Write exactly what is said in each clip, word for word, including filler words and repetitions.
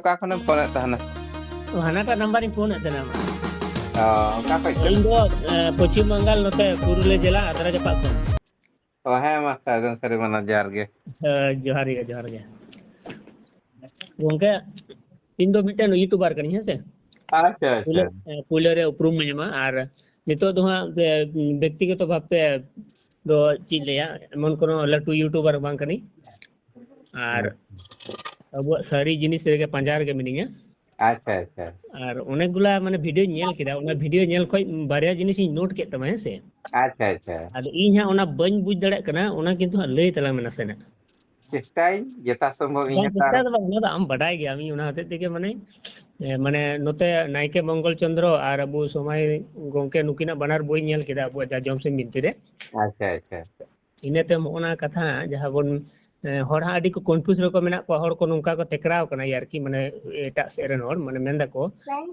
ᱚᱠᱟ ᱠᱷᱚᱱᱮᱢ ᱯᱷᱳᱱᱮᱫ ᱛᱟᱦᱮᱱᱟ? ᱦᱟᱱᱟᱴᱟᱜ ᱱᱟᱢᱵᱟᱨ ᱤᱧ ᱯᱷᱳᱱᱮᱫ ᱛᱟᱦᱮᱱᱟ᱾ ᱚ, ᱚᱠᱟ ᱠᱷᱚᱡ ᱪᱚ? ᱤᱧ ᱫᱚ ᱮ, ᱯᱚᱪᱷᱤᱢ ᱵᱟᱝᱜᱟᱞ, ᱱᱚᱛᱮ ᱯᱩᱨᱩᱞᱤᱭᱟᱹ ᱡᱮᱞᱟ ᱟᱫᱽᱨᱟ ᱡᱟᱯᱟᱜ ᱠᱷᱚᱱ᱾ ᱚ, ᱦᱮᱸ, ᱢᱟ ᱥᱟᱹᱜᱩᱱ ᱥᱟᱹᱨᱤ ᱢᱟᱱᱟ, ᱡᱚᱦᱟᱨ ᱜᱮ᱾ ᱦᱮᱸ, ᱡᱚᱦᱟᱨ ᱜᱮ, ᱡᱚᱦᱟᱨ ᱜᱮ᱾ ᱜᱚᱝᱠᱮ, ᱤᱧ ᱫᱚ ᱢᱤᱫᱴᱮᱱ ᱭᱩᱴᱩᱵᱟᱨ ᱠᱟᱹᱱᱟᱹᱧ, ᱦᱮᱸ ᱥᱮ᱾ ᱟᱪᱪᱷᱟ, ᱟᱪᱪᱷᱟ᱾ ᱯᱩᱭᱞᱟᱹ ᱮ, ᱯᱩᱭᱞᱟᱹ ᱨᱮ ᱩᱯᱨᱩᱢ ᱤᱧ ᱮᱢᱟ, ᱟᱨ ᱱᱤᱛᱚᱜ ᱫᱚ ᱦᱟᱸᱜ ᱮ, ᱵᱮᱠᱛᱤᱜᱚᱛᱚ ᱵᱷᱟᱵᱛᱮ ᱫᱚ ᱪᱮᱫ ᱞᱟᱹᱭᱟ, ᱮᱢᱚᱱ ᱠᱳᱱᱳ ᱞᱟᱹᱴᱩ ᱭᱩᱴᱩᱵᱟᱨ ᱵᱟᱝ ᱠᱟᱹᱱᱟᱹᱧ᱾ ᱟᱨ ᱟᱵᱚᱣᱟᱜ ᱥᱟᱹᱨᱤ ᱡᱤᱱᱤᱥ ᱨᱮᱜᱮ ᱯᱟᱸᱡᱟ ᱨᱮᱜᱮ ᱢᱤᱱᱟᱹᱧᱟ᱾ ᱟᱪᱪᱷᱟ, ᱟᱪᱪᱷᱟ᱾ ᱟᱨ ᱚᱱᱮᱠ ᱜᱩᱞᱟ ᱢᱟᱱᱮ ᱵᱷᱤᱰᱤᱭᱳᱧ ᱧᱮᱞ ᱠᱮᱫᱟ, ᱚᱱᱟ ᱵᱷᱤᱰᱤᱭᱳ ᱧᱮᱞ ᱠᱷᱚᱡ ᱵᱟᱨᱭᱟ ᱡᱤᱱᱤᱥᱤᱧ ᱱᱳᱴ ᱠᱮᱫ ᱛᱟᱢᱟ, ᱦᱮᱸ ᱥᱮ᱾ ᱟᱪᱪᱷᱟ, ᱟᱪᱪᱷᱟ᱾ ᱟᱫᱚ ᱤᱧ ᱦᱟᱸᱜ ᱚᱱᱟ ᱵᱟᱹᱧ ᱵᱩᱡᱽ ᱫᱟᱲᱮᱭᱟᱜ ᱠᱟᱱᱟ, ᱚᱱᱟ ᱠᱤᱱᱛᱩ ᱦᱟᱸᱜ ᱞᱟᱹᱭ ᱛᱟᱞᱟᱝ ᱢᱮ ᱱᱟᱥᱮᱱᱟᱜ᱾ ᱪᱮᱥᱴᱟᱭᱟᱹᱧ ᱡᱚᱛᱷᱟᱥᱚᱢᱵᱷᱚᱵ ᱤᱧ ᱵᱟᱝ, ᱪᱮᱥᱴᱟ ᱦᱟᱛᱟᱣᱟ᱾ ᱫᱚ ᱵᱟᱝ, ᱚᱱᱟ ᱫᱚ ᱟᱢ ᱵᱟᱰᱟᱭ ᱜᱮᱭᱟᱢ, ᱤᱧ ᱚᱱᱟ ᱦᱚᱛᱮᱡ ᱛᱮᱜᱮ ᱢᱟᱱᱮ, ᱮ, ᱢᱟᱱᱮ ᱱᱚᱛᱮ ᱱᱟᱭᱠᱮ ᱢᱚᱝᱜᱚᱞ ᱪᱚᱸᱫᱽᱨᱚ ᱟᱨ ᱟᱵᱚ ᱥᱚᱢᱟᱭ ᱜᱚᱝᱠᱮ ᱱᱩᱠᱤᱱᱟᱜ ᱵᱟᱱᱟᱨ ᱵᱳᱭ ᱧᱮᱞ ᱠᱮᱫᱟ ᱟᱵᱚᱣᱟᱜ ᱡᱟ ᱡᱚᱢ ᱥᱤᱢ ᱵᱤᱱᱛᱤ ᱨᱮ᱾ ᱟᱪᱪᱷᱟ, ᱟᱪᱪᱷᱟ᱾ ᱤᱱᱟᱹ ᱛᱟᱭᱚᱢ ᱦᱚᱸᱜᱼᱚ ᱱᱟ ᱠᱟᱛᱷᱟ ᱡᱟᱦᱟᱸ ᱵᱚᱱ, ᱮ, ᱦᱚᱲ ᱦᱟᱸᱜ ᱟᱹᱰᱤ ᱠᱚ ᱠᱚᱱᱯᱷᱤᱭᱩᱡᱽ ᱨᱮᱠᱚ ᱢᱮᱱᱟᱜ ᱠᱚᱣᱟ, ᱦᱚᱲ ᱠᱚ ᱱᱚᱝᱠᱟ ᱠᱚ ᱴᱮᱠᱨᱟᱣ ᱠᱟᱱᱟ ᱟᱨᱠᱤ, ᱢᱟᱱᱮ ᱮᱴᱟᱜ ᱥᱮᱫ ᱨᱮᱱ ᱦᱚᱲ, ᱢᱟᱱᱮ ᱢᱮᱱ ᱫᱟᱠᱚ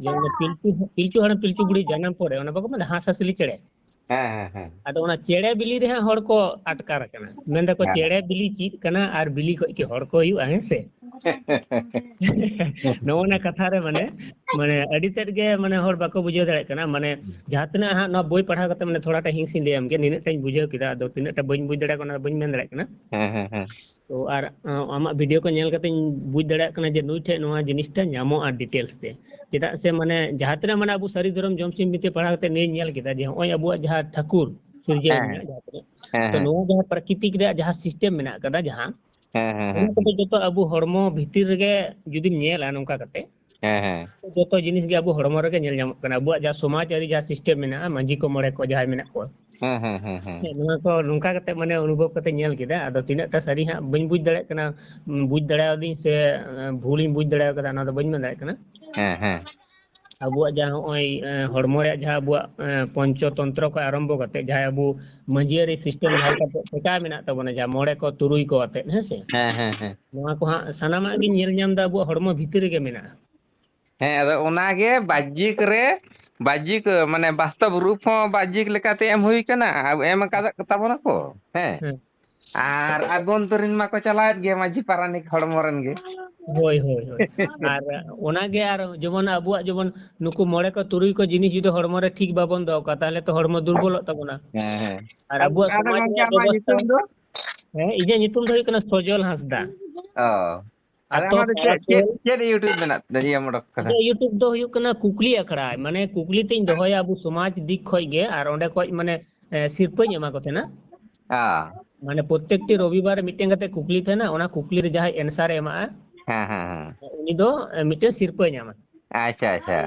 ᱡᱮ ᱚᱱᱟ ᱯᱤᱞᱪᱩ, ᱯᱤᱞᱪᱩ ᱦᱟᱲᱟᱢ ᱯᱤᱞᱪᱩ ᱵᱩᱲᱦᱤ ᱡᱟᱱᱟᱢ ᱯᱚᱨᱮ ᱚᱱᱟ ᱵᱟᱠᱚ ᱢᱮᱱᱟ ᱦᱟᱸᱥ ᱦᱟᱸᱥᱞᱤ ᱪᱮᱬᱮ, ᱦᱮᱸ, ᱦᱮᱸ, ᱦᱮᱸ᱾ ᱟᱫᱚ ᱚᱱᱟ ᱪᱮᱬᱮ ᱵᱤᱞᱤ ᱨᱮ ᱦᱟᱸᱜ ᱦᱚᱲ ᱠᱚ ᱟᱴᱠᱟᱨ ᱟᱠᱟᱱᱟ, ᱢᱮᱱ ᱫᱟᱠᱚ ᱦᱮᱸ᱾ ᱪᱮᱬᱮ ᱵᱤᱞᱤ ᱪᱮᱫ ᱠᱟᱱᱟ ᱟᱨ ᱵᱤᱞᱤ ᱠᱷᱚᱡ ᱠᱤ ᱦᱚᱲ ᱠᱚ ᱦᱩᱭᱩᱜᱼᱟ, ᱦᱮᱸ ᱥᱮ? ᱱᱚᱜᱼᱚ ᱱᱟ ᱠᱟᱛᱷᱟ ᱨᱮ ᱢᱟᱱᱮ, ᱢᱟᱱᱮ ᱟᱹᱰᱤ ᱛᱮᱫ ᱜᱮ ᱢᱟᱱᱮ ᱦᱚᱲ ᱵᱟᱠᱚ ᱵᱩᱡᱷᱟᱹᱣ ᱫᱟᱲᱮᱭᱟᱜ ᱠᱟᱱᱟ᱾ ᱢᱟᱱᱮ ᱡᱟᱦᱟᱸ ᱛᱤᱱᱟᱹᱜ ᱦᱟᱸᱜ ᱱᱚᱣᱟ ᱵᱳᱭ ᱯᱟᱲᱦᱟᱣ ᱠᱟᱛᱮ ᱢᱟᱱᱮ ᱛᱷᱚᱲᱟ ᱴᱟ ᱦᱤᱸᱥ ᱤᱧ ᱞᱟᱹᱭᱟᱢ ᱜᱮ, ᱱᱤᱱᱟᱹᱜ ᱴᱟᱧ ᱵᱩᱡᱷᱟᱹᱣ ᱠᱮᱫᱟ, ᱟᱫᱚ ᱛᱤᱱᱟᱹᱜ ᱴᱟ ᱵᱟᱹᱧ ᱵᱩᱡᱽ ᱫᱟᱲᱮᱭᱟᱜ ᱠᱟᱱᱟ ᱚᱱᱟ ᱫᱚ ᱵᱟᱹᱧ ᱢᱮᱱ ᱫᱟᱲᱮᱭᱟᱜ ᱠᱟᱱᱟ᱾ ᱦᱮᱸ, ᱦᱮᱸ, ᱦᱮᱸ᱾ ᱛᱚ ᱟᱨ ᱟᱸ, ᱟᱢᱟᱜ ᱵᱷᱤᱰᱤᱭᱳ ᱠᱚ ᱧᱮᱞ ᱠᱟᱛᱮᱧ ᱵᱩᱡᱽ ᱫᱟᱲᱮᱭᱟᱜ ᱠᱟᱱᱟ ᱡᱮ ᱱᱩᱭ ᱴᱷᱮᱡ ᱱᱚᱣᱟ ᱡᱤᱱᱤᱥᱴᱟ ᱧᱟᱢᱚᱜᱼᱟ ᱰᱤᱴᱮᱞᱥ ᱛᱮ᱾ ᱪᱮᱫᱟᱜ ᱥᱮ ᱢᱟᱱᱮ ᱡᱟᱦᱟᱸ ᱛᱤᱱᱟᱹᱜ ᱢᱟᱱᱮ ᱟᱵᱚ ᱥᱟᱹᱨᱤ ᱫᱷᱚᱨᱚᱢ ᱡᱚᱢ ᱥᱤᱢ ᱵᱤᱱᱛᱤ ᱯᱟᱲᱦᱟᱣ ᱠᱟᱛᱮ ᱱᱤᱭᱟᱹᱧ ᱧᱮᱞ ᱠᱮᱫᱟ ᱡᱮ ᱱᱚᱜᱼᱚᱭ ᱟᱵᱚᱣᱟᱜ ᱡᱟᱦᱟᱸ ᱴᱷᱟᱹᱠᱩᱨ ᱥᱤᱨᱡᱟᱹᱣ ᱦᱮᱸ, ᱢᱮᱱᱟᱜᱼᱟ ᱡᱟᱦᱟᱸ ᱛᱤᱱᱟᱹᱜ, ᱦᱮᱸ, ᱛᱚ ᱦᱮᱸ᱾ ᱱᱚᱣᱟ ᱡᱟᱦᱟᱸ ᱯᱨᱟᱠᱨᱤᱛᱤᱠ ᱨᱮᱭᱟᱜ ᱡᱟᱦᱟᱸ ᱥᱤᱥᱴᱮᱢ ᱢᱮᱱᱟᱜ ᱠᱟᱫᱟ, ᱡᱟᱦᱟᱸ ᱦᱮᱸ, ᱦᱮᱸ, ᱚᱱᱟ ᱦᱮᱸ, ᱠᱚᱫᱚ ᱦᱮᱸ᱾ ᱡᱚᱛᱚ ᱟᱵᱚ ᱦᱚᱲᱢᱚ ᱵᱷᱤᱛᱤᱨ ᱨᱮᱜᱮ ᱡᱩᱫᱤᱢ ᱧᱮᱞᱟ ᱱᱚᱝᱠᱟ ᱠᱟᱛᱮ, ᱦᱮᱸ, ᱦᱮᱸ᱾ ᱡᱚᱛᱚ ᱡᱤᱱᱤᱥ ᱜᱮ ᱟᱵᱚ ᱦᱚᱲᱢᱚ ᱨᱮᱜᱮ ᱧᱮᱞ ᱧᱟᱢᱚᱜ ᱠᱟᱱᱟ᱾ ᱟᱵᱚᱣᱟᱜ ᱡᱟᱦᱟᱸ ᱥᱚᱢᱟᱡᱽ ᱟᱹᱨᱤ ᱡᱟᱦᱟᱸ ᱥᱤᱥᱴᱮᱢ ᱢᱮᱱᱟᱜᱼᱟ, ᱢᱟᱹᱡᱷᱤ ᱠᱚ ᱢᱚᱬᱮ ᱠᱚ ᱡᱟᱦᱟᱸᱭ ᱢᱮᱱᱟᱜ ᱠᱚᱣᱟ, ᱦᱮᱸ, ᱦᱮᱸ, ᱦᱮᱸ, ᱦᱮᱸ᱾ ᱦᱮᱸ, ᱱᱚᱣᱟ ᱠᱚ ᱱᱚᱝᱠᱟ ᱠᱟᱛᱮ ᱢᱟᱱᱮ ᱚᱱᱩᱵᱷᱚᱵ ᱠᱟᱛᱮ ᱧᱮᱞ ᱠᱮᱫᱟ᱾ ᱟᱫᱚ ᱛᱤᱱᱟᱹᱜ ᱴᱟ ᱥᱟᱹᱨᱤ ᱦᱟᱸᱜ ᱵᱟᱹᱧ ᱵᱩᱡᱽ ᱫᱟᱲᱮᱭᱟᱜ ᱠᱟᱱᱟ, ᱩᱢ, ᱵᱩᱡᱽ ᱫᱟᱲᱮᱭᱟᱫᱤᱧ ᱥᱮ ᱮ, ᱵᱷᱩᱞᱤᱧ ᱵᱩᱡᱽ ᱫᱟᱲᱮ ᱠᱟᱫᱟ, ᱚᱱᱟ ᱫᱚ ᱵᱟᱹᱧ ᱢᱮᱱ ᱫᱟᱲᱮᱭᱟᱜ ᱠᱟᱱᱟ᱾ ᱦᱮᱸ, ᱦᱮᱸ᱾ ᱟᱵᱚᱣᱟᱜ ᱡᱟᱦᱟᱸ ᱱᱚᱜᱼᱚᱭ ᱮ, ᱦᱚᱲᱢᱚ ᱨᱮᱭᱟᱜ ᱡᱟᱦᱟᱸ ᱟᱵᱚᱣᱟᱜ ᱮ, ᱯᱚᱧᱪᱚ ᱛᱚᱱᱛᱨᱚ ᱠᱷᱚᱱ ᱟᱨᱟᱢᱵᱷᱚ ᱠᱟᱛᱮ ᱡᱟᱦᱟᱸᱭ ᱟᱵᱚ ᱢᱟᱹᱡᱷᱤ ᱟᱹᱨᱤ ᱥᱤᱥᱴᱮᱢ ᱡᱟᱦᱟᱸ ᱞᱮᱠᱟ ᱴᱷᱮᱠᱟ ᱢᱮᱱᱟᱜ ᱛᱟᱵᱚᱱᱟ, ᱡᱟᱦᱟᱸ ᱢᱚᱬᱮ ᱠᱚ ᱛᱩᱨᱩᱭ ᱠᱚ ᱟᱛᱮ, ᱦᱮᱸ ᱥᱮ? ᱦᱮᱸ, ᱦᱮᱸ, ᱦᱮᱸ᱾ ᱱᱚᱣᱟ ᱠᱚ ᱦᱟᱸᱜ ᱥᱟᱱᱟᱢᱟᱜ ᱜᱤᱧ ᱧᱮᱞ ᱧᱟᱢ ᱮᱫᱟ ᱟᱵᱚᱣᱟᱜ ᱦᱚᱲᱢᱚ ᱵᱷᱤᱛᱤᱨ ᱨᱮᱜᱮ ᱢᱮᱱᱟᱜᱼᱟ᱾ ᱦᱮᱸ, ᱟᱫᱚ ᱚᱱᱟᱜᱮ ᱵᱟᱦᱡᱤᱠ ᱨᱮ, ᱵᱟᱦᱡᱤᱠ ᱢᱟᱱᱮ ᱵᱟᱥᱛᱚᱵ ᱨᱩᱯ ᱦᱚᱸ ᱵᱟᱦᱡᱤᱠ ᱞᱮᱠᱟᱛᱮ ᱮᱢ ᱦᱩᱭ ᱠᱟᱱᱟ, ᱟᱨ ᱮᱢ ᱟᱠᱟᱫ ᱛᱟᱵᱚᱱᱟ ᱠᱚ᱾ ᱦᱮᱸ᱾ ᱦᱮᱸ᱾ ᱟᱨ ᱟᱵᱚᱱᱛᱚᱨᱤᱱ ᱢᱟᱠᱚ ᱪᱟᱞᱟᱣᱮᱫ ᱜᱮ ᱢᱟᱹᱡᱷᱤ ᱯᱟᱨᱟᱱᱤᱠ ᱦᱚᱲᱢᱚ ᱨᱮᱱ ᱜᱮ᱾ ᱦᱳᱭ, ᱦᱳᱭ, ᱦᱳᱭ᱾ ᱟᱨ ᱚᱱᱟᱜᱮ, ᱟᱨ ᱡᱮᱢᱚᱱ ᱟᱵᱚᱣᱟᱜ ᱡᱮᱢᱚᱱ ᱱᱩᱠᱩ ᱢᱚᱬᱮ ᱠᱚ ᱛᱩᱨᱩᱭ ᱠᱚ ᱡᱤᱱᱤᱥ ᱡᱩᱫᱤ ᱦᱚᱲᱢᱚ ᱨᱮ ᱴᱷᱤᱠ ᱵᱟᱵᱚᱱ ᱫᱚᱦᱚ ᱠᱟᱜᱼᱟ, ᱛᱟᱦᱚᱞᱮ ᱛᱚ ᱦᱚᱲᱢᱚ ᱫᱩᱨᱵᱚᱞᱚᱜ ᱛᱟᱵᱚᱱᱟ᱾ ᱦᱮᱸ, ᱦᱮᱸ᱾ ᱟᱨ ᱟᱵᱚᱣᱟᱜ ᱟᱫᱚ ᱥᱚᱢᱟᱡᱽ ᱜᱚᱝᱠᱮ, ᱨᱮᱭᱟᱜ ᱟᱢᱟᱜ ᱵᱮᱵᱚᱥᱛᱷᱟ, ᱧᱩᱛᱩᱢ ᱫᱚ? ᱦᱮᱸ, ᱤᱧᱟᱹᱜ ᱧᱩᱛᱩᱢ ᱫᱚ ᱦᱩᱭᱩᱜ ᱠᱟᱱᱟ ᱥᱚᱡᱚᱞ ᱦᱟᱸᱥᱫᱟ᱾ ᱚ᱾ ᱟᱨ ᱟᱫᱚ ᱛᱚ ᱚᱱᱟ ᱫᱚ ᱪᱮᱫ, ᱛᱟᱨᱯᱚᱨ ᱪᱮᱫ, ᱪᱮᱫ YouTube ᱢᱮᱱᱟᱜ ᱛᱟᱢᱟ, ᱤᱭᱟᱹ, ᱚᱰᱚᱠ ᱠᱟᱫᱟ? ᱤᱧᱟᱹᱜ YouTube ᱫᱚ ᱦᱩᱭᱩᱜ ᱠᱟᱱᱟ ᱠᱩᱠᱞᱤ ᱟᱠᱷᱲᱟ, ᱢᱟᱱᱮ ᱠᱩᱠᱞᱤ ᱛᱤᱧ ᱫᱚᱦᱚᱭᱟ ᱟᱵᱚ ᱥᱚᱢᱟᱡᱽ ᱫᱤᱠ ᱠᱷᱚᱡ ᱜᱮ, ᱟᱨ ᱚᱸᱰᱮ ᱠᱷᱚᱡ ᱢᱟᱱᱮ, ᱮ, ᱥᱤᱨᱯᱟᱹᱧ ᱮᱢᱟ ᱠᱚ ᱛᱟᱦᱮᱱᱟ᱾ ᱚ᱾ ᱢᱟᱱᱮ ᱯᱨᱚᱛᱮᱠᱴᱤ ᱨᱚᱵᱤᱵᱟᱨ ᱢᱤᱫᱴᱮᱱ ᱠᱟᱛᱮ ᱠᱩᱠᱞᱤ ᱛᱟᱦᱮᱱᱟ, ᱚᱱᱟ ᱠᱩᱠᱞᱤ ᱨᱮ ᱡᱟᱦᱟᱸᱭ answer ᱮ ᱮᱢᱟᱜᱼᱟ, ᱦᱮᱸ, ᱦᱮᱸ, ᱦᱮᱸ᱾ ᱩᱱᱤ ᱫᱚ, ᱮ, ᱢᱤᱫᱴᱮᱱ ᱥᱤᱨᱯᱟᱹᱭ ᱧᱟᱢᱟ᱾ ᱟᱪᱪᱷᱟ, ᱟᱪᱪᱷᱟ᱾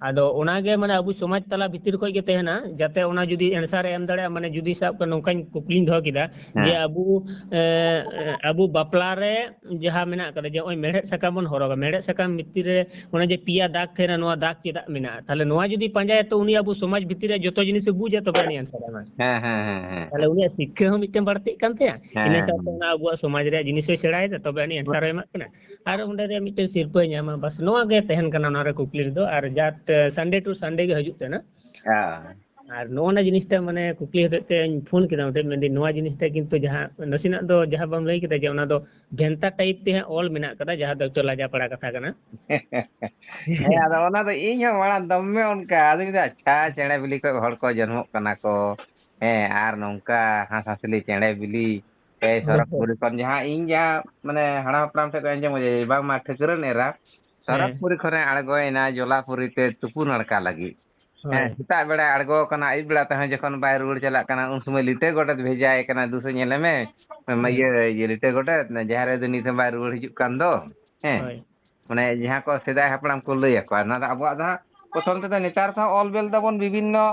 ᱟᱫᱚ ᱚᱱᱟᱜᱮ ᱢᱟᱱᱮ ᱟᱵᱚ ᱥᱚᱢᱟᱡᱽ ᱛᱟᱞᱟ ᱵᱷᱤᱛᱤᱨ ᱠᱷᱚᱡ ᱜᱮ ᱛᱟᱦᱮᱱᱟ, ᱡᱟᱛᱮ ᱚᱱᱟ ᱡᱩᱫᱤ answer ᱮ ᱮᱢ ᱫᱟᱲᱮᱭᱟᱜᱼᱟ, ᱢᱟᱱᱮ ᱡᱩᱫᱤ ᱥᱟᱵ ᱠᱟᱜ ᱱᱚᱝᱠᱟᱧ ᱠᱩᱠᱞᱤᱧ ᱫᱚᱦᱚ ᱠᱮᱫᱟ, ᱦᱮᱸ᱾ ᱡᱮ ᱟᱵᱚ, ᱮ, ᱟᱵᱚ ᱵᱟᱯᱞᱟ ᱨᱮ ᱡᱟᱦᱟᱸ ᱢᱮᱱᱟᱜ ᱠᱟᱫᱟ, ᱡᱮ ᱱᱚᱜᱼᱚᱭ ᱢᱮᱲᱦᱮᱫ ᱥᱟᱠᱟᱢ ᱵᱚᱱ ᱦᱚᱨᱚᱜᱟ, ᱢᱮᱲᱦᱮᱫ ᱥᱟᱠᱟᱢ ᱵᱷᱤᱛᱤᱨ ᱨᱮ ᱚᱱᱮ ᱡᱮ ᱯᱮᱭᱟ ᱫᱟᱜᱽ ᱛᱟᱦᱮᱱᱟ, ᱱᱚᱣᱟ ᱫᱟᱜᱽ ᱪᱮᱫᱟᱜ ᱢᱮᱱᱟᱜᱼᱟ? ᱛᱟᱦᱞᱮ ᱱᱚᱣᱟ ᱡᱩᱫᱤ ᱯᱟᱸᱡᱟᱭᱟ, ᱛᱚ ᱩᱱᱤ ᱟᱵᱚ ᱥᱚᱢᱟᱡᱽ ᱵᱷᱤᱛᱤᱨ ᱨᱮ ᱡᱚᱛᱚ ᱡᱤᱱᱤᱥᱮ ᱵᱩᱡᱟ, ᱛᱚᱵᱮ ᱟᱹᱱᱤᱡ answer ᱮ ᱮᱢᱟ᱾ ᱦᱮᱸ, ᱦᱮᱸ, ᱦᱮᱸ, ᱦᱮᱸ᱾ ᱛᱟᱦᱞᱮ ᱩᱱᱤᱭᱟᱜ ᱥᱤᱠᱠᱷᱟᱹ ᱦᱚᱸ ᱢᱤᱫᱴᱮᱱ ᱵᱟᱹᱲᱛᱤᱜ ᱠᱟᱱ ᱛᱟᱭᱟ, ᱦᱮᱸ, ᱤᱱᱟᱹ ᱦᱮᱸ, ᱥᱟᱶᱛᱮ ᱦᱮᱸ᱾ ᱚᱱᱟ ᱟᱵᱚᱣᱟᱜ ᱥᱚᱢᱟᱡᱽ ᱨᱮᱭᱟᱜ ᱡᱤᱱᱤᱥ ᱦᱚᱸᱭ ᱥᱮᱬᱟᱭᱮᱫᱟ, ᱛᱚᱵᱮ ᱟᱹᱱᱤᱡ answer ᱮ ᱮᱢᱟᱜ ᱠᱟᱱᱟ᱾ ᱟᱨ ᱚᱸᱰᱮ ᱨᱮ ᱢᱤᱫᱴᱮᱱ ᱥᱤᱨᱯᱟᱹᱭ ᱧᱟᱢᱟ, ᱵᱟᱥ ᱱᱚᱣᱟ ᱜᱮ ᱛᱟᱦᱮᱱ ᱠᱟᱱᱟ ᱚᱱᱟ ᱨᱮ ᱠᱩᱠᱞᱤ ᱨᱮᱫᱚ᱾ ᱟᱨ just Sunday to Sunday ᱜᱮ ᱦᱤᱡᱩᱜ ᱛᱟᱦᱮᱱᱟ᱾ ᱦᱮᱸ᱾ ᱟᱨ ᱱᱚᱜᱼᱚ ᱱᱟ ᱡᱤᱱᱤᱥᱴᱟ ᱢᱟᱱᱮ ᱠᱩᱠᱞᱤ ᱦᱚᱛᱮᱡ ᱛᱮᱧ ᱯᱷᱳᱱ ᱠᱮᱫᱟ, ᱢᱤᱫᱴᱮᱱ ᱢᱮᱱᱫᱟᱹᱧ ᱱᱚᱣᱟ ᱡᱤᱱᱤᱥᱴᱟ ᱠᱤᱱᱛᱩ ᱡᱟᱦᱟᱸ ᱱᱟᱥᱮᱱᱟᱜ ᱫᱚ ᱡᱟᱦᱟᱸ ᱵᱟᱢ ᱞᱟᱹᱭ ᱠᱮᱫᱟ ᱡᱮ ᱚᱱᱟ ᱫᱚ ᱵᱷᱮᱱᱛᱟ type ᱛᱮ ᱦᱟᱸᱜ ᱚᱞ ᱢᱮᱱᱟᱜ ᱠᱟᱫᱟ, ᱡᱟᱦᱟᱸ ᱫᱚ ᱮᱠᱴᱩ ᱞᱟᱡᱟ ᱯᱟᱲᱟ ᱠᱟᱛᱷᱟ ᱠᱟᱱᱟ᱾ ᱦᱮᱸ, ᱟᱫᱚ ᱚᱱᱟ ᱫᱚ ᱤᱧ ᱦᱚᱸ ᱢᱟᱲᱟᱝ ᱫᱚᱢᱮ ᱚᱱᱠᱟ, ᱟᱫᱚᱧ ᱢᱮᱱᱫᱟ, "ᱟᱪᱪᱷᱟ, ᱪᱮᱬᱮ ᱵᱤᱞᱤ ᱠᱷᱚᱡ ᱦᱚᱲ ᱠᱚ ᱡᱚᱱᱢᱚᱜ ᱠᱟᱱᱟ ᱠᱚ, ᱦᱮᱸ, ᱟᱨ ᱱᱚᱝᱠᱟ ᱦᱟᱸᱥ ᱦᱟᱸᱥᱞᱤ ᱪᱮᱬᱮ ᱵᱤᱞᱤ, ᱮᱭ ᱦᱳᱭ, ᱥᱚᱨᱚᱜᱽᱯᱩᱨᱤ ᱦᱳᱭ᱾ ᱠᱷᱚᱱ", ᱡᱟᱦᱟᱸ ᱤᱧ ᱡᱟᱦᱟᱸ ᱢᱟᱱᱮ ᱦᱟᱲᱟᱢ ᱦᱟᱯᱲᱟᱢ ᱴᱷᱮᱱ ᱠᱷᱚᱱ ᱟᱸᱡᱚᱢ ᱠᱟᱫᱟ ᱡᱮ ᱵᱟᱝᱢᱟ ᱴᱷᱟᱹᱠᱨᱟᱹᱱ ᱮᱨᱟ ᱦᱮᱸ᱾ ᱥᱚᱨᱚᱜᱽᱯᱩᱨᱤ ᱠᱷᱚᱱᱮ ᱟᱬᱜᱚᱭᱮᱱᱟ ᱡᱚᱞᱟᱯᱩᱨᱤ ᱛᱮ ᱛᱩᱯᱩ ᱱᱟᱲᱠᱟ ᱞᱟᱹᱜᱤᱫ᱾ ᱦᱮᱸ, ᱦᱳᱭ᱾ ᱥᱮᱛᱟᱜ ᱵᱮᱲᱟᱭ ᱟᱬᱜᱚ ᱟᱠᱟᱱᱟ, ᱟᱹᱭᱩᱵ ᱵᱮᱲᱟ ᱛᱮᱦᱚᱸ ᱡᱚᱠᱷᱚᱱ ᱵᱟᱭ ᱨᱩᱣᱟᱹᱲ ᱪᱟᱞᱟᱜ ᱠᱟᱱᱟ, ᱩᱱ ᱥᱚᱢᱚᱭ ᱞᱤᱴᱟᱹ ᱜᱚᱰᱮᱛ ᱵᱷᱮᱡᱟᱭᱮ ᱠᱟᱱᱟ, "ᱫᱩᱥᱮ ᱧᱮᱞᱮ ᱢᱮ, ᱦᱮᱸ᱾ ᱤᱭᱟᱹ, ᱤᱭᱟᱹ, ᱞᱤᱴᱟᱹ ᱜᱚᱰᱮᱛ, ᱡᱟᱦᱮᱨ ᱨᱮ ᱫᱚ ᱱᱤᱛ ᱦᱚᱸ ᱵᱟᱭ ᱨᱩᱣᱟᱹᱲ ᱦᱤᱡᱩᱜ ᱠᱟᱱ ᱫᱚ", ᱦᱮᱸ᱾ ᱦᱳᱭ᱾ ᱢᱟᱱᱮ ᱡᱟᱦᱟᱸ ᱠᱚ ᱥᱮᱫᱟᱭ ᱦᱟᱯᱲᱟᱢ ᱠᱚ ᱞᱟᱹᱭ ᱟᱠᱚᱣᱟ, ᱱᱚᱣᱟ ᱫᱚ ᱟᱵᱚᱣᱟᱜ ᱫᱚ ᱦᱟᱸᱜ ᱯᱨᱚᱛᱷᱚᱢ ᱛᱮᱫᱚ ᱱᱮᱛᱟᱨ ᱫᱚ ᱚᱞ ᱵᱮᱞ ᱫᱟᱵᱚᱱ ᱵᱤᱵᱷᱤᱱᱱᱚ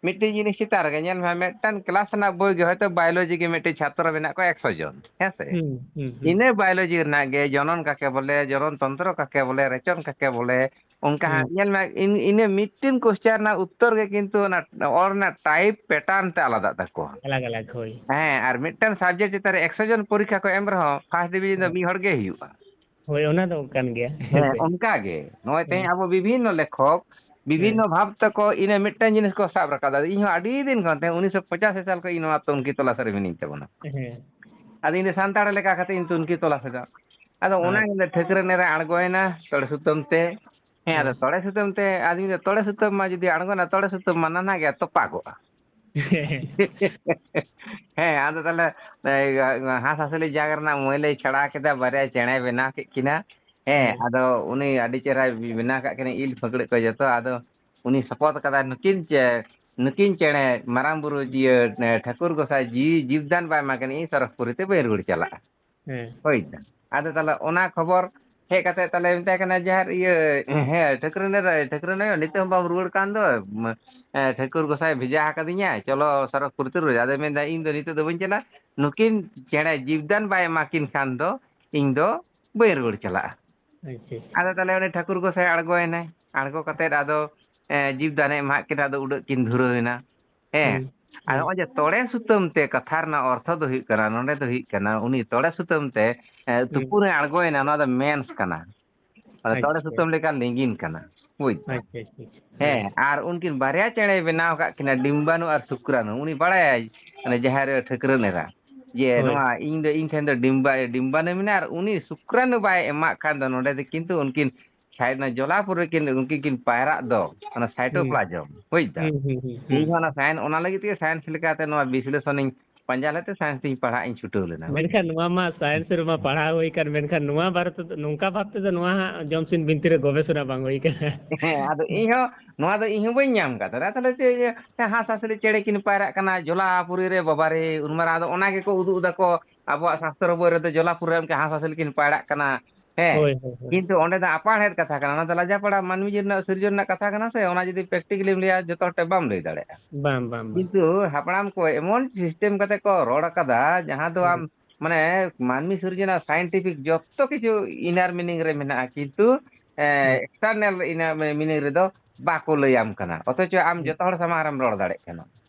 ᱢᱤᱫᱴᱤᱡ ᱡᱤᱱᱤᱥ ᱪᱮᱛᱟᱱ ᱨᱮᱜᱮ᱾ ᱧᱮᱞ ᱢᱮ, ᱢᱤᱫᱴᱟᱝ class ᱨᱮᱱᱟᱜ ᱵᱳᱭ ᱜᱮ ᱦᱚᱭᱛᱳ biology ᱜᱮ ᱢᱤᱫᱴᱤᱡ ᱪᱷᱟᱛᱨᱚ ᱢᱮᱱᱟᱜ ᱠᱚᱣᱟ ᱮᱠᱥᱚ ᱡᱚᱱ, ᱦᱮᱸ ᱥᱮ? ᱦᱩᱸ, ᱦᱩᱸ, ᱦᱩᱸ᱾ ᱤᱱᱟᱹ biology ᱨᱮᱱᱟᱜ ᱜᱮ ᱡᱚᱱᱚᱱ ᱠᱟᱠᱮ ᱵᱚᱞᱮ, ᱡᱚᱱᱚᱱ ᱛᱚᱱᱛᱨᱚ ᱠᱟᱠᱮ ᱵᱚᱞᱮ, ᱨᱮᱪᱚᱱ ᱠᱟᱠᱮ ᱵᱚᱞᱮ, ᱚᱱᱠᱟ ᱦᱟᱸᱜ ᱦᱩᱸ᱾ ᱧᱮᱞ ᱢᱮ, ᱤᱱ-, ᱤᱱᱟᱹ ᱢᱤᱫᱴᱮᱱ question ᱨᱮᱱᱟᱜ ᱩᱛᱛᱚᱨ ᱜᱮ ᱠᱤᱱᱛᱩ ᱚᱱᱟ ᱚᱞ ᱨᱮᱱᱟᱜ type pattern ᱛᱮ ᱟᱞᱟᱫᱟᱜ ᱛᱟᱠᱚᱣᱟ᱾ ᱟᱞᱟᱜᱽ ᱟᱞᱟᱜᱽ, ᱦᱳᱭ᱾ ᱦᱮᱸ, ᱟᱨ ᱢᱤᱫᱴᱮᱱ subject ᱪᱮᱛᱟᱱ ᱨᱮ ᱮᱠᱥᱚ ᱡᱚᱱ ᱯᱚᱨᱤᱠᱠᱷᱟ ᱠᱚ ᱮᱢ ᱨᱮᱦᱚᱸ first division ᱫᱚ ᱦᱳᱭ᱾ ᱢᱤᱫ ᱦᱚᱲ ᱜᱮᱭ ᱦᱩᱭᱩᱜᱼᱟ᱾ ᱦᱳᱭ, ᱚᱱᱟ ᱫᱚ ᱠᱟᱱ ᱜᱮᱭᱟ᱾ ᱦᱮᱸ, ᱦᱮᱸ᱾ ᱚᱱᱠᱟ ᱜᱮ᱾ ᱱᱚᱜᱼᱚᱭ ᱛᱮᱦᱮᱧ ᱦᱮᱸ᱾ ᱟᱵᱚ ᱵᱤᱵᱷᱤᱱᱱᱚ ᱞᱮᱠᱷᱚᱠ, ᱦᱮᱸ᱾ ᱵᱤᱵᱷᱤᱱᱱᱚ ᱵᱷᱟᱵᱽ ᱛᱮᱠᱚ ᱤᱱᱟᱹ ᱢᱤᱫᱴᱟᱝ ᱡᱤᱱᱤᱥ ᱠᱚ ᱥᱟᱵ ᱨᱟᱠᱟᱵ ᱫᱟ᱾ ᱤᱧ ᱦᱚᱸ ᱟᱹᱰᱤ ᱫᱤᱱ ᱠᱷᱚᱱ, ᱛᱮᱦᱮᱧ ᱩᱱᱤᱥᱥᱚ ᱯᱚᱸᱪᱟᱥᱤ ᱥᱟᱞ ᱠᱷᱚᱱ ᱤᱧ ᱱᱚᱣᱟ ᱛᱩᱱᱠᱷᱤ ᱛᱚᱞᱟᱥ ᱨᱮ ᱢᱤᱱᱟᱹᱧ ᱛᱟᱵᱚᱱᱟ᱾ ᱦᱮᱸ᱾ ᱟᱫᱚ ᱤᱧ ᱫᱚ ᱥᱟᱱᱛᱟᱲ ᱞᱮᱠᱟ ᱠᱟᱛᱮ ᱤᱧ ᱛᱩᱱᱠᱷᱤ ᱛᱚᱞᱟᱥ ᱮᱫᱟ᱾ ᱟᱫᱚ ᱚᱱᱟ ᱦᱮᱸ᱾ ᱜᱮ ᱴᱷᱟᱹᱠᱨᱟᱹᱱ ᱮᱨᱟ ᱟᱬᱜᱚᱭᱮᱱᱟ ᱛᱚᱲᱮ ᱥᱩᱛᱟᱹᱢ ᱛᱮ᱾ ᱦᱮᱸ, ᱟᱫᱚ ᱦᱮᱸ᱾ ᱛᱚᱲᱮ ᱥᱩᱛᱟᱹᱢ ᱛᱮ, ᱟᱫᱚ ᱛᱚᱲᱮ ᱥᱩᱛᱟᱹᱢ ᱢᱟ ᱡᱩᱫᱤ ᱟᱬᱜᱚᱱᱟ, ᱛᱚᱲᱮ ᱥᱩᱛᱟᱹᱢ ᱢᱟ ᱱᱟᱱᱟ ᱜᱮ ᱛᱚᱯᱟᱜᱚᱜᱼᱟ᱾ ᱦᱮᱸ, ᱟᱫᱚ ᱛᱟᱦᱞᱮ, ᱮ, ᱦᱟᱸᱥ ᱦᱟᱸᱥᱞᱤ ᱡᱟᱝ ᱨᱮᱱᱟᱜ ᱢᱟᱹᱭᱞᱟᱹᱭ ᱪᱷᱟᱲᱟᱣ ᱠᱮᱫᱟ, ᱵᱟᱨᱭᱟ ᱪᱮᱬᱮᱭ ᱵᱮᱱᱟᱣ ᱠᱮᱫ ᱠᱤᱱᱟ᱾ ᱦᱮᱸ, ᱦᱮᱸ᱾ ᱟᱫᱚ ᱩᱱᱤ ᱟᱹᱰᱤ ᱪᱮᱦᱨᱟᱭ ᱵᱮᱱᱟᱣ ᱠᱟᱜ ᱠᱤᱱᱟ, ᱤᱞ ᱯᱷᱟᱹᱠᱲᱟᱹᱜ ᱠᱚ ᱡᱚᱛᱚ᱾ ᱟᱫᱚ ᱩᱱᱤ ᱥᱚᱯᱚᱛ ᱠᱟᱫᱟᱭ, ᱱᱩᱠᱤᱱ ᱪᱮ-, ᱱᱩᱠᱤᱱ ᱪᱮᱬᱮ ᱢᱟᱨᱟᱝ ᱵᱩᱨᱩ ᱡᱤᱭᱟᱹ, ᱮ, ᱴᱷᱟᱹᱠᱩᱨ ᱜᱚᱸᱥᱟᱭ ᱡᱤᱣᱤ ᱡᱤᱵᱽᱫᱟᱱ ᱵᱟᱭ ᱮᱢᱟ ᱠᱤᱱ, ᱤᱧ ᱥᱚᱨᱚᱜᱽᱯᱩᱨᱤ ᱛᱮ ᱵᱟᱹᱧ ᱨᱩᱣᱟᱹᱲ ᱪᱟᱞᱟᱜᱼᱟ᱾ ᱦᱮᱸ᱾ ᱦᱳᱭ ᱥᱮ᱾ ᱟᱫᱚ ᱛᱟᱦᱞᱮ ᱚᱱᱟ ᱠᱷᱚᱵᱚᱨ ᱦᱮᱡ ᱠᱟᱛᱮ ᱛᱟᱦᱞᱮ ᱢᱮᱛᱟᱭ ᱠᱟᱱᱟ, ᱡᱟᱦᱮᱨ ᱤᱭᱟᱹ, ᱦᱮᱸ, ᱴᱷᱟᱹᱠᱨᱟᱹᱱ ᱮᱨᱟ, ᱴᱷᱟᱹᱠᱨᱟᱹᱱ ᱟᱭᱳ, ᱱᱤᱛᱚᱜ ᱦᱚᱸ ᱵᱟᱢ ᱨᱩᱣᱟᱹᱲ ᱠᱟᱱ ᱫᱚ? ᱢ-, ᱮ, ᱴᱷᱟᱹᱠᱩᱨ ᱜᱚᱸᱥᱟᱭ ᱵᱷᱮᱡᱟ ᱟᱠᱟᱫᱤᱧᱟ, ᱪᱚᱞᱚ ᱥᱚᱨᱚᱜᱽᱯᱩᱨᱤ ᱛᱮ ᱨᱩᱣᱟᱹᱲ᱾ ᱟᱫᱚᱭ ᱢᱮᱱᱫᱟ, ᱤᱧ ᱫᱚ ᱱᱤᱛᱚᱜ ᱫᱚ ᱵᱟᱹᱧ ᱪᱟᱞᱟᱜᱼᱟ, ᱱᱩᱠᱤᱱ ᱪᱮᱬᱮ ᱡᱤᱵᱽᱫᱟᱱ ᱵᱟᱭ ᱮᱢᱟ ᱠᱤᱱ ᱠᱷᱟᱱ ᱫᱚ ᱤᱧ ᱫᱚ ᱵᱟᱹᱧ ᱨᱩᱣᱟᱹᱲ ᱪᱟᱞᱟᱜᱼᱟ᱾ ᱟᱪᱪᱷᱟ, ᱟᱪᱪᱷᱟ᱾ ᱟᱫᱚ ᱛᱟᱦᱞᱮ ᱩᱱᱤ ᱴᱷᱟᱹᱠᱩᱨ ᱜᱚᱸᱥᱟᱭ ᱟᱬᱜᱚᱭᱮᱱᱟᱭ, ᱟᱬᱜᱚ ᱠᱟᱛᱮ ᱟᱫᱚ, ᱮ, ᱡᱤᱵᱽᱫᱟᱱᱮ ᱮᱢᱟᱜ ᱠᱤᱱᱟ, ᱟᱫᱚ ᱩᱰᱟᱹᱜ ᱠᱤᱱ ᱫᱷᱩᱨᱟᱹᱣ ᱮᱱᱟ᱾ ᱦᱮᱸ᱾ ᱦᱩᱸ, ᱟᱨ ᱦᱩᱸ᱾ ᱱᱚᱜᱼᱚᱭ ᱡᱮ ᱛᱚᱲᱮ ᱥᱩᱛᱟᱹᱢ ᱛᱮ ᱠᱟᱛᱷᱟ ᱨᱮᱱᱟᱜ ᱚᱨᱛᱷᱚ ᱫᱚ ᱦᱩᱭᱩᱜ ᱠᱟᱱᱟ, ᱱᱚᱰᱮ ᱫᱚ ᱦᱩᱭᱩᱜ ᱠᱟᱱᱟ, ᱩᱱᱤ ᱛᱚᱲᱮ ᱥᱩᱛᱟᱹᱢ ᱛᱮ, ᱮ, ᱦᱩᱸ᱾ ᱛᱩᱯᱩᱱᱮ ᱟᱬᱜᱚᱭᱮᱱᱟ, ᱱᱚᱣᱟ ᱫᱚ ᱢᱮᱱᱥ ᱠᱟᱱᱟ᱾ ᱢᱟᱱᱮ ᱛᱚᱲᱮ ᱟᱪᱪᱷᱟ᱾ ᱥᱩᱛᱟᱹᱢ ᱞᱮᱠᱟ ᱞᱤᱸᱜᱤᱱ ᱠᱟᱱᱟ, ᱵᱩᱡᱽ ᱫᱟᱢ? ᱟᱪᱪᱷᱟ, ᱟᱪᱪᱷᱟ, ᱟᱪᱪᱷᱟ᱾ ᱦᱮᱸ, ᱦᱮᱸ᱾ ᱟᱨ ᱩᱱᱠᱤᱱ ᱵᱟᱨᱭᱟ ᱪᱮᱬᱮᱭ ᱵᱮᱱᱟᱣ ᱟᱠᱟᱫ ᱠᱤᱱᱟ, ᱰᱤᱢᱵᱟᱱᱩ ᱟᱨ ᱥᱩᱠᱨᱟᱱᱩ᱾ ᱩᱱᱤ ᱵᱟᱲᱟᱭᱟᱭ, ᱢᱟᱱᱮ ᱡᱟᱦᱮᱨ ᱟᱭᱳ ᱴᱷᱟᱹᱠᱨᱟᱹᱱ ᱮᱨᱟ, ᱡᱮ ᱦᱳᱭ᱾ ᱱᱚᱣᱟ ᱤᱧ ᱫᱚ, ᱤᱧ ᱴᱷᱮᱱ ᱫᱚ ᱰᱤᱢᱵᱟ-, ᱰᱤᱢᱵᱟᱱᱩ ᱢᱮᱱᱟᱜᱼᱟ, ᱟᱨ ᱩᱱᱤ ᱥᱩᱠᱨᱟᱱᱩ ᱵᱟᱭ ᱮᱢᱟᱜ ᱠᱷᱟᱱ ᱫᱚ ᱱᱚᱰᱮ ᱫᱚ ᱠᱤᱱᱛᱩ ᱩᱱᱠᱤᱱ ᱥᱟᱭ-, ᱚᱱᱟ ᱡᱚᱞᱟᱯᱩᱨ ᱨᱮ ᱠᱤᱱ, ᱩᱱᱠᱤᱱ ᱠᱤᱱ ᱯᱟᱭᱨᱟᱜ ᱫᱚ, ᱚᱱᱟ ᱦᱩᱸ᱾ ᱥᱟᱭᱴᱳᱯᱞᱟᱡᱚᱢ, ᱵᱩᱡᱽ ᱫᱟᱢ? ᱦᱩᱸ, ᱦᱩᱸ, ᱦᱩᱸ, ᱦᱩᱸ᱾ ᱤᱧ ᱦᱚᱸ ᱚᱱᱟ ᱥᱟᱭᱮᱱᱥ, ᱚᱱᱟ ᱞᱟᱹᱜᱤᱫ ᱛᱮᱜᱮ ᱥᱟᱭᱮᱱᱥ ᱞᱮᱠᱟᱛᱮ ᱱᱚᱣᱟ ᱵᱤᱥᱞᱮᱥᱚᱱᱤᱧ ᱯᱟᱸᱡᱟ ᱞᱮᱫ ᱛᱮ ᱥᱟᱭᱮᱱᱥ ᱛᱤᱧ ᱯᱟᱲᱦᱟᱜ ᱤᱧ ᱪᱷᱩᱴᱟᱹᱣ ᱞᱮᱱᱟ᱾ ᱢᱮᱱᱠᱷᱟᱱ ᱱᱚᱣᱟ ᱢᱟ ᱥᱟᱭᱮᱱᱥ ᱨᱮᱢᱟ ᱯᱟᱲᱦᱟᱣ ᱦᱩᱭ ᱟᱠᱟᱱ, ᱢᱮᱱᱠᱷᱟᱱ ᱱᱚᱣᱟ ᱵᱟᱨᱮ ᱛᱮᱫᱚ, ᱱᱚᱝᱠᱟ ᱵᱷᱟᱵ ᱛᱮᱫᱚ ᱱᱚᱣᱟ ᱦᱟᱸᱜ ᱡᱚᱢᱥᱤᱢ ᱵᱤᱱᱛᱤ ᱨᱮ ᱜᱚᱵᱮᱥᱚᱱᱟ ᱵᱟᱝ ᱦᱩᱭ ᱟᱠᱟᱱᱟ᱾ ᱦᱮᱸ, ᱟᱫᱚ ᱤᱧ ᱦᱚᱸ, ᱱᱚᱣᱟ ᱫᱚ ᱤᱧ ᱦᱚᱸ ᱵᱟᱹᱧ ᱧᱟᱢ ᱟᱠᱟᱫ ᱛᱟᱦᱮᱱᱟ᱾ ᱛᱟᱦᱞᱮ ᱪᱮᱫ, ᱦᱟᱸᱥ ᱦᱟᱸᱥᱞᱤ ᱪᱮᱬᱮ ᱠᱤᱱ ᱯᱟᱭᱨᱟᱜ ᱠᱟᱱᱟ ᱡᱚᱞᱟᱯᱩᱨᱤ ᱨᱮ, ᱵᱟᱵᱟ ᱨᱮ, ᱩᱱ ᱢᱟᱨᱟᱝ, ᱟᱫᱚ ᱚᱱᱟ ᱜᱮᱠᱚ ᱩᱫᱩᱜ ᱮᱫᱟ ᱠᱚ ᱟᱵᱚᱣᱟᱜ ᱥᱟᱥᱛᱨᱚ ᱵᱳᱭ ᱨᱮᱫᱚ ᱡᱚᱞᱟᱯᱩᱨᱤ ᱨᱮ ᱚᱱᱠᱟ ᱦᱟᱸᱥ ᱦᱟᱸᱥᱞᱤ ᱠᱤᱱ ᱯᱟᱭᱨᱟᱜ ᱠᱟᱱᱟ᱾ ᱦᱮᱸ, ᱦᱳᱭ, ᱦᱳᱭ, ᱦᱳᱭ᱾ ᱠᱤᱱᱛᱩ ᱚᱸᱰᱮ ᱫᱚ ᱟᱯᱟᱬ ᱦᱮᱫ ᱠᱟᱛᱷᱟ ᱠᱟᱱᱟ, ᱚᱱᱟ ᱫᱚ ᱞᱟᱡᱟᱯᱟᱲᱟ ᱢᱟᱹᱱᱢᱤ ᱡᱤᱭᱚᱱ ᱨᱮᱱᱟᱜ ᱥᱤᱨᱡᱚᱱ ᱨᱮᱱᱟᱜ ᱠᱟᱛᱷᱟ ᱠᱟᱱᱟ ᱥᱮ, ᱚᱱᱟ ᱡᱩᱫᱤ practically ᱮᱢ ᱞᱟᱹᱭᱟ, ᱡᱚᱛᱚ ᱦᱚᱲ ᱴᱷᱮᱱ ᱵᱟᱢ ᱞᱟᱹᱭ ᱫᱟᱲᱮᱭᱟᱜᱼᱟ᱾ ᱵᱟᱝ, ᱵᱟᱝ, ᱵᱟᱝ᱾ ᱠᱤᱱᱛᱩ ᱦᱟᱯᱲᱟᱢ ᱠᱚ ᱮᱢᱚᱱ system ᱠᱟᱛᱮ ᱠᱚ ᱨᱚᱲ ᱟᱠᱟᱫᱟ, ᱡᱟᱦᱟᱸ ᱫᱚ ᱦᱩᱸ᱾ ᱟᱢ, ᱢᱟᱱᱮ, ᱢᱟᱹᱱᱢᱤ ᱥᱤᱨᱡᱚᱱᱟᱜ scientific ᱡᱚᱛᱚ ᱠᱤᱪᱷᱩ inner meaning ᱨᱮ ᱢᱮᱱᱟᱜᱼᱟ, ᱠᱤᱱᱛᱩ, ᱮ, ᱦᱩᱸ᱾ External inner meaning ᱨᱮᱫᱚ ᱵᱟᱠᱚ ᱞᱟᱹᱭᱟᱢ ᱠᱟᱱᱟ, ᱚᱛᱷᱚᱪᱚ ᱟᱢ ᱦᱩᱸ᱾ ᱡᱚᱛᱚ ᱦᱚᱲ ᱥᱟᱢᱟᱝ ᱨᱮᱢ ᱨᱚᱲ ᱫᱟᱲᱮᱭᱟᱜ ᱠᱟᱱᱟ᱾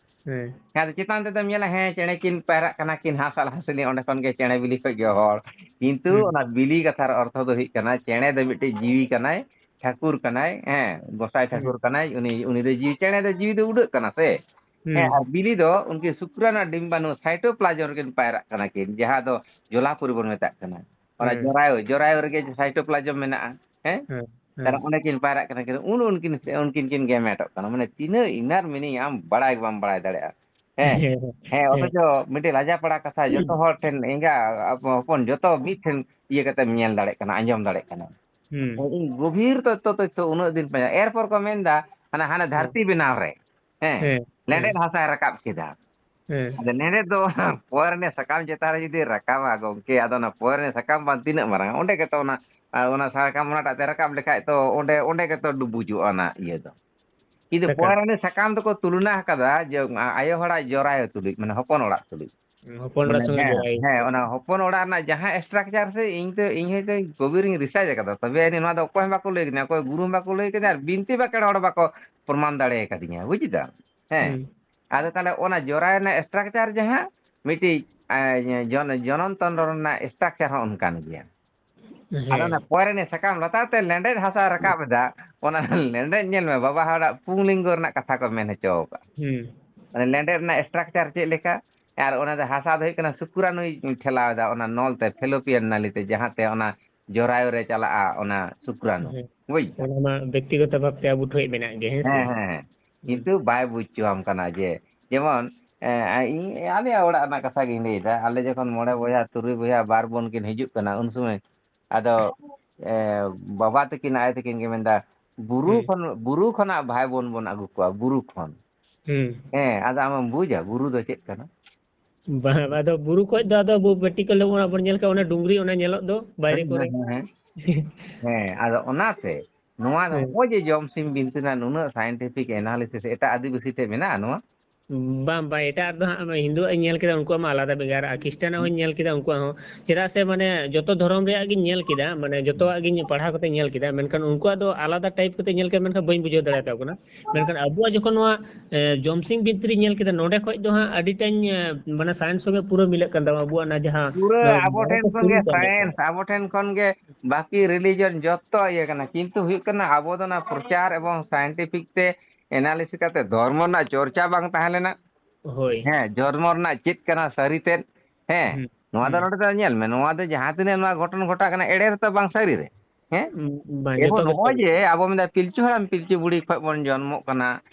ᱦᱮᱸ᱾ ᱦᱮᱸ, ᱟᱫᱚ ᱪᱮᱛᱟᱱ ᱛᱮᱫᱚᱢ ᱧᱮᱞᱟ, ᱦᱮᱸ, ᱪᱮᱬᱮ ᱠᱤᱱ ᱯᱟᱭᱨᱟᱜ ᱠᱟᱱᱟ ᱠᱤᱱ, ᱦᱟᱸᱥ ᱟᱨ ᱦᱟᱸᱥᱞᱤ, ᱚᱸᱰᱮ ᱠᱷᱚᱱ ᱜᱮ ᱪᱮᱬᱮ ᱵᱤᱞᱤ ᱠᱷᱚᱡ ᱜᱮ ᱦᱚᱲ᱾ ᱠᱤᱱᱛᱩ ᱦᱩᱸ᱾ ᱚᱱᱟ ᱵᱤᱞᱤ ᱠᱟᱛᱷᱟ ᱨᱮ ᱚᱨᱛᱷᱚ ᱫᱚ ᱦᱩᱭᱩᱜ ᱠᱟᱱᱟ, ᱪᱮᱬᱮ ᱫᱚ ᱢᱤᱫᱴᱤᱡ ᱡᱤᱣᱤ ᱠᱟᱱᱟᱭ, ᱴᱷᱟᱹᱠᱩᱨ ᱠᱟᱱᱟᱭ, ᱦᱮᱸ, ᱜᱚᱸᱥᱟᱭ ᱦᱩᱸ᱾ ᱴᱷᱟᱹᱠᱩᱨ ᱠᱟᱱᱟᱭ, ᱩᱱᱤ, ᱩᱱᱤ ᱫᱚ ᱡᱤᱣᱤ, ᱪᱮᱬᱮ ᱫᱚ ᱡᱤᱣᱤ ᱫᱚ ᱩᱰᱟᱹᱜ ᱠᱟᱱᱟ ᱥᱮ? ᱦᱩᱸ᱾ ᱦᱮᱸ, ᱟᱨ ᱵᱤᱞᱤ ᱫᱚ ᱩᱱᱠᱤᱱ ᱥᱩᱠᱨᱟᱱᱩ ᱟᱨ ᱰᱤᱢᱵᱟᱱᱩ cytoplasm ᱨᱮᱠᱤᱱ ᱯᱟᱭᱨᱟᱜ ᱠᱟᱱᱟ ᱠᱤᱱ, ᱡᱟᱦᱟᱸ ᱫᱚ ᱡᱚᱞᱟᱯᱩᱨᱤ ᱵᱚᱱ ᱢᱮᱛᱟᱜ ᱠᱟᱱᱟ᱾ ᱚᱱᱟ ᱦᱮᱸ᱾ ᱡᱚᱨᱟᱭᱩ, ᱡᱚᱨᱟᱭᱩ ᱨᱮᱜᱮ ᱥᱟᱭᱴᱳᱯᱞᱟᱡᱚᱢ ᱢᱮᱱᱟᱜᱼᱟ᱾ ᱦᱮᱸ? ᱦᱮᱸ, ᱦᱮᱸ᱾ ᱛᱟᱦᱞᱮ ᱚᱸᱰᱮ ᱠᱤᱱ ᱯᱟᱭᱨᱟᱜ ᱠᱟᱱᱟ, ᱠᱤᱱ ᱩᱱ ᱩᱱᱠᱤᱱ, ᱩᱱᱠᱤᱱ ᱠᱤᱱ ᱜᱮᱢᱮᱴᱚᱜ ᱠᱟᱱᱟ᱾ ᱢᱟᱱᱮ ᱛᱤᱱᱟᱹᱜ inner meaning ᱟᱢ ᱵᱟᱲᱟᱭ ᱜᱮ ᱵᱟᱢ ᱵᱟᱲᱟᱭ ᱫᱟᱲᱮᱭᱟᱜᱼᱟ᱾ ᱦᱮᱸ? ᱦᱮᱸ, ᱦᱮᱸ᱾ ᱦᱮᱸ, ᱦᱮᱸ᱾ ᱚᱛᱷᱚᱪᱚ ᱢᱤᱫᱴᱮᱡ ᱞᱟᱡᱟ ᱯᱟᱲᱟ ᱠᱟᱛᱷᱟ, ᱡᱚᱛᱚ ᱦᱚᱲ ᱴᱷᱮᱱ, ᱮᱸᱜᱟ, ᱟᱯ-, ᱦᱚᱯᱚᱱ, ᱡᱚᱛᱚ ᱢᱤᱫ ᱴᱷᱮᱱ ᱤᱭᱟᱹ ᱠᱟᱛᱮᱢ ᱧᱮᱞ ᱫᱟᱲᱮᱭᱟᱜ ᱠᱟᱱᱟ, ᱟᱸᱡᱚᱢ ᱫᱟᱲᱮᱭᱟᱜ ᱠᱟᱱᱟ᱾ ᱦᱩᱸ᱾ ᱤᱧ ᱜᱚᱵᱷᱤᱨ ᱛᱚᱛᱛᱚ, ᱛᱚᱛᱛᱷᱚ ᱩᱱᱟᱹᱜ ᱫᱤᱱ ᱯᱟᱸᱡᱟ᱾ ᱮᱨᱯᱚᱨ ᱠᱚ ᱢᱮᱱᱫᱟ, ᱦᱟᱱᱟ, ᱦᱟᱱᱟ ᱦᱮᱸ᱾ ᱫᱷᱟᱹᱨᱛᱤ ᱵᱮᱱᱟᱣ ᱨᱮ, ᱦᱮᱸ, ᱦᱮᱸ, ᱞᱮᱸᱰᱮᱫ ᱦᱮᱸ᱾ ᱦᱟᱥᱟᱭ ᱨᱟᱠᱟᱵ ᱠᱮᱫᱟ᱾ ᱦᱮᱸ᱾ ᱟᱫᱚ ᱞᱮᱸᱰᱮᱫ ᱫᱚ ᱯᱚᱭᱨᱟᱱᱤ ᱥᱟᱠᱟᱢ ᱪᱮᱛᱟᱱ ᱨᱮ ᱡᱩᱫᱤ ᱨᱟᱠᱟᱵᱟ ᱜᱚᱢᱠᱮ, ᱟᱫᱚ ᱚᱱᱟ ᱯᱚᱭᱨᱟᱱᱤ ᱥᱟᱠᱟᱢ ᱵᱟᱝ ᱛᱤᱱᱟᱹᱜ ᱢᱟᱨᱟᱝ, ᱚᱸᱰᱮ ᱜᱮᱛᱚ ᱚᱱᱟ, ᱟᱨ ᱚᱱᱟ ᱥᱟᱠᱟᱢ ᱚᱱᱟᱴᱟᱜ ᱛᱮ ᱨᱟᱠᱟᱵ ᱞᱮᱠᱷᱟᱡ ᱛᱚ ᱚᱸᱰᱮ, ᱚᱸᱰᱮ ᱜᱮᱛᱚ ᱰᱩᱵᱩᱡᱚᱜᱼᱟ ᱚᱱᱟ ᱤᱭᱟᱹ ᱫᱚ᱾ ᱠᱤᱱᱛᱩ ᱥᱟᱠᱟᱢ᱾ ᱯᱚᱭᱨᱟᱱᱤ ᱥᱟᱠᱟᱢ ᱫᱚᱠᱚ ᱛᱩᱞᱚᱱᱟ ᱟᱠᱟᱫᱟ ᱡᱮ ᱟ-, ᱟᱭᱳ ᱦᱚᱲᱟᱜ ᱡᱚᱨᱟᱭᱳ ᱛᱩᱞᱩᱡ, ᱢᱟᱱᱮ ᱦᱚᱯᱚᱱ ᱚᱲᱟᱜ ᱛᱩᱞᱩᱡ᱾ ᱦᱚᱯᱚᱱ ᱚᱲᱟᱜ ᱢᱟᱱᱮ ᱥᱚᱸᱜᱮ ᱦᱮᱸ, ᱡᱚᱨᱟᱭᱳ᱾ ᱦᱮᱸ, ᱚᱱᱟ ᱦᱚᱯᱚᱱ ᱚᱲᱟᱜ ᱨᱮᱱᱟᱜ ᱡᱟᱦᱟᱸ structure ᱥᱮ ᱤᱧ ᱛᱚ, ᱤᱧ ᱦᱚᱭᱛᱳ ᱜᱚᱵᱷᱤᱨᱤᱧ research ᱟᱠᱟᱫᱟ, ᱛᱚᱵᱮ ᱟᱹᱱᱤᱡ ᱱᱚᱣᱟ ᱫᱚ ᱚᱠᱚᱭ ᱦᱚᱸ ᱵᱟᱠᱚ ᱞᱟᱹᱭ ᱠᱟᱫᱤᱧᱟ, ᱚᱠᱚᱭ ᱜᱩᱨᱩ ᱦᱚᱸ ᱵᱟᱠᱚ ᱞᱟᱹᱭ ᱠᱟᱫᱤᱧᱟ, ᱟᱨ ᱵᱤᱱᱛᱤ ᱵᱟᱠᱷᱮᱲ ᱦᱚᱲ ᱵᱟᱠᱚ ᱯᱨᱚᱢᱟᱱ ᱫᱟᱲᱮ ᱠᱟᱫᱤᱧᱟ, ᱵᱩᱡ ᱫᱟᱢ? ᱦᱮᱸ᱾ ᱦᱩᱸ᱾ ᱟᱫᱚ ᱛᱟᱦᱞᱮ ᱚᱱᱟ ᱡᱚᱨᱟᱭᱳ ᱨᱮᱱᱟᱜ structure ᱡᱟᱦᱟᱸ ᱢᱤᱫᱴᱤᱡ, ᱮ, ᱡᱚᱱ-, ᱡᱚᱱᱚᱱ ᱛᱚᱱᱛᱨᱚ ᱨᱮᱱᱟᱜ structure ᱦᱚᱸ ᱚᱱᱠᱟᱱ ᱜᱮᱭᱟ᱾ ᱦᱮᱸ᱾ ᱟᱫᱚ ᱚᱱᱟ ᱯᱚᱭᱨᱟᱱᱤ ᱥᱟᱠᱟᱢ ᱞᱟᱛᱟᱨ ᱛᱮ ᱞᱮᱸᱰᱮᱫ ᱦᱟᱥᱟ ᱨᱟᱠᱟᱵ ᱮᱫᱟ, ᱚᱱᱟ ᱞᱮᱸᱰᱮᱫ ᱧᱮᱞ ᱢᱮ, ᱵᱟᱵᱟ ᱦᱚᱲᱟᱜ ᱯᱩᱝᱞᱤᱝᱜᱚ ᱨᱮᱱᱟᱜ ᱠᱟᱛᱷᱟ ᱠᱚ ᱢᱮᱱ ᱦᱚᱪᱚ ᱟᱠᱟᱫᱼᱟ᱾ ᱦᱩᱸ᱾ ᱢᱟᱱᱮ ᱞᱮᱸᱰᱮᱫ ᱨᱮᱱᱟᱜ structure ᱪᱮᱫ ᱞᱮᱠᱟ, ᱟᱨ ᱚᱱᱟ ᱫᱚ ᱦᱟᱥᱟ ᱫᱚ ᱦᱩᱭᱩᱜ ᱠᱟᱱᱟ ᱥᱩᱠᱨᱟᱱᱩᱭ ᱴᱷᱮᱞᱟᱣ ᱮᱫᱟ, ᱚᱱᱟ ᱱᱚᱞ ᱛᱮ, fallopian ᱱᱟᱞᱤ ᱛᱮ, ᱡᱟᱦᱟᱸ ᱛᱮ ᱚᱱᱟ ᱡᱚᱨᱟᱭᱩ ᱨᱮ ᱪᱟᱞᱟᱜᱼᱟ, ᱚᱱᱟ ᱥᱩᱠᱨᱟᱱᱩ᱾ ᱦᱮᱸ᱾ ᱵᱩᱡ ᱫᱟᱢ? ᱚᱱᱟ ᱢᱟ ᱵᱮᱠᱛᱤᱜᱚᱛᱚ ᱵᱷᱟᱵᱛᱮ ᱟᱵᱚ ᱴᱷᱮᱡ ᱢᱮᱱᱟᱜ ᱜᱮᱭᱟ, ᱦᱮᱸ ᱥᱮ? ᱦᱮᱸ, ᱦᱮᱸ᱾ ᱦᱩᱸ᱾ ᱠᱤᱱᱛᱩ ᱵᱟᱭ ᱵᱩᱡ ᱦᱚᱪᱚᱣᱟᱢ ᱠᱟᱱᱟ ᱡᱮ, ᱡᱮᱢᱚᱱ, ᱮ, ᱤᱧ ᱟᱞᱮᱭᱟᱜ ᱚᱲᱟᱜ ᱨᱮᱱᱟᱜ ᱠᱟᱛᱷᱟ ᱜᱤᱧ ᱞᱟᱹᱭᱫᱟ, ᱟᱞᱮ ᱡᱚᱠᱷᱚᱱ ᱢᱚᱬᱮ ᱵᱚᱭᱦᱟ, ᱛᱩᱨᱩᱭ ᱵᱚᱭᱦᱟ, ᱵᱟᱨ ᱵᱚᱱ ᱠᱤᱱ ᱦᱤᱡᱩᱜ ᱠᱟᱱᱟ, ᱩᱱ ᱥᱚᱢᱚᱭ ᱟᱫᱚ, ᱮ, ᱵᱟᱵᱟ ᱛᱟᱹᱠᱤᱱ, ᱟᱭᱳ ᱛᱟᱹᱠᱤᱱ ᱠᱤᱱ ᱢᱮᱱᱫᱟ, "ᱵᱩᱨᱩ ᱦᱩᱸ᱾ ᱠᱷᱚᱱ, ᱵᱩᱨᱩ ᱠᱷᱚᱱᱟᱜ ᱵᱷᱟᱭ ᱵᱚᱱ ᱵᱚᱱ ᱟᱹᱜᱩ ᱠᱚᱣᱟ, ᱵᱩᱨᱩ ᱠᱷᱚᱱ᱾" ᱦᱩᱸ᱾ ᱦᱮᱸ, ᱟᱫᱚ ᱟᱢᱮᱢ ᱵᱩᱡᱟ ᱵᱩᱨᱩ ᱫᱚ ᱪᱮᱫ ᱠᱟᱱᱟ? ᱵᱟᱝ, ᱟᱫᱚ ᱵᱩᱨᱩ ᱠᱷᱚᱡ ᱫᱚ ᱟᱫᱚ ᱟᱵᱚ practical ᱫᱚ ᱚᱱᱟ ᱵᱚᱱ ᱧᱮᱞ ᱠᱟᱜ, ᱚᱱᱟ ᱰᱩᱝᱨᱤ, ᱚᱱᱟ ᱧᱮᱞᱚᱜ ᱫᱚ ᱵᱟᱭᱨᱮ ᱦᱮᱸ, ᱠᱚᱨᱮ᱾ ᱦᱮᱸ, ᱦᱮᱸ, ᱦᱮᱸ᱾ ᱦᱮᱸ, ᱟᱫᱚ ᱚᱱᱟᱛᱮ ᱱᱚᱣᱟ ᱫᱚ ᱦᱮᱸ᱾ ᱱᱚᱜᱼᱚᱭ ᱡᱮ ᱡᱚᱢ ᱥᱤᱢ ᱵᱤᱱᱛᱤ ᱨᱮᱱᱟᱜ ᱱᱩᱱᱟᱹᱜ scientific analysis ᱮᱴᱟᱜ ᱟᱹᱫᱤᱵᱟᱹᱥᱤ ᱴᱷᱮᱡ ᱢᱮᱱᱟᱜᱼᱟ ᱱᱚᱣᱟ? ᱵᱟᱝ, ᱵᱟᱝ, ᱮᱴᱟᱜ ᱫᱚ ᱦᱟᱸᱜ ᱦᱤᱱᱫᱩᱣᱟᱜ ᱤᱧ ᱧᱮᱞ ᱠᱮᱫᱟ, ᱩᱱᱠᱩᱣᱟᱜ ᱢᱟ ᱟᱞᱟᱫᱟ ᱵᱷᱮᱜᱟᱨ, ᱟᱨ ᱠᱷᱨᱤᱥᱴᱟᱱᱟᱜ ᱦᱚᱸᱧ ᱧᱮᱞ ᱠᱮᱫᱟ, ᱩᱱᱠᱩᱣᱟᱜ ᱦᱚᱸ᱾ ᱪᱮᱫᱟᱜ ᱥᱮ, ᱢᱟᱱᱮ, ᱡᱚᱛᱚ ᱫᱷᱚᱨᱚᱢ ᱨᱮᱭᱟᱜ ᱜᱤᱧ ᱧᱮᱞ ᱠᱮᱫᱟ, ᱢᱟᱱᱮ, ᱡᱚᱛᱚᱣᱟᱜ ᱜᱤᱧ ᱯᱟᱲᱦᱟᱣ ᱠᱟᱛᱮ ᱧᱮᱞ ᱠᱮᱫᱟ, ᱢᱮᱱᱠᱷᱟᱱ ᱩᱱᱠᱩᱣᱟᱜ ᱫᱚ ᱟᱞᱟᱫᱟ type ᱠᱟᱛᱮ ᱧᱮᱞ ᱠᱮᱫᱟ, ᱢᱮᱱᱠᱷᱟᱱ ᱵᱟᱹᱧ ᱵᱩᱡᱷᱟᱹᱣ ᱫᱟᱲᱮᱭᱟᱛᱟ ᱠᱚ ᱠᱟᱱᱟ᱾ ᱢᱮᱱᱠᱷᱟᱱ ᱟᱵᱚᱣᱟᱜ ᱡᱚᱠᱷᱚᱱ ᱱᱚᱣᱟ, ᱮ, ᱡᱚᱢᱥᱤᱢ ᱵᱤᱱᱛᱤ ᱨᱤᱧ ᱧᱮᱞ ᱠᱮᱫᱟ, ᱱᱚᱰᱮ ᱠᱷᱚᱡ ᱫᱚ ᱦᱟᱸᱜ ᱟᱹᱰᱤᱴᱟᱧ, ᱮ, ᱢᱟᱱᱮ, science ᱥᱚᱸᱜᱮ ᱯᱩᱨᱟᱹ ᱢᱤᱞᱟᱹᱜ ᱠᱟᱱ ᱛᱟᱢᱟ ᱟᱵᱚᱣᱟᱜ ᱚᱱᱟ ᱡᱟᱦᱟᱸ, ᱯᱩᱨᱟᱹ ᱚᱱᱟ ᱟᱵᱚ ᱵᱟᱨᱮ ᱴᱷᱮᱱ ᱛᱮ ᱠᱷᱚᱱ ᱜᱮ ᱯᱩᱨᱟᱹᱧ ᱵᱟᱲᱟᱭ ᱠᱟᱱᱟ᱾ Science, ᱟᱵᱚ ᱴᱷᱮᱱ ᱠᱷᱚᱱ ᱜᱮ ᱵᱟᱹᱠᱤ religion ᱡᱚᱛᱚ ᱤᱭᱟᱹ ᱠᱟᱱᱟ, ᱠᱤᱱᱛᱩ ᱦᱩᱭᱩᱜ ᱠᱟᱱᱟ ᱟᱵᱚ ᱫᱚ ᱚᱱᱟ ᱯᱨᱚᱪᱟᱨ ᱮᱵᱚᱝ scientific ᱛᱮ analysis ᱠᱟᱛᱮ ᱫᱷᱚᱨᱢᱚ ᱨᱮᱱᱟᱜ ᱪᱚᱨᱪᱟ ᱵᱟᱝ ᱛᱟᱦᱮᱸ ᱞᱮᱱᱟ᱾ ᱦᱳᱭ᱾ ᱦᱮᱸ, ᱫᱷᱚᱨᱢᱚ ᱨᱮᱱᱟᱜ ᱪᱮᱫ ᱠᱟᱱᱟ ᱥᱟᱹᱨᱤ ᱛᱮᱫ, ᱦᱮᱸ, ᱦᱩᱸ᱾ ᱱᱚᱣᱟ ᱫᱚ ᱦᱩᱸ᱾ ᱱᱚᱰᱮ ᱫᱚ ᱧᱮᱞ ᱢᱮ, ᱱᱚᱣᱟ ᱫᱚ ᱡᱟᱦᱟᱸ ᱛᱤᱱᱟᱹᱜ ᱱᱚᱣᱟ ᱜᱷᱚᱴᱚᱱ ᱜᱷᱚᱴᱟᱜ ᱠᱟᱱᱟ, ᱮᱲᱮ ᱨᱮᱛᱚ ᱵᱟᱝ, ᱥᱟᱹᱨᱤ ᱨᱮ᱾ ᱦᱮᱸ? ᱩᱸ, ᱵᱟᱝ, ᱮᱵᱚᱝ ᱡᱚᱛᱚ ᱜᱮ ᱱᱚᱜᱼᱚᱭ ᱥᱟᱹᱨᱤ᱾ ᱡᱮ ᱟᱵᱚ ᱢᱮᱱᱫᱟ ᱯᱤᱞᱪᱩ ᱦᱟᱲᱟᱢ ᱯᱤᱞᱪᱩ ᱵᱩᱲᱦᱤ ᱠᱷᱚᱱ ᱵᱚᱱ ᱡᱚᱱᱢᱚᱜ ᱠᱟᱱᱟ,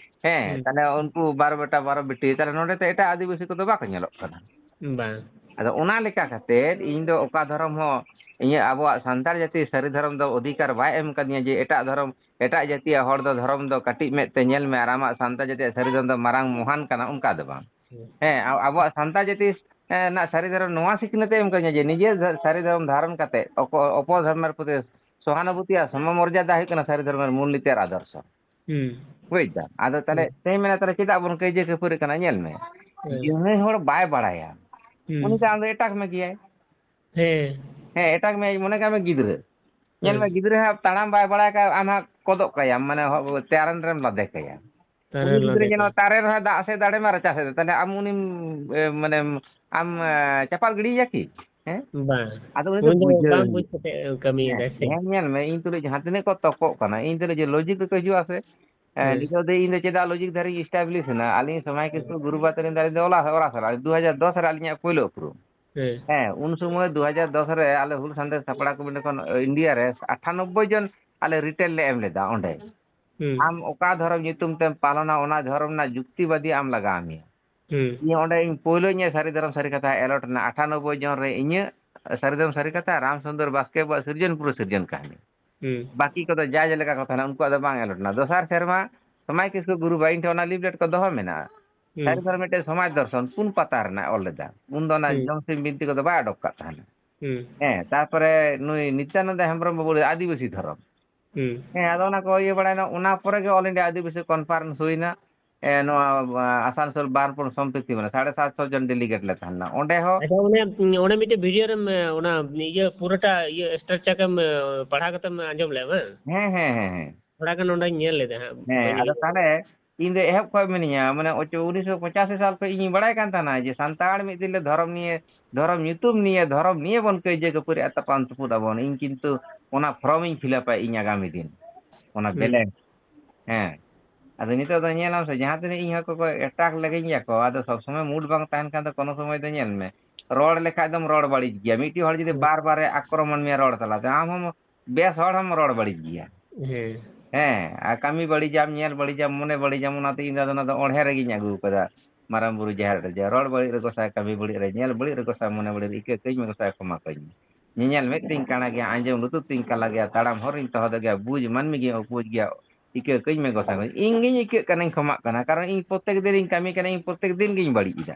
ᱦᱮᱸ, ᱦᱩᱸ᱾ ᱛᱟᱦᱞᱮ ᱩᱱᱠᱩ ᱵᱟᱨᱚ ᱵᱮᱴᱟ ᱵᱟᱨᱚ ᱵᱤᱴᱤ, ᱛᱟᱦᱞᱮ ᱱᱚᱰᱮ ᱛᱚ ᱮᱴᱟᱜ ᱟᱹᱫᱤᱵᱟᱹᱥᱤ ᱠᱚᱫᱚ ᱵᱟᱠᱚ ᱧᱮᱞᱚᱜ ᱠᱟᱱᱟ᱾ ᱵᱟᱝ᱾ ᱟᱫᱚ ᱚᱱᱟ ᱞᱮᱠᱟ ᱠᱟᱛᱮ ᱤᱧ ᱫᱚ ᱚᱠᱟ ᱫᱷᱚᱨᱚᱢ ᱦᱚᱸ, ᱤᱧᱟᱹᱜ ᱟᱵᱚᱣᱟᱜ ᱥᱟᱱᱛᱟᱲ ᱡᱟᱹᱛᱤ ᱥᱟᱹᱨᱤ ᱫᱷᱚᱨᱚᱢ ᱫᱚ ᱚᱫᱷᱤᱠᱟᱨ ᱵᱟᱭ ᱮᱢ ᱠᱟᱫᱤᱧᱟ ᱡᱮ ᱮᱴᱟᱜ ᱫᱷᱚᱨᱚᱢ, ᱮᱴᱟᱜ ᱡᱟᱹᱛᱤᱭᱟᱜ ᱦᱚᱲ ᱫᱚ ᱫᱷᱚᱨᱚᱢ ᱫᱚ ᱠᱟᱹᱴᱤᱡ ᱢᱮᱫ ᱛᱮ ᱧᱮᱞ ᱢᱮ ᱟᱨ ᱟᱢᱟᱜ ᱥᱟᱱᱛᱟᱲ ᱡᱟᱹᱛᱤᱭᱟᱜ ᱥᱟᱹᱨᱤ ᱫᱷᱚᱨᱚᱢ ᱫᱚ ᱢᱟᱨᱟᱝ ᱢᱚᱦᱟᱱ ᱠᱟᱱᱟ, ᱚᱱᱠᱟ ᱫᱚ ᱵᱟᱝ᱾ ᱦᱩᱸ᱾ ᱦᱮᱸ, ᱟ-, ᱟᱵᱚᱣᱟᱜ ᱥᱟᱱᱛᱟᱲ ᱡᱟᱹᱛᱤ, ᱮ, ᱨᱮᱱᱟᱜ ᱥᱟᱹᱨᱤ ᱫᱷᱚᱨᱚᱢ ᱱᱚᱣᱟ ᱥᱤᱠᱷᱱᱟᱹᱛ ᱮ ᱮᱢ ᱠᱟᱹᱫᱤᱧᱟ ᱡᱮ ᱱᱤᱡᱮ ᱫᱷᱚ-, ᱥᱟᱹᱨᱤ ᱫᱷᱚᱨᱚᱢ ᱫᱷᱟᱨᱚᱱ ᱠᱟᱛᱮ ᱚᱠᱚ-, ᱚᱯᱚᱨ ᱫᱷᱚᱨᱢᱮᱨ ᱯᱨᱚᱛᱤ ᱥᱚᱦᱟᱱᱩᱵᱷᱩᱛᱤ ᱟᱨ ᱥᱚᱢᱚᱢᱚᱨᱡᱟᱫᱟ ᱦᱩᱭᱩᱜ ᱠᱟᱱᱟ ᱥᱟᱹᱨᱤ ᱫᱷᱚᱨᱢᱮᱨ ᱢᱩᱞ ᱱᱤᱛᱤ ᱟᱨ ᱟᱫᱚᱨᱥᱚ᱾ ᱦᱩᱸ᱾ ᱵᱩᱡᱽ ᱫᱟᱢ? ᱟᱫᱚ ᱛᱟᱦᱞᱮ ᱦᱩᱸ᱾ ᱛᱮᱦᱮᱧ ᱢᱮᱱᱟ ᱛᱟᱦᱞᱮ ᱪᱮᱫᱟᱜ ᱵᱚᱱ ᱠᱟᱹᱭᱡᱟᱹ ᱠᱷᱟᱹᱯᱟᱹᱨᱤ ᱠᱟᱱᱟ? ᱧᱮᱞ ᱢᱮ, ᱦᱮᱸ᱾ ᱡᱟᱦᱟᱸᱭ ᱦᱚᱲ ᱵᱟᱭ ᱵᱟᱲᱟᱭᱟ, ᱦᱩᱸ᱾ ᱩᱱᱤ ᱫᱚ ᱟᱢ ᱫᱚ ᱮᱴᱟᱜ ᱢᱮ ᱜᱮᱭᱟᱭ᱾ ᱦᱮᱸ᱾ ᱦᱮᱸ, ᱮᱴᱟᱜ ᱢᱮ, ᱢᱚᱱᱮ ᱠᱟᱜ ᱢᱮ ᱜᱤᱫᱽᱨᱟᱹ᱾ ᱧᱮᱞ ᱦᱮᱸ᱾ ᱢᱮ, ᱜᱤᱫᱽᱨᱟᱹ ᱦᱟᱸᱜ ᱛᱟᱲᱟᱢ ᱵᱟᱭ ᱵᱟᱲᱟᱭ ᱠᱷᱟᱡ ᱟᱢ ᱦᱟᱸᱜ ᱠᱚᱫᱚᱜ ᱠᱟᱭᱟᱢ, ᱢᱟᱱᱮ, ᱦᱚ-, ᱛᱟᱨᱮᱱ ᱨᱮᱢ ᱞᱟᱫᱮ ᱠᱟᱭᱟ᱾ ᱛᱟᱨᱮᱱ ᱩᱱᱤ ᱜᱤᱫᱽᱨᱟᱹ ᱞᱟᱫᱮ ᱧᱮᱞ ᱢᱮ, ᱠᱟᱭᱟ᱾ ᱛᱟᱨᱮᱱ ᱨᱮᱦᱚᱸ ᱫᱟᱜ ᱥᱮ ᱫᱟᱲᱮ ᱢᱟ ᱨᱟᱪᱟ ᱥᱮᱫ, ᱛᱟᱦᱞᱮ ᱟᱢ ᱩᱱᱤᱢ, ᱮ, ᱢᱟᱱᱮᱢ, ᱟᱢ, ᱮ, ᱪᱟᱯᱟᱫ ᱜᱤᱰᱤᱭᱮᱭᱟ ᱠᱤ? ᱦᱮᱸ? ᱵᱟᱝ᱾ ᱟᱫᱚ ᱩᱱᱤ ᱫᱚ ᱩᱱᱤ ᱫᱚ ᱵᱩᱡᱷᱟᱹᱣ ᱵᱟᱝ ᱦᱩᱭᱩᱜ ᱵᱩᱡᱽ ᱠᱟᱛᱮ ᱠᱟᱹᱢᱤᱭᱮᱫᱟᱭ ᱦᱮᱸ, ᱥᱮ? ᱧᱮᱞ ᱧᱮᱞ ᱢᱮ, ᱤᱧ ᱛᱩᱞᱩᱡ ᱡᱟᱦᱟᱸ ᱛᱤᱱᱟᱹᱜ ᱠᱚ ᱛᱚᱠᱚᱜ ᱠᱟᱱᱟ, ᱤᱧ ᱛᱩᱞᱩᱡ ᱡᱮ logic ᱨᱮᱠᱚ ᱦᱤᱡᱩᱜᱼᱟ ᱥᱮ, ᱮ, ᱦᱮᱸ᱾ ᱱᱤᱛᱚᱜ ᱫᱚ ᱤᱧ ᱫᱚ ᱪᱮᱫᱟᱜ logic ᱫᱷᱟᱨᱮᱧ establish ᱮᱱᱟ? ᱟᱹᱞᱤᱧ ᱥᱚᱢᱟᱭ ᱦᱮᱸ᱾ ᱠᱤᱥᱠᱩ ᱜᱩᱨᱩ ᱵᱟᱵᱟ ᱛᱟᱹᱞᱤᱧ ᱫᱚ ᱟᱹᱞᱤᱧ ᱫᱚ ᱚᱞᱟ-, ᱚᱲᱟᱜ ᱥᱟᱞᱟᱜ, ᱫᱩ ᱦᱟᱡᱟᱨ ᱫᱚᱥ ᱨᱮ ᱟᱹᱞᱤᱧᱟᱜ ᱯᱳᱭᱞᱳ ᱩᱯᱨᱩᱢ᱾ ᱦᱮᱸ᱾ ᱦᱮᱸ, ᱩᱱ ᱥᱚᱢᱚᱭ ᱫᱩ ᱦᱟᱡᱟᱨ ᱫᱚᱥ ᱨᱮ ᱟᱞᱮ ᱦᱩᱞ ᱥᱟᱱᱛᱮ ᱥᱟᱯᱲᱟᱣ ᱠᱚᱢᱤᱴᱤ ᱠᱷᱚᱱ, ᱮ, ᱤᱱᱰᱤᱭᱟ ᱨᱮ ᱟᱴᱷᱟᱱᱚᱵᱵᱳᱭ ᱡᱚᱱ ᱟᱞᱮ retail ᱞᱮ ᱮᱢ ᱞᱮᱫᱟ ᱚᱸᱰᱮ᱾ ᱦᱩᱸ᱾ ᱟᱢ ᱚᱠᱟ ᱫᱷᱚᱨᱚᱢ ᱧᱩᱛᱩᱢ ᱛᱮᱢ ᱯᱟᱞᱚᱱᱟ, ᱚᱱᱟ ᱫᱷᱚᱨᱚᱢ ᱨᱮᱱᱟᱜ ᱡᱩᱠᱛᱤᱵᱟᱫᱤ ᱟᱢ ᱞᱟᱜᱟᱣ ᱢᱮᱭᱟ᱾ ᱦᱩᱸ᱾ ᱤᱧ ᱚᱸᱰᱮ ᱤᱧ ᱯᱳᱭᱞᱳ ᱤᱧᱟᱹᱜ ᱥᱟᱹᱨᱤ ᱫᱷᱚᱨᱚᱢ ᱥᱟᱹᱨᱤ ᱠᱟᱛᱷᱟ ᱮᱞᱚᱴ ᱮᱱᱟ, ᱟᱴᱷᱟᱱᱚᱵᱵᱳᱭ ᱡᱚᱱ ᱨᱮ ᱤᱧᱟᱹᱜ ᱥᱟᱹᱨᱤ ᱫᱷᱚᱨᱚᱢ ᱥᱟᱹᱨᱤ ᱠᱟᱛᱷᱟ, ᱨᱟᱢ ᱥᱩᱱᱫᱚᱨ ᱵᱟᱥᱠᱮ ᱟᱵᱚᱣᱟᱜ ᱥᱤᱨᱡᱚᱱ ᱯᱩᱨᱟᱹ ᱥᱤᱨᱡᱚᱱ ᱠᱟᱹᱦᱱᱤ᱾ ᱦᱩᱸ᱾ ᱵᱟᱹᱠᱤ ᱠᱚᱫᱚ ᱡᱟ ᱡᱮᱞᱮᱠᱟ ᱠᱚ ᱛᱟᱦᱮᱱᱟ, ᱩᱱᱠᱩᱣᱟᱜ ᱫᱚ ᱵᱟᱝ ᱮᱞᱚᱴ ᱮᱱᱟ᱾ ᱫᱚᱥᱟᱨ ᱥᱮᱨᱢᱟ ᱥᱚᱢᱟᱭ ᱠᱤᱥᱠᱩ ᱜᱩᱨᱩ ᱵᱟᱵᱟ ᱤᱧ ᱴᱷᱮᱱ ᱚᱱᱟ leaflet ᱠᱚ ᱫᱚᱦᱚ ᱢᱮᱱᱟᱜᱼᱟ᱾ ᱦᱩᱸ᱾ ᱥᱟᱹᱨᱤ ᱫᱷᱚᱨᱚᱢ ᱢᱤᱫᱴᱮᱱ ᱥᱚᱢᱟᱡᱽ ᱫᱚᱨᱥᱚᱱ ᱯᱩᱱ ᱯᱟᱛᱟ ᱨᱮᱱᱟᱜ ᱚᱞ ᱞᱮᱫᱟ᱾ ᱩᱱ ᱫᱚ ᱚᱱᱟ ᱦᱩᱸ᱾ ᱡᱚᱢ ᱥᱤᱢ ᱵᱤᱱᱛᱤ ᱠᱚᱫᱚ ᱵᱟᱭ ᱚᱰᱚᱠ ᱠᱟᱜ ᱛᱟᱦᱮᱱᱟ᱾ ᱦᱩᱸ᱾ ᱦᱮᱸ, ᱛᱟᱨᱯᱚᱨᱮ ᱱᱩᱭ ᱱᱤᱛᱭᱟᱱᱚᱱᱫᱚ ᱦᱮᱢᱵᱨᱚᱢ ᱵᱟᱵᱩ ᱟᱹᱫᱤᱵᱟᱹᱥᱤ ᱫᱷᱚᱨᱚᱢ᱾ ᱦᱩᱸ᱾ ᱦᱮᱸ, ᱟᱫᱚ ᱚᱱᱟ ᱠᱚ ᱤᱭᱟᱹ ᱵᱟᱲᱟᱭᱮᱱᱟ, ᱚᱱᱟ ᱯᱚᱨᱮ ᱜᱮ All India ᱟᱹᱫᱤᱵᱟᱹᱥᱤ conference ᱦᱩᱭᱱᱟ᱾ ᱮ, ᱱᱚᱣᱟ, ᱟ, ᱟᱥᱟᱱᱥᱳᱞ ᱵᱟᱨᱱᱯᱩᱨ ᱥᱚᱢᱯᱤᱛᱤ, ᱢᱟᱱᱮ, ᱥᱟᱲᱮ ᱥᱟᱛᱥᱚ ᱡᱚᱱ delegate ᱞᱮ ᱛᱟᱦᱮᱸ ᱞᱮᱱᱟ᱾ ᱚᱸᱰᱮ ᱦᱚᱸ ᱟᱪᱪᱷᱟ, ᱚᱱᱮ, ᱚᱱᱮ ᱢᱤᱫᱴᱮᱡ video ᱨᱮᱢ, ᱚᱱᱟ ᱤᱭᱟᱹ ᱯᱩᱨᱟᱹᱴᱟ ᱤᱭᱟᱹ structure ᱮᱢ ᱯᱟᱲᱦᱟᱣ ᱠᱟᱛᱮᱢ ᱟᱸᱡᱚᱢ ᱞᱮᱜᱼᱟ, ᱵᱟᱝ? ᱦᱮᱸ, ᱦᱮᱸ, ᱦᱮᱸ, ᱦᱮᱸ᱾ ᱛᱷᱚᱲᱟ ᱜᱟᱱ ᱚᱸᱰᱮᱧ ᱧᱮᱞ ᱞᱮᱫᱟ ᱦᱟᱸᱜ, ᱦᱮᱸ, ᱵᱟᱹᱧ ᱟᱫᱚ ᱩᱭᱦᱟᱹᱨ ᱫᱟ᱾ ᱛᱟᱦᱞᱮ ᱤᱧ ᱫᱚ ᱮᱦᱚᱵ ᱠᱷᱚᱡ ᱢᱤᱱᱟᱹᱧᱟ, ᱢᱟᱱᱮ, ᱚᱪᱚ-, ᱩᱱᱤᱥᱥᱚ ᱯᱚᱸᱪᱟᱥᱤ ᱥᱟᱞ ᱠᱷᱚᱡ ᱤᱧᱤᱧ ᱵᱟᱲᱟᱭ ᱠᱟᱱ ᱛᱟᱦᱮᱱᱟ ᱡᱮ ᱥᱟᱱᱛᱟᱲ ᱢᱤᱫ ᱫᱤᱱ ᱞᱮ ᱫᱷᱚᱨᱚᱢ ᱱᱤᱭᱮ, ᱫᱷᱚᱨᱚᱢ ᱧᱩᱛᱩᱢ ᱱᱤᱭᱮ, ᱫᱷᱚᱨᱚᱢ ᱱᱤᱭᱮ ᱵᱚᱱ ᱠᱟᱹᱭᱡᱟᱹ ᱠᱷᱟᱹᱯᱟᱹᱨᱤᱜᱼᱟ, ᱛᱟᱯᱟᱢ ᱛᱩᱯᱩᱫ ᱟᱵᱚᱱ᱾ ᱤᱧ ᱠᱤᱱᱛᱩ ᱚᱱᱟ form ᱤᱧ fill upᱟ ᱤᱧ ᱟᱜᱟᱢᱤ ᱫᱤᱱ, ᱚᱱᱟ ᱦᱩᱸ᱾ Balance᱾ ᱦᱮᱸ᱾ ᱟᱫᱚ ᱱᱤᱛᱚᱜ ᱫᱚ ᱧᱮᱞᱟᱢ ᱥᱮ, ᱡᱟᱦᱟᱸ ᱛᱤᱱᱟᱹᱜ ᱤᱧ ᱦᱚᱸ ᱠᱚ, ᱠᱚ attack ᱞᱮᱜᱤᱧ ᱜᱮᱭᱟ ᱠᱚ, ᱟᱫᱚ ᱥᱚᱵ ᱥᱚᱢᱚᱭ mood ᱵᱟᱝ ᱛᱟᱦᱮᱱ ᱠᱷᱟᱱ ᱫᱚ ᱠᱳᱱᱳ ᱥᱚᱢᱚᱭ ᱫᱚ ᱧᱮᱞ ᱢᱮ, ᱨᱚᱲ ᱞᱮᱠᱷᱟᱡ ᱫᱚᱢ ᱨᱚᱲ ᱵᱟᱹᱲᱤᱡ ᱜᱮᱭᱟ᱾ ᱢᱤᱫᱴᱤᱡ ᱦᱚᱲ ᱡᱩᱫᱤ ᱦᱩᱸ᱾ ᱵᱟᱨ ᱵᱟᱨᱮ ᱟᱠᱨᱚᱢᱚᱱ ᱢᱮᱭᱟ ᱨᱚᱲ ᱛᱟᱞᱟᱛᱮ, ᱟᱢ ᱦᱚᱸ ᱵᱮᱥ ᱦᱚᱲ ᱦᱚᱸᱢ ᱨᱚᱲ ᱵᱟᱹᱲᱤᱡ ᱜᱮᱭᱟ᱾ ᱦᱮᱸ᱾ ᱦᱮᱸ, ᱟᱨ ᱠᱟᱹᱢᱤ ᱵᱟᱹᱲᱤᱡᱟᱢ, ᱧᱮᱞ ᱵᱟᱹᱲᱤᱡᱟᱢ, ᱢᱚᱱᱮ ᱵᱟᱹᱲᱤᱡᱟᱢ, ᱚᱱᱟᱛᱮ ᱤᱧ ᱫᱚ ᱟᱫᱚ ᱚᱱᱟ ᱫᱚ ᱚᱬᱦᱮ ᱨᱮᱜᱮᱧ ᱟᱹᱜᱩ ᱠᱟᱫᱟ᱾ ᱢᱟᱨᱟᱝ ᱵᱩᱨᱩ ᱡᱟᱦᱮᱨ ᱨᱮ, ᱡᱮ ᱨᱚᱲ ᱵᱟᱹᱲᱤᱡ ᱨᱮ ᱜᱚᱸᱥᱟᱭ, ᱠᱟᱹᱢᱤ ᱵᱟᱹᱲᱤᱡ ᱨᱮ, ᱧᱮᱞ ᱵᱟᱹᱲᱤᱡ ᱨᱮ ᱜᱚᱸᱥᱟᱭ, ᱢᱚᱱᱮ ᱵᱟᱹᱲᱤᱡ ᱨᱮ ᱤᱠᱟᱹ ᱠᱟᱹᱧ ᱢᱮ ᱜᱚᱸᱥᱟᱭ, ᱠᱷᱚᱢᱟ ᱠᱟᱹᱧ ᱢᱮ᱾ ᱧᱮᱧᱮᱞ ᱢᱮᱫ ᱛᱤᱧ ᱠᱟᱬᱟ ᱜᱮᱭᱟ, ᱟᱸᱡᱚᱢ ᱞᱩᱛᱩᱨ ᱛᱤᱧ ᱠᱟᱞᱟ ᱜᱮᱭᱟ, ᱛᱟᱲᱟᱢ ᱦᱚᱨ ᱨᱤᱧ ᱛᱚᱦᱚᱫᱚᱜ ᱜᱮᱭᱟ, ᱵᱩᱡᱽ ᱢᱟᱹᱱᱢᱤ ᱜᱤᱧ ᱩᱯᱩᱡᱽ ᱜᱮᱭᱟ, ᱤᱠᱟᱹ ᱠᱟᱹᱧ ᱢᱮ ᱜᱚᱸᱥᱟᱭ᱾ ᱤᱧ ᱜᱤᱧ ᱤᱠᱟᱹᱜ ᱠᱟᱱᱟᱧ, ᱠᱷᱚᱢᱟᱜ ᱠᱟᱱᱟ, ᱠᱟᱨᱚᱱ ᱤᱧ ᱯᱨᱚᱛᱮᱠ ᱫᱤᱱ ᱤᱧ ᱠᱟᱹᱢᱤ ᱠᱟᱱᱟ, ᱤᱧ ᱯᱨᱚᱛᱮᱠ ᱫᱤᱱ ᱜᱤᱧ ᱵᱟᱹᱲᱤᱡ ᱮᱫᱟ᱾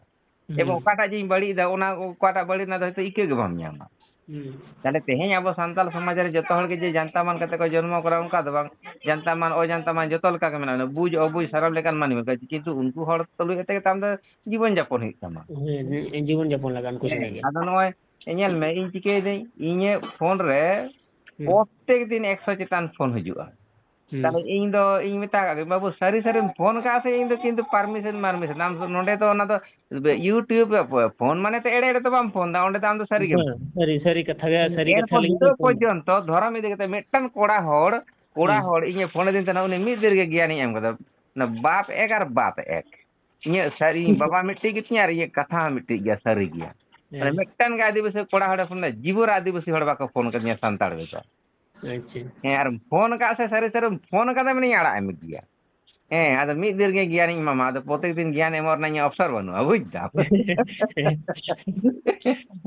ᱦᱩᱸ᱾ ᱮᱵᱚᱝ ᱚᱠᱟᱴᱟᱜ ᱡᱮᱧ ᱵᱟᱹᱲᱤᱡ ᱮᱫᱟ, ᱚᱱᱟ ᱚᱠᱟᱴᱟᱜ ᱵᱟᱹᱲᱤᱡ, ᱚᱱᱟ ᱫᱚ ᱦᱚᱭᱛᱳ ᱤᱠᱟᱹ ᱜᱮ ᱵᱟᱢ ᱧᱟᱢᱟ᱾ ᱦᱩᱸ᱾ ᱛᱟᱦᱞᱮ ᱛᱮᱦᱮᱧ ᱟᱵᱚ ᱥᱟᱱᱛᱟᱲ ᱥᱚᱢᱟᱡᱽ ᱨᱮ ᱡᱚᱛᱚ ᱦᱚᱲ ᱜᱮ ᱡᱮ ᱡᱟᱱᱛᱟ ᱢᱟᱱ ᱠᱟᱛᱮ ᱠᱚ ᱡᱚᱱᱢᱚ ᱠᱟᱱᱟ, ᱚᱱᱠᱟ ᱫᱚ ᱵᱟᱝ᱾ ᱡᱟᱱᱛᱟ ᱢᱟᱱ, ᱚᱡᱟᱱᱛᱟ ᱢᱟᱱ ᱡᱚᱛᱚ ᱞᱮᱠᱟ ᱜᱮ ᱢᱮᱱᱟᱜᱼᱟ᱾ ᱵᱩᱡᱽ ᱚᱵᱩᱡᱽ ᱥᱟᱱᱟᱢ ᱞᱮᱠᱟᱱ ᱢᱟᱹᱱᱢᱤ ᱢᱮᱱᱟᱜ ᱠᱚᱣᱟ, ᱠᱤᱱᱛᱩ ᱩᱱᱠᱩ ᱦᱚᱲ ᱛᱩᱞᱩᱡ ᱠᱟᱛᱮ ᱜᱮ ᱛᱚ ᱟᱢ ᱫᱚ ᱡᱤᱵᱚᱱ ᱡᱟᱯᱚᱱ ᱦᱩᱭᱩᱜ ᱛᱟᱢᱟ᱾ ᱦᱮᱸ, ᱦᱮᱸ, ᱡᱤᱵᱚᱱ ᱡᱟᱯᱚᱱ ᱞᱟᱜᱟᱜᱼᱟ ᱩᱱᱠᱩ ᱦᱮᱸ, ᱥᱚᱸᱜᱮ ᱜᱮ᱾ ᱟᱫᱚ ᱱᱚᱜᱼᱚᱭ ᱧᱮᱞ ᱢᱮ, ᱤᱧ ᱪᱤᱠᱟᱹᱭᱮᱫᱟᱹᱧ, ᱤᱧᱟᱹᱜ ᱯᱷᱳᱱ ᱨᱮ ᱦᱩᱸ᱾ ᱯᱨᱚᱛᱮᱠ ᱫᱤᱱ ᱮᱠᱥᱚ ᱪᱮᱛᱟᱱ ᱯᱷᱳᱱ ᱦᱤᱡᱩᱜᱼᱟ᱾ ᱦᱩᱸ᱾ ᱛᱟᱦᱞᱮ ᱤᱧ ᱫᱚ, ᱤᱧ ᱢᱮᱛᱟ ᱠᱟᱜ ᱜᱮ, "ᱵᱟᱹᱵᱩ, ᱥᱟᱹᱨᱤ ᱥᱟᱹᱨᱤᱢ ᱯᱷᱳᱱ ᱠᱟᱜᱼᱟ ᱥᱮ ᱤᱧ ᱫᱚ ᱠᱤᱱᱛᱩ ᱯᱟᱨᱢᱤᱥᱚᱱ ᱢᱟᱨᱢᱤᱥᱚᱱ?" ᱟᱢ ᱫᱚ ᱱᱚᱸᱰᱮ ᱫᱚ ᱚᱱᱟ ᱫᱚ YouTube ᱨᱮ ᱯᱷᱳᱱ ᱢᱟᱱᱮ ᱛᱚ ᱮᱲᱮ ᱮᱲᱮ ᱫᱚ ᱵᱟᱢ ᱯᱷᱳᱱ ᱫᱟ, ᱚᱸᱰᱮ ᱫᱚ ᱟᱢ ᱫᱚ ᱥᱟᱹᱨᱤ ᱜᱮᱢ ᱵᱟᱝ, ᱥᱟᱹᱨᱤ, ᱥᱟᱹᱨᱤ ᱠᱟᱛᱷᱟ ᱜᱮ, ᱥᱟᱹᱨᱤ ᱠᱟᱛᱷᱟ ᱮᱨᱯᱚᱨ ᱞᱟᱹᱜᱤᱫ ᱱᱤᱛᱚᱜ ᱜᱮ ᱯᱷᱳᱱ ᱫᱟ᱾ ᱯᱚᱨᱡᱚᱱᱛᱚ ᱫᱷᱚᱨᱚᱢ ᱤᱫᱤ ᱠᱟᱛᱮ ᱢᱤᱫᱴᱟᱝ ᱠᱚᱲᱟ ᱦᱚᱲ, ᱠᱚᱲᱟ ᱦᱩᱸ᱾ ᱦᱚᱲ ᱤᱧᱮ ᱯᱷᱳᱱ ᱟᱹᱫᱤᱧ ᱛᱟᱦᱮᱱᱟ, ᱩᱱᱤ ᱢᱤᱫ ᱫᱤᱱ ᱨᱮᱜᱮ ᱜᱮᱭᱟᱱᱤᱧ ᱮᱢ ᱠᱟᱫᱟ᱾ ᱚᱱᱟ ᱵᱟᱯ ᱮᱠ ᱟᱨ ᱵᱟᱯ ᱮᱠ᱾ ᱤᱧᱟᱹᱜ ᱥᱟᱹᱨᱤ, ᱤᱧ ᱵᱟᱵᱟ ᱢᱤᱫᱴᱤᱡ ᱜᱮᱛᱤᱧᱟ ᱟᱨ ᱤᱧᱟᱹᱜ ᱠᱟᱛᱷᱟ ᱦᱚᱸ ᱢᱤᱫᱴᱤᱡ ᱜᱮᱭᱟ, ᱥᱟᱹᱨᱤ ᱜᱮᱭᱟ᱾ ᱢᱟᱱᱮ ᱦᱮᱸ᱾ ᱢᱤᱫᱴᱟᱝ ᱜᱮ ᱟᱹᱫᱤᱵᱟᱹᱥᱤ ᱠᱚᱲᱟ ᱦᱚᱲᱮ ᱯᱷᱳᱱ ᱞᱮᱫᱟ, ᱡᱤᱵᱚᱱ ᱨᱮ ᱟᱹᱫᱤᱵᱟᱹᱥᱤ ᱦᱚᱲ ᱵᱟᱠᱚ ᱯᱷᱳᱱ ᱠᱟᱫᱤᱧᱟ ᱥᱟᱱᱛᱟᱲ ᱵᱮᱜᱚᱨ᱾ ᱟᱪᱪᱷᱟ᱾ ᱦᱮᱸ, ᱟᱨ ᱯᱷᱳᱱ ᱠᱟᱜ ᱥᱮ ᱥᱟᱹᱨᱤ ᱥᱟᱹᱨᱤᱢ ᱯᱷᱳᱱ ᱠᱟᱫᱟ, ᱢᱟᱱᱮᱧ ᱟᱲᱟᱜ ᱮᱢ ᱜᱮᱭᱟ᱾ ᱦᱮᱸ, ᱟᱫᱚ ᱢᱤᱫ ᱫᱤᱱ ᱨᱮᱜᱮ ᱜᱮᱭᱟᱱᱤᱧ ᱮᱢᱟᱢᱟ, ᱟᱫᱚ ᱯᱨᱚᱛᱮᱠ ᱫᱤᱱ ᱜᱮᱭᱟᱱ ᱮᱢᱚᱜ ᱨᱮᱱᱟᱜ ᱤᱧᱟᱹᱜ ᱚᱯᱥᱚᱨ ᱵᱟᱹᱱᱩᱜᱼᱟ, ᱵᱩᱡᱽ ᱫᱟᱢ᱾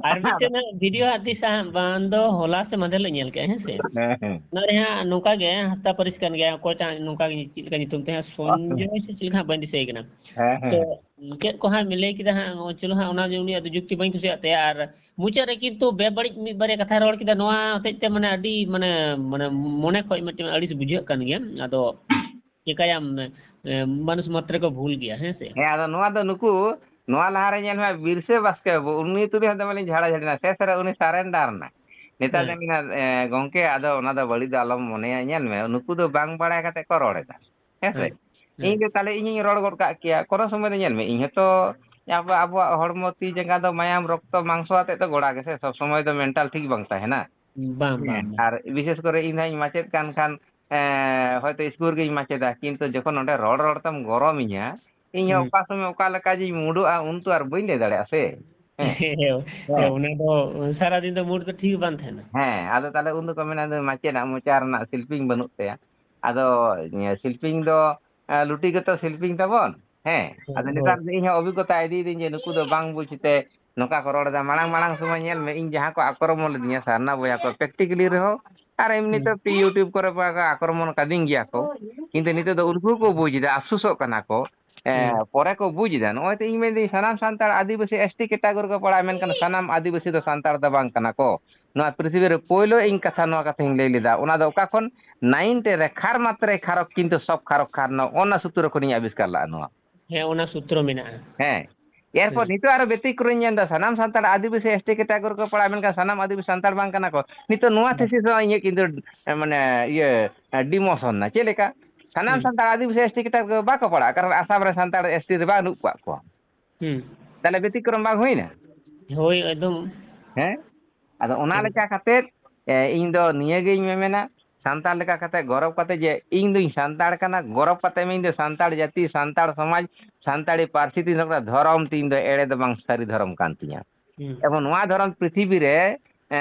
ᱟᱨ ᱢᱤᱫᱴᱮᱱ ᱦᱟᱸᱜ ᱵᱷᱤᱰᱤᱭᱳ ᱦᱟᱸᱜ ᱛᱤᱥ ᱦᱟᱸᱜ ᱵᱟᱝ ᱫᱚ ᱦᱚᱞᱟ ᱥᱮ ᱢᱟᱫᱷᱮᱨ ᱦᱤᱞᱳᱜ ᱧᱮᱞ ᱠᱮᱜᱼᱟ, ᱦᱮᱸ ᱥᱮ? ᱦᱮᱸ, ᱦᱮᱸ᱾ ᱚᱱᱟ ᱨᱮ ᱦᱟᱸᱜ ᱱᱚᱝᱠᱟ ᱜᱮ ᱦᱟᱸᱥᱫᱟ ᱯᱟᱹᱨᱤᱥ ᱠᱟᱱ ᱜᱮᱭᱟ, ᱚᱠᱚᱭ ᱪᱚ ᱦᱟᱸᱜ ᱱᱚᱝᱠᱟ ᱜᱮ, ᱪᱮᱫ ᱞᱮᱠᱟ ᱧᱩᱛᱩᱢ ᱛᱟᱭ ᱦᱟᱸᱜ, ᱦᱮᱸ᱾ ᱥᱚᱧᱡᱚᱭ ᱥᱮ ᱪᱮᱫ ᱞᱮᱠᱟ ᱦᱟᱸᱜ, ᱵᱟᱹᱧ ᱫᱤᱥᱟᱹᱭᱮ ᱠᱟᱱᱟ᱾ ᱦᱮᱸ, ᱛᱚ, ᱦᱮᱸ᱾ ᱪᱮᱫ ᱠᱚ ᱦᱟᱸᱜ ᱞᱟᱹᱭ ᱠᱮᱫᱟ ᱦᱟᱸᱜ, ᱪᱚᱞᱚ ᱦᱟᱸᱜ, ᱚᱱᱟ ᱡᱮ ᱩᱱᱤᱭᱟᱜ ᱫᱚ ᱡᱩᱠᱛᱤ ᱵᱟᱹᱧ ᱠᱩᱥᱤᱭᱟᱜ ᱛᱟᱭᱟ, ᱟᱨ ᱢᱩᱪᱟᱹᱫ ᱨᱮ ᱠᱤᱱᱛᱩ ᱵᱮᱵᱟᱹᱲᱤᱡ ᱢᱤᱫ ᱵᱟᱨᱭᱟ ᱠᱟᱛᱷᱟ ᱨᱚᱲ ᱠᱮᱫᱟ, ᱱᱚᱣᱟ ᱦᱚᱛᱮᱡ ᱛᱮ ᱢᱟᱱᱮ ᱟᱹᱰᱤ ᱢᱟᱱᱮ, ᱢᱟᱱᱮ ᱢᱚᱱᱮ ᱠᱷᱚᱡ ᱢᱤᱫᱴᱮᱱ ᱟᱹᱲᱤᱥ ᱵᱩᱡᱷᱟᱹᱜ ᱠᱟᱱ ᱜᱮᱭᱟ᱾ ᱟᱫᱚ ᱪᱤᱠᱟᱹᱭᱟᱢ, ᱮ, ᱢᱟᱱᱩᱥ ᱢᱟᱛᱨᱮ ᱠᱚ ᱵᱷᱩᱞ ᱜᱮᱭᱟ, ᱦᱮᱸ ᱥᱮ? ᱦᱮᱸ, ᱟᱫᱚ ᱱᱚᱣᱟ ᱫᱚ ᱱᱩᱠᱩ, ᱱᱚᱣᱟ ᱞᱟᱦᱟᱨᱮ ᱧᱮᱞ ᱢᱮ, ᱵᱤᱨᱥᱟᱹ ᱵᱟᱥᱠᱮ ᱵᱟᱹᱵᱩ, ᱩᱱᱤ ᱛᱩᱞᱩᱡ ᱦᱚᱸ ᱫᱚᱢᱮ ᱞᱤᱧ ᱡᱷᱟᱲᱟ ᱡᱷᱟᱹᱲᱤ ᱮᱱᱟ, ᱥᱮᱥ ᱨᱮ ᱩᱱᱤ surrender ᱮᱱᱟ᱾ ᱱᱮᱛᱟᱨ ᱫᱚ ᱦᱮᱸ᱾ ᱢᱮᱱᱟ, ᱮ, "ᱜᱚᱝᱠᱮ, ᱟᱫᱚ ᱚᱱᱟ ᱫᱚ ᱵᱟᱹᱲᱤᱡ ᱫᱚ ᱟᱞᱚᱢ ᱢᱚᱱᱮᱭᱟ, ᱧᱮᱞ ᱢᱮ, ᱱᱩᱠᱩ ᱫᱚ ᱵᱟᱝ ᱵᱟᱲᱟᱭ ᱠᱟᱛᱮ ᱠᱚ ᱨᱚᱲ ᱮᱫᱟ, ᱦᱮᱸ ᱥᱮ?" ᱦᱮᱸ, ᱦᱮᱸ᱾ ᱤᱧ ᱫᱚ ᱛᱟᱦᱞᱮ ᱤᱧᱤᱧ ᱨᱚᱲ ᱜᱚᱫ ᱠᱟᱜ ᱠᱮᱭᱟ, ᱠᱳᱱᱳ ᱥᱚᱢᱚᱭ ᱫᱚ ᱧᱮᱞ ᱢᱮ, ᱤᱧ ᱦᱚᱸᱛᱚ ᱟᱵᱚ-, ᱟᱵᱚᱣᱟᱜ ᱦᱚᱲᱢᱚ ᱛᱤ ᱡᱟᱸᱜᱟ ᱫᱚ ᱢᱟᱭᱟᱢ ᱨᱚᱠᱛᱚ ᱢᱟᱝᱥᱚ ᱟᱛᱮᱫ ᱫᱚ ᱜᱚᱲᱟ ᱜᱮᱥᱮ, ᱥᱚᱵ ᱥᱚᱢᱚᱭ ᱫᱚ mental ᱴᱷᱤᱠ ᱵᱟᱝ ᱛᱟᱦᱮᱱᱟ᱾ ᱵᱟᱝ, ᱵᱟᱝ, ᱦᱮᱸ, ᱵᱟᱝ᱾ ᱟᱨ ᱵᱤᱥᱮᱥ ᱠᱚᱨᱮ ᱤᱧ ᱫᱚᱧ ᱢᱟᱪᱮᱫ ᱠᱟᱱ ᱠᱷᱟᱱ, ᱮᱸ, ᱦᱚᱭᱛᱳ ᱤᱥᱠᱩᱞ ᱨᱮᱜᱤᱧ ᱢᱟᱪᱮᱫᱟ, ᱠᱤᱱᱛᱩ ᱡᱚᱠᱷᱚᱱ ᱱᱚᱸᱰᱮ ᱨᱚᱲ ᱨᱚᱲ ᱛᱮᱢ ᱜᱚᱨᱚᱢᱤᱧᱟ, ᱤᱧ ᱦᱚᱸ ᱦᱩᱸ᱾ ᱚᱠᱟ ᱥᱚᱢᱚᱭ ᱚᱠᱟ ᱞᱮᱠᱟ ᱡᱤᱧ ᱢᱩᱰᱚᱜᱼᱟ, ᱩᱱ ᱛᱚ ᱟᱨ ᱵᱟᱹᱧ ᱞᱟᱹᱭ ᱫᱟᱲᱮᱭᱟᱜᱼᱟ ᱥᱮ᱾ ᱦᱮᱸ᱾ ᱦᱮᱸ, ᱦᱮᱸ, ᱦᱮᱸ᱾ ᱚᱱᱟ ᱫᱚ ᱥᱟᱨᱟᱫᱤᱱ ᱫᱚ mood ᱫᱚ ᱴᱷᱤᱠ ᱵᱟᱝ ᱛᱟᱦᱮᱱᱟ᱾ ᱦᱮᱸ, ᱟᱫᱚ ᱛᱟᱦᱞᱮ ᱩᱱ ᱫᱚᱠᱚ ᱢᱮᱱᱟ, "ᱱᱩᱭ ᱢᱟᱪᱮᱫᱟᱜ ᱢᱚᱪᱟ ᱨᱮᱱᱟᱜ ᱥᱤᱞᱯᱤᱧ ᱵᱟᱹᱱᱩᱜ ᱛᱟᱭᱟ᱾" ᱟᱫᱚ, ᱤᱭᱟᱹ, ᱥᱤᱞᱯᱤᱧ ᱫᱚ, ᱮ, ᱞᱩᱴᱤ ᱜᱮᱛᱚ ᱥᱤᱞᱯᱤᱧ ᱛᱟᱵᱚᱱ᱾ ᱦᱮᱸ, ᱦᱳᱭ, ᱟᱫᱚ ᱦᱳᱭ᱾ ᱱᱮᱛᱟᱨ ᱫᱚ ᱤᱧ ᱦᱚᱸ ᱚᱵᱷᱤᱜᱽᱜᱚᱛᱟ ᱤᱫᱤᱭᱮᱫᱟᱹᱧ ᱡᱮ ᱱᱩᱠᱩ ᱫᱚ ᱵᱟᱝ ᱵᱩᱡᱽ ᱛᱮ ᱱᱚᱝᱠᱟ ᱠᱚ ᱨᱚᱲ ᱮᱫᱟ᱾ ᱢᱟᱲᱟᱝ, ᱢᱟᱲᱟᱝ ᱥᱚᱢᱚᱭ ᱧᱮᱞ ᱢᱮ, ᱤᱧ ᱡᱟᱦᱟᱸ ᱠᱚ ᱟᱠᱨᱚᱢᱚᱱ ᱞᱤᱫᱤᱧᱟ ᱥᱟᱨᱱᱟ ᱵᱚᱭᱦᱟ ᱠᱚ, practically ᱨᱮᱦᱚᱸ, ᱟᱨ ᱮᱢᱱᱤ ᱦᱩᱸ᱾ ᱛᱮ YouTube ᱠᱚᱨᱮ ᱠᱚ ᱟᱠᱨᱚᱢᱚᱱ ᱠᱟᱫᱤᱧ ᱜᱮᱭᱟ ᱠᱚ, ᱠᱤᱱᱛᱩ ᱱᱤᱛᱚᱜ ᱫᱚ ᱩᱱᱠᱩ ᱠᱚ ᱵᱩᱡᱽ ᱮᱫᱟ, ᱟᱯᱥᱳᱥᱚᱜ ᱠᱟᱱᱟ ᱠᱚ᱾ ᱮ, ᱦᱩᱸ᱾ ᱯᱚᱨᱮ ᱠᱚ ᱵᱩᱡᱽ ᱮᱫᱟ᱾ ᱱᱚᱜᱼᱚᱭ ᱛᱚ ᱤᱧ ᱢᱮᱱᱫᱟᱹᱧ ᱥᱟᱱᱟᱢ ᱥᱟᱱᱛᱟᱲ ᱟᱹᱫᱤᱵᱟᱹᱥᱤ ST category ᱠᱚ ᱯᱟᱲᱟᱜᱼᱟ, ᱢᱮᱱᱠᱷᱟᱱ ᱥᱟᱱᱟᱢ ᱟᱹᱫᱤᱵᱟᱹᱥᱤ ᱫᱚ ᱥᱟᱱᱛᱟᱲ ᱫᱚ ᱵᱟᱝ ᱠᱟᱱᱟ ᱠᱚ᱾ ᱱᱚᱣᱟ ᱯᱨᱤᱛᱷᱤᱵᱤ ᱨᱮ ᱯᱳᱭᱞᱳ ᱤᱧ ᱠᱟᱛᱷᱟ, ᱱᱚᱣᱟ ᱠᱟᱛᱷᱟᱧ ᱞᱟᱹᱭ ᱞᱮᱫᱟ᱾ ᱚᱱᱟ ᱫᱚ ᱚᱠᱟ ᱠᱷᱚᱱ? Nine ᱨᱮ ᱠᱷᱟᱨ ᱢᱟᱛᱨᱮ ᱠᱷᱟᱨᱚᱠ ᱠᱤᱱᱛᱩ ᱥᱚᱵ ᱠᱷᱟᱨᱚᱠ ᱠᱷᱟᱨ, ᱱᱚᱜᱼᱚ ᱚᱱᱟ ᱥᱩᱛᱨᱚ ᱠᱷᱚᱱᱤᱧ ᱟᱵᱤᱥᱠᱟᱨ ᱞᱟᱜᱼᱟ ᱱᱚᱣᱟ᱾ ᱦᱮᱸ, ᱚᱱᱟ ᱥᱩᱛᱨᱚ ᱢᱮᱱᱟᱜᱼᱟ᱾ ᱦᱮᱸ᱾ ᱮᱨᱯᱚᱨ ᱦᱮᱸ᱾ ᱱᱤᱛᱚᱜ ᱟᱨᱚ ᱵᱮᱛᱤᱠᱨᱚᱢ ᱤᱧ ᱧᱮᱞ ᱮᱫᱟ, ᱥᱟᱱᱟᱢ ᱥᱟᱱᱛᱟᱲ ᱟᱹᱫᱤᱵᱟᱹᱥᱤ ST category ᱠᱚ ᱯᱟᱲᱟᱜᱼᱟ, ᱢᱮᱱᱠᱷᱟᱱ ᱥᱟᱱᱟᱢ ᱟᱹᱫᱤᱵᱟᱹᱥᱤ ᱥᱟᱱᱛᱟᱲ ᱵᱟᱝ ᱠᱟᱱᱟ ᱠᱚ᱾ ᱱᱤᱛᱚᱜ ᱱᱚᱣᱟ ᱦᱮᱸ᱾ thesis ᱦᱚᱸ ᱤᱧᱟᱹᱜ ᱠᱤᱱᱛᱩ, ᱮ, ᱢᱟᱱᱮ, ᱤᱭᱟᱹ, ᱮ, demotion ᱱᱟ᱾ ᱪᱮᱫ ᱞᱮᱠᱟ? ᱥᱟᱱᱟᱢ ᱦᱩᱸ᱾ ᱥᱟᱱᱛᱟᱲ ᱟᱹᱫᱤᱵᱟᱹᱥᱤ ST category ᱠᱚ ᱵᱟᱠᱚ ᱯᱟᱲᱟᱜᱼᱟ, ᱠᱟᱨᱚᱱ ᱟᱥᱟᱢ ᱨᱮ ᱥᱟᱱᱛᱟᱲ ST ᱨᱮ ᱵᱟᱹᱱᱩᱜ ᱠᱟᱜ ᱠᱚᱣᱟ᱾ ᱦᱩᱸ᱾ ᱛᱟᱦᱞᱮ ᱵᱮᱛᱤᱠᱨᱚᱢ ᱵᱟᱝ ᱦᱩᱭᱱᱟ? ᱦᱳᱭ, ᱮᱠᱫᱚᱢ᱾ ᱦᱮᱸ? ᱟᱫᱚ ᱚᱱᱟ ᱦᱩᱸ᱾ ᱞᱮᱠᱟ ᱠᱟᱛᱮᱫ, ᱮ, ᱤᱧ ᱫᱚ ᱱᱤᱭᱟᱹᱜᱤᱧ ᱢᱮᱢᱮᱱᱟ, ᱥᱟᱱᱛᱟᱲ ᱞᱮᱠᱟ ᱠᱟᱛᱮ ᱜᱚᱨᱚᱵᱽ ᱠᱟᱛᱮ ᱡᱮ ᱤᱧ ᱫᱩᱧ ᱥᱟᱱᱛᱟᱲ ᱠᱟᱱᱟ, ᱜᱚᱨᱚᱵᱽ ᱠᱟᱛᱮ ᱤᱧ ᱫᱚ ᱥᱟᱱᱛᱟᱲ ᱡᱟᱹᱛᱤ, ᱥᱟᱱᱛᱟᱲ ᱥᱚᱢᱟᱡᱽ, ᱥᱟᱱᱛᱟᱲᱤ ᱯᱟᱹᱨᱥᱤ ᱛᱤᱧ ᱫᱚᱦᱚ ᱠᱟᱫᱟ, ᱫᱷᱚᱨᱚᱢ ᱛᱤᱧ ᱫᱚ ᱮᱲᱮ ᱫᱚ ᱵᱟᱝ, ᱥᱟᱹᱨᱤ ᱫᱷᱚᱨᱚᱢ ᱠᱟᱱ ᱛᱤᱧᱟ᱾ ᱦᱩᱸ᱾ ᱮᱵᱚᱝ ᱱᱚᱣᱟ ᱫᱷᱚᱨᱚᱢ ᱯᱨᱤᱛᱷᱤᱵᱤ ᱨᱮ, ᱮ,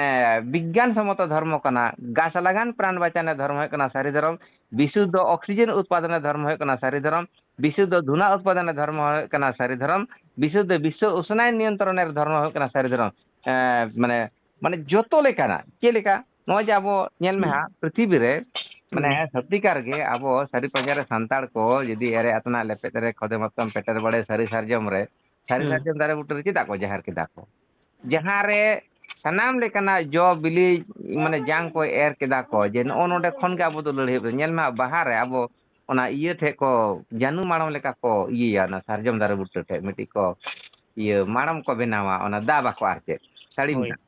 ᱵᱤᱜᱽᱜᱟᱱ ᱥᱚᱢᱢᱚᱛᱚ ᱫᱷᱚᱨᱢᱚ ᱠᱟᱱᱟ, ᱜᱟᱪᱷ ᱞᱟᱜᱟᱱ ᱯᱨᱟᱱ ᱵᱟᱪᱟᱱᱮ ᱫᱷᱚᱨᱢᱚ ᱦᱩᱭᱩᱜ ᱠᱟᱱᱟ ᱥᱟᱹᱨᱤ ᱫᱷᱚᱨᱚᱢ, ᱵᱤᱥᱩᱫᱽᱫᱷᱚ oxygen ᱩᱛᱯᱟᱫᱚᱱᱮ ᱫᱷᱚᱨᱢᱚ ᱦᱩᱭᱩᱜ ᱠᱟᱱᱟ ᱥᱟᱹᱨᱤ ᱫᱷᱚᱨᱚᱢ, ᱵᱤᱥᱩᱫᱽᱫᱷᱚ ᱫᱷᱩᱱᱟ ᱩᱛᱯᱟᱫᱚᱱᱮ ᱫᱷᱚᱨᱢᱚ ᱦᱩᱭᱩᱜ ᱠᱟᱱᱟ ᱥᱟᱹᱨᱤ ᱫᱷᱚᱨᱚᱢ, ᱵᱤᱥᱩᱫᱽᱫᱷᱚ ᱵᱤᱥᱥᱚ ᱩᱥᱱᱟᱭᱚᱱ ᱱᱤᱭᱚᱱᱛᱨᱚᱱᱮᱨ ᱫᱷᱚᱨᱢᱚ ᱦᱩᱭᱩᱜ ᱠᱟᱱᱟ ᱥᱟᱹᱨᱤ ᱫᱷᱚᱨᱚᱢ᱾ ᱮ, ᱢᱟᱱᱮ, ᱢᱟᱱᱮ ᱡᱚᱛᱚ ᱞᱮᱠᱟᱱᱟᱜ, ᱪᱮᱫ ᱞᱮᱠᱟ? ᱱᱚᱜᱼᱚᱭ ᱡᱮ ᱟᱵᱚ ᱧᱮᱞ ᱢᱮ ᱦᱩᱸ᱾ ᱦᱟᱸᱜ, ᱯᱨᱤᱛᱷᱤᱵᱤ ᱨᱮ, ᱢᱟᱱᱮ, ᱦᱩᱸ᱾ ᱥᱚᱛᱤᱠᱟᱨ ᱜᱮ ᱟᱵᱚ ᱥᱟᱹᱨᱤ ᱯᱟᱸᱡᱟ ᱨᱮ ᱥᱟᱱᱛᱟᱲ ᱠᱚ ᱡᱩᱫᱤ ᱮᱨᱮ ᱟᱛᱱᱟᱜ ᱞᱮᱯᱮᱫ ᱨᱮ ᱠᱷᱚᱫᱮ ᱢᱟᱛᱠᱚᱢ ᱯᱮᱴᱮᱨ ᱵᱟᱲᱮ ᱥᱟᱹᱨᱤ ᱥᱟᱨᱡᱚᱢ ᱨᱮ, ᱥᱟᱹᱨᱤ ᱦᱩᱸ᱾ ᱥᱟᱨᱡᱚᱢ ᱫᱟᱨᱮ ᱵᱩᱴᱟᱹ ᱨᱮ ᱪᱮᱫᱟᱜ ᱠᱚ ᱡᱟᱦᱮᱨ ᱠᱮᱫᱟ ᱠᱚ? ᱡᱟᱦᱟᱸ ᱨᱮ ᱥᱟᱱᱟᱢ ᱞᱮᱠᱟᱱᱟᱜ ᱡᱚ ᱵᱤᱞᱤ, ᱢᱟᱱᱮ, ᱡᱟᱝ ᱠᱚ ᱮᱨ ᱠᱮᱫᱟ ᱠᱚ, ᱡᱮ ᱱᱚᱜᱼᱚ ᱱᱚᱰᱮ ᱠᱷᱚᱱ ᱜᱮ ᱟᱵᱚ ᱫᱚ ᱞᱟᱹᱲᱦᱟᱹᱭ ᱵᱚᱱ ᱧᱮᱞ ᱢᱟ, ᱵᱟᱦᱟ ᱨᱮ ᱟᱵᱚ ᱚᱱᱟ ᱤᱭᱟᱹ ᱴᱷᱮᱡ ᱠᱚ, ᱡᱟᱹᱱᱩ ᱢᱟᱲᱚᱢ ᱞᱮᱠᱟ ᱠᱚ ᱤᱭᱟᱹᱭᱟ, ᱚᱱᱟ ᱥᱟᱨᱡᱚᱢ ᱫᱟᱨᱮ ᱵᱩᱴᱟᱹ ᱴᱷᱮᱡ ᱢᱤᱫᱴᱤᱡ ᱠᱚ, ᱤᱭᱟᱹ, ᱢᱟᱲᱚᱢ ᱠᱚ ᱵᱮᱱᱟᱣᱟ, ᱚᱱᱟ ᱫᱟᱵ ᱟᱠᱚ ᱟᱨ ᱪᱮᱫ, ᱥᱟᱹᱲᱤᱢ ᱦᱳᱭ, ᱫᱟᱵ᱾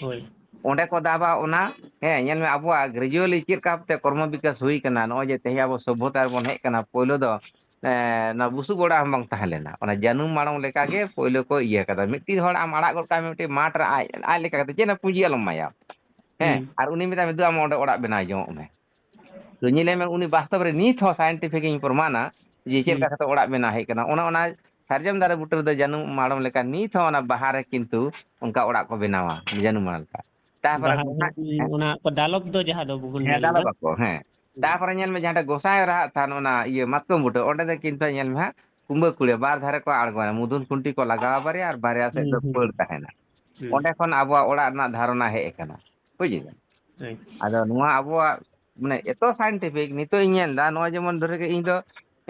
ᱦᱳᱭ᱾ ᱚᱸᱰᱮ ᱠᱚ ᱫᱟᱵᱟ ᱚᱱᱟ, ᱦᱮᱸ, ᱧᱮᱞ ᱢᱮ, ᱟᱵᱚᱣᱟᱜ gradually ᱪᱮᱫ ᱞᱮᱠᱟ ᱠᱟᱛᱮ ᱠᱚᱨᱢᱚ ᱵᱤᱠᱟᱥ ᱦᱩᱭ ᱠᱟᱱᱟ᱾ ᱱᱚᱜᱼᱚᱭ ᱡᱮ ᱛᱮᱦᱮᱧ ᱟᱵᱚ ᱥᱚᱵᱷᱚᱛᱟ ᱨᱮᱵᱚᱱ ᱦᱮᱡ ᱠᱟᱱᱟ, ᱯᱳᱭᱞᱳ ᱫᱚ, ᱮ, ᱱᱚᱣᱟ ᱵᱩᱥᱩᱵ ᱚᱲᱟᱜ ᱦᱚᱸ ᱵᱟᱝ ᱛᱟᱦᱮᱸ ᱞᱮᱱᱟ, ᱚᱱᱟ ᱡᱟᱹᱱᱩᱢ ᱢᱟᱲᱚᱢ ᱞᱮᱠᱟ ᱜᱮ ᱯᱳᱭᱞᱳ ᱠᱚ ᱤᱭᱟᱹ ᱠᱟᱫᱟ᱾ ᱢᱤᱫᱴᱤᱡ ᱦᱚᱲ ᱟᱢ ᱟᱲᱟᱜ ᱜᱚᱫ ᱠᱟᱭ ᱢᱮ ᱢᱤᱫᱴᱤᱡ ᱢᱟᱴᱷ ᱨᱮ, ᱟᱡ, ᱟᱡ ᱞᱮᱠᱟ ᱠᱟᱛᱮ ᱪᱮᱫ ᱦᱚᱸ ᱯᱩᱸᱡᱤ ᱟᱞᱚᱢ ᱮᱢᱟᱭᱟ, ᱦᱮᱸ, ᱦᱩᱸ᱾ ᱟᱨ ᱩᱱᱤ ᱢᱮᱛᱟᱭ ᱢᱮ, "ᱫᱩ, ᱟᱢ ᱚᱸᱰᱮ ᱚᱲᱟᱜ ᱵᱮᱱᱟᱣ ᱡᱚᱝᱚᱜ ᱢᱮ᱾" ᱛᱚ ᱧᱮᱞᱮ ᱢᱮ, ᱩᱱᱤ ᱵᱟᱥᱛᱚᱵ ᱨᱮ ᱱᱤᱛ ᱦᱚᱸ scientific ᱤᱧ ᱯᱨᱚᱢᱟᱱᱟ ᱡᱮ ᱪᱮᱫ ᱞᱮᱠᱟ ᱦᱩᱸ᱾ ᱠᱟᱛᱮ ᱚᱲᱟᱜ ᱵᱮᱱᱟᱣ ᱦᱮᱡ ᱠᱟᱱᱟ᱾ ᱚᱱᱟ, ᱚᱱᱟ ᱥᱟᱨᱡᱚᱢ ᱫᱟᱨᱮ ᱵᱩᱴᱟᱹ ᱨᱮᱫᱚ ᱡᱟᱹᱱᱩᱢ ᱢᱟᱲᱚᱢ ᱞᱮᱠᱟ ᱱᱤᱛ ᱦᱚᱸ ᱚᱱᱟ ᱵᱟᱦᱟ ᱨᱮ ᱠᱤᱱᱛᱩ ᱚᱱᱠᱟ ᱚᱲᱟᱜ ᱠᱚ ᱵᱮᱱᱟᱣᱟ, ᱡᱟᱹᱱᱩᱢ ᱢᱟᱲᱚᱢ ᱞᱮᱠᱟ᱾ ᱛᱟᱨᱯᱚᱨᱮ ᱵᱟᱦᱟ ᱜᱚᱸᱥᱟᱭ, ᱨᱮ ᱚᱱᱟ ᱠᱚ ᱫᱟᱞᱚᱵ ᱫᱚ ᱡᱟᱦᱟᱸ ᱫᱚ ᱵᱚᱱ ᱦᱮᱸ, ᱧᱮᱞ ᱫᱟᱞᱚᱵ ᱮᱫᱟ᱾ ᱟᱠᱚ, ᱦᱮᱸ᱾ ᱦᱩᱸ᱾ ᱛᱟᱨᱯᱚᱨᱮ ᱧᱮᱞ ᱢᱮ, ᱡᱟᱦᱟᱸᱴᱟᱜ ᱜᱚᱸᱥᱟᱭ ᱨᱟᱦᱟᱜ ᱛᱷᱟᱱ, ᱚᱱᱟ ᱤᱭᱟᱹ ᱢᱟᱛᱠᱚᱢ ᱵᱩᱴᱟᱹ, ᱚᱸᱰᱮ ᱫᱚ ᱠᱤᱱᱛᱩ ᱧᱮᱞ ᱢᱮ ᱦᱟᱸᱜ, ᱠᱩᱢᱵᱟᱹ ᱠᱩᱲᱤ ᱵᱟᱨ ᱫᱷᱟᱨᱮ ᱠᱚ ᱟᱬᱜᱚᱭᱟ, ᱢᱩᱫᱷᱩᱱ ᱠᱷᱩᱱᱴᱤ ᱠᱚ ᱞᱟᱜᱟᱣᱟ ᱵᱟᱨᱭᱟ, ᱟᱨ ᱵᱟᱨᱭᱟ ᱥᱮᱫ ᱦᱩᱸ, ᱫᱚ ᱦᱩᱸ᱾ ᱯᱟᱹᱲ ᱛᱟᱦᱮᱱᱟ᱾ ᱦᱩᱸ᱾ ᱚᱸᱰᱮ ᱠᱷᱚᱱ ᱟᱵᱚᱣᱟᱜ ᱚᱲᱟᱜ ᱨᱮᱱᱟᱜ ᱫᱷᱟᱨᱚᱱᱟ ᱦᱮᱡ ᱟᱠᱟᱱᱟ, ᱵᱩᱡ ᱮᱫᱟ? ᱦᱳᱭ᱾ ᱟᱫᱚ ᱱᱚᱣᱟ ᱟᱵᱚᱣᱟᱜ, ᱢᱟᱱᱮ, ᱮᱛᱚ scientific, ᱱᱤᱛᱚᱜ ᱤᱧ ᱧᱮᱞ ᱮᱫᱟ, ᱱᱚᱜᱼᱚᱭ ᱡᱮᱢᱚᱱ ᱫᱷᱚᱨᱮ ᱜᱮ ᱤᱧ ᱫᱚ,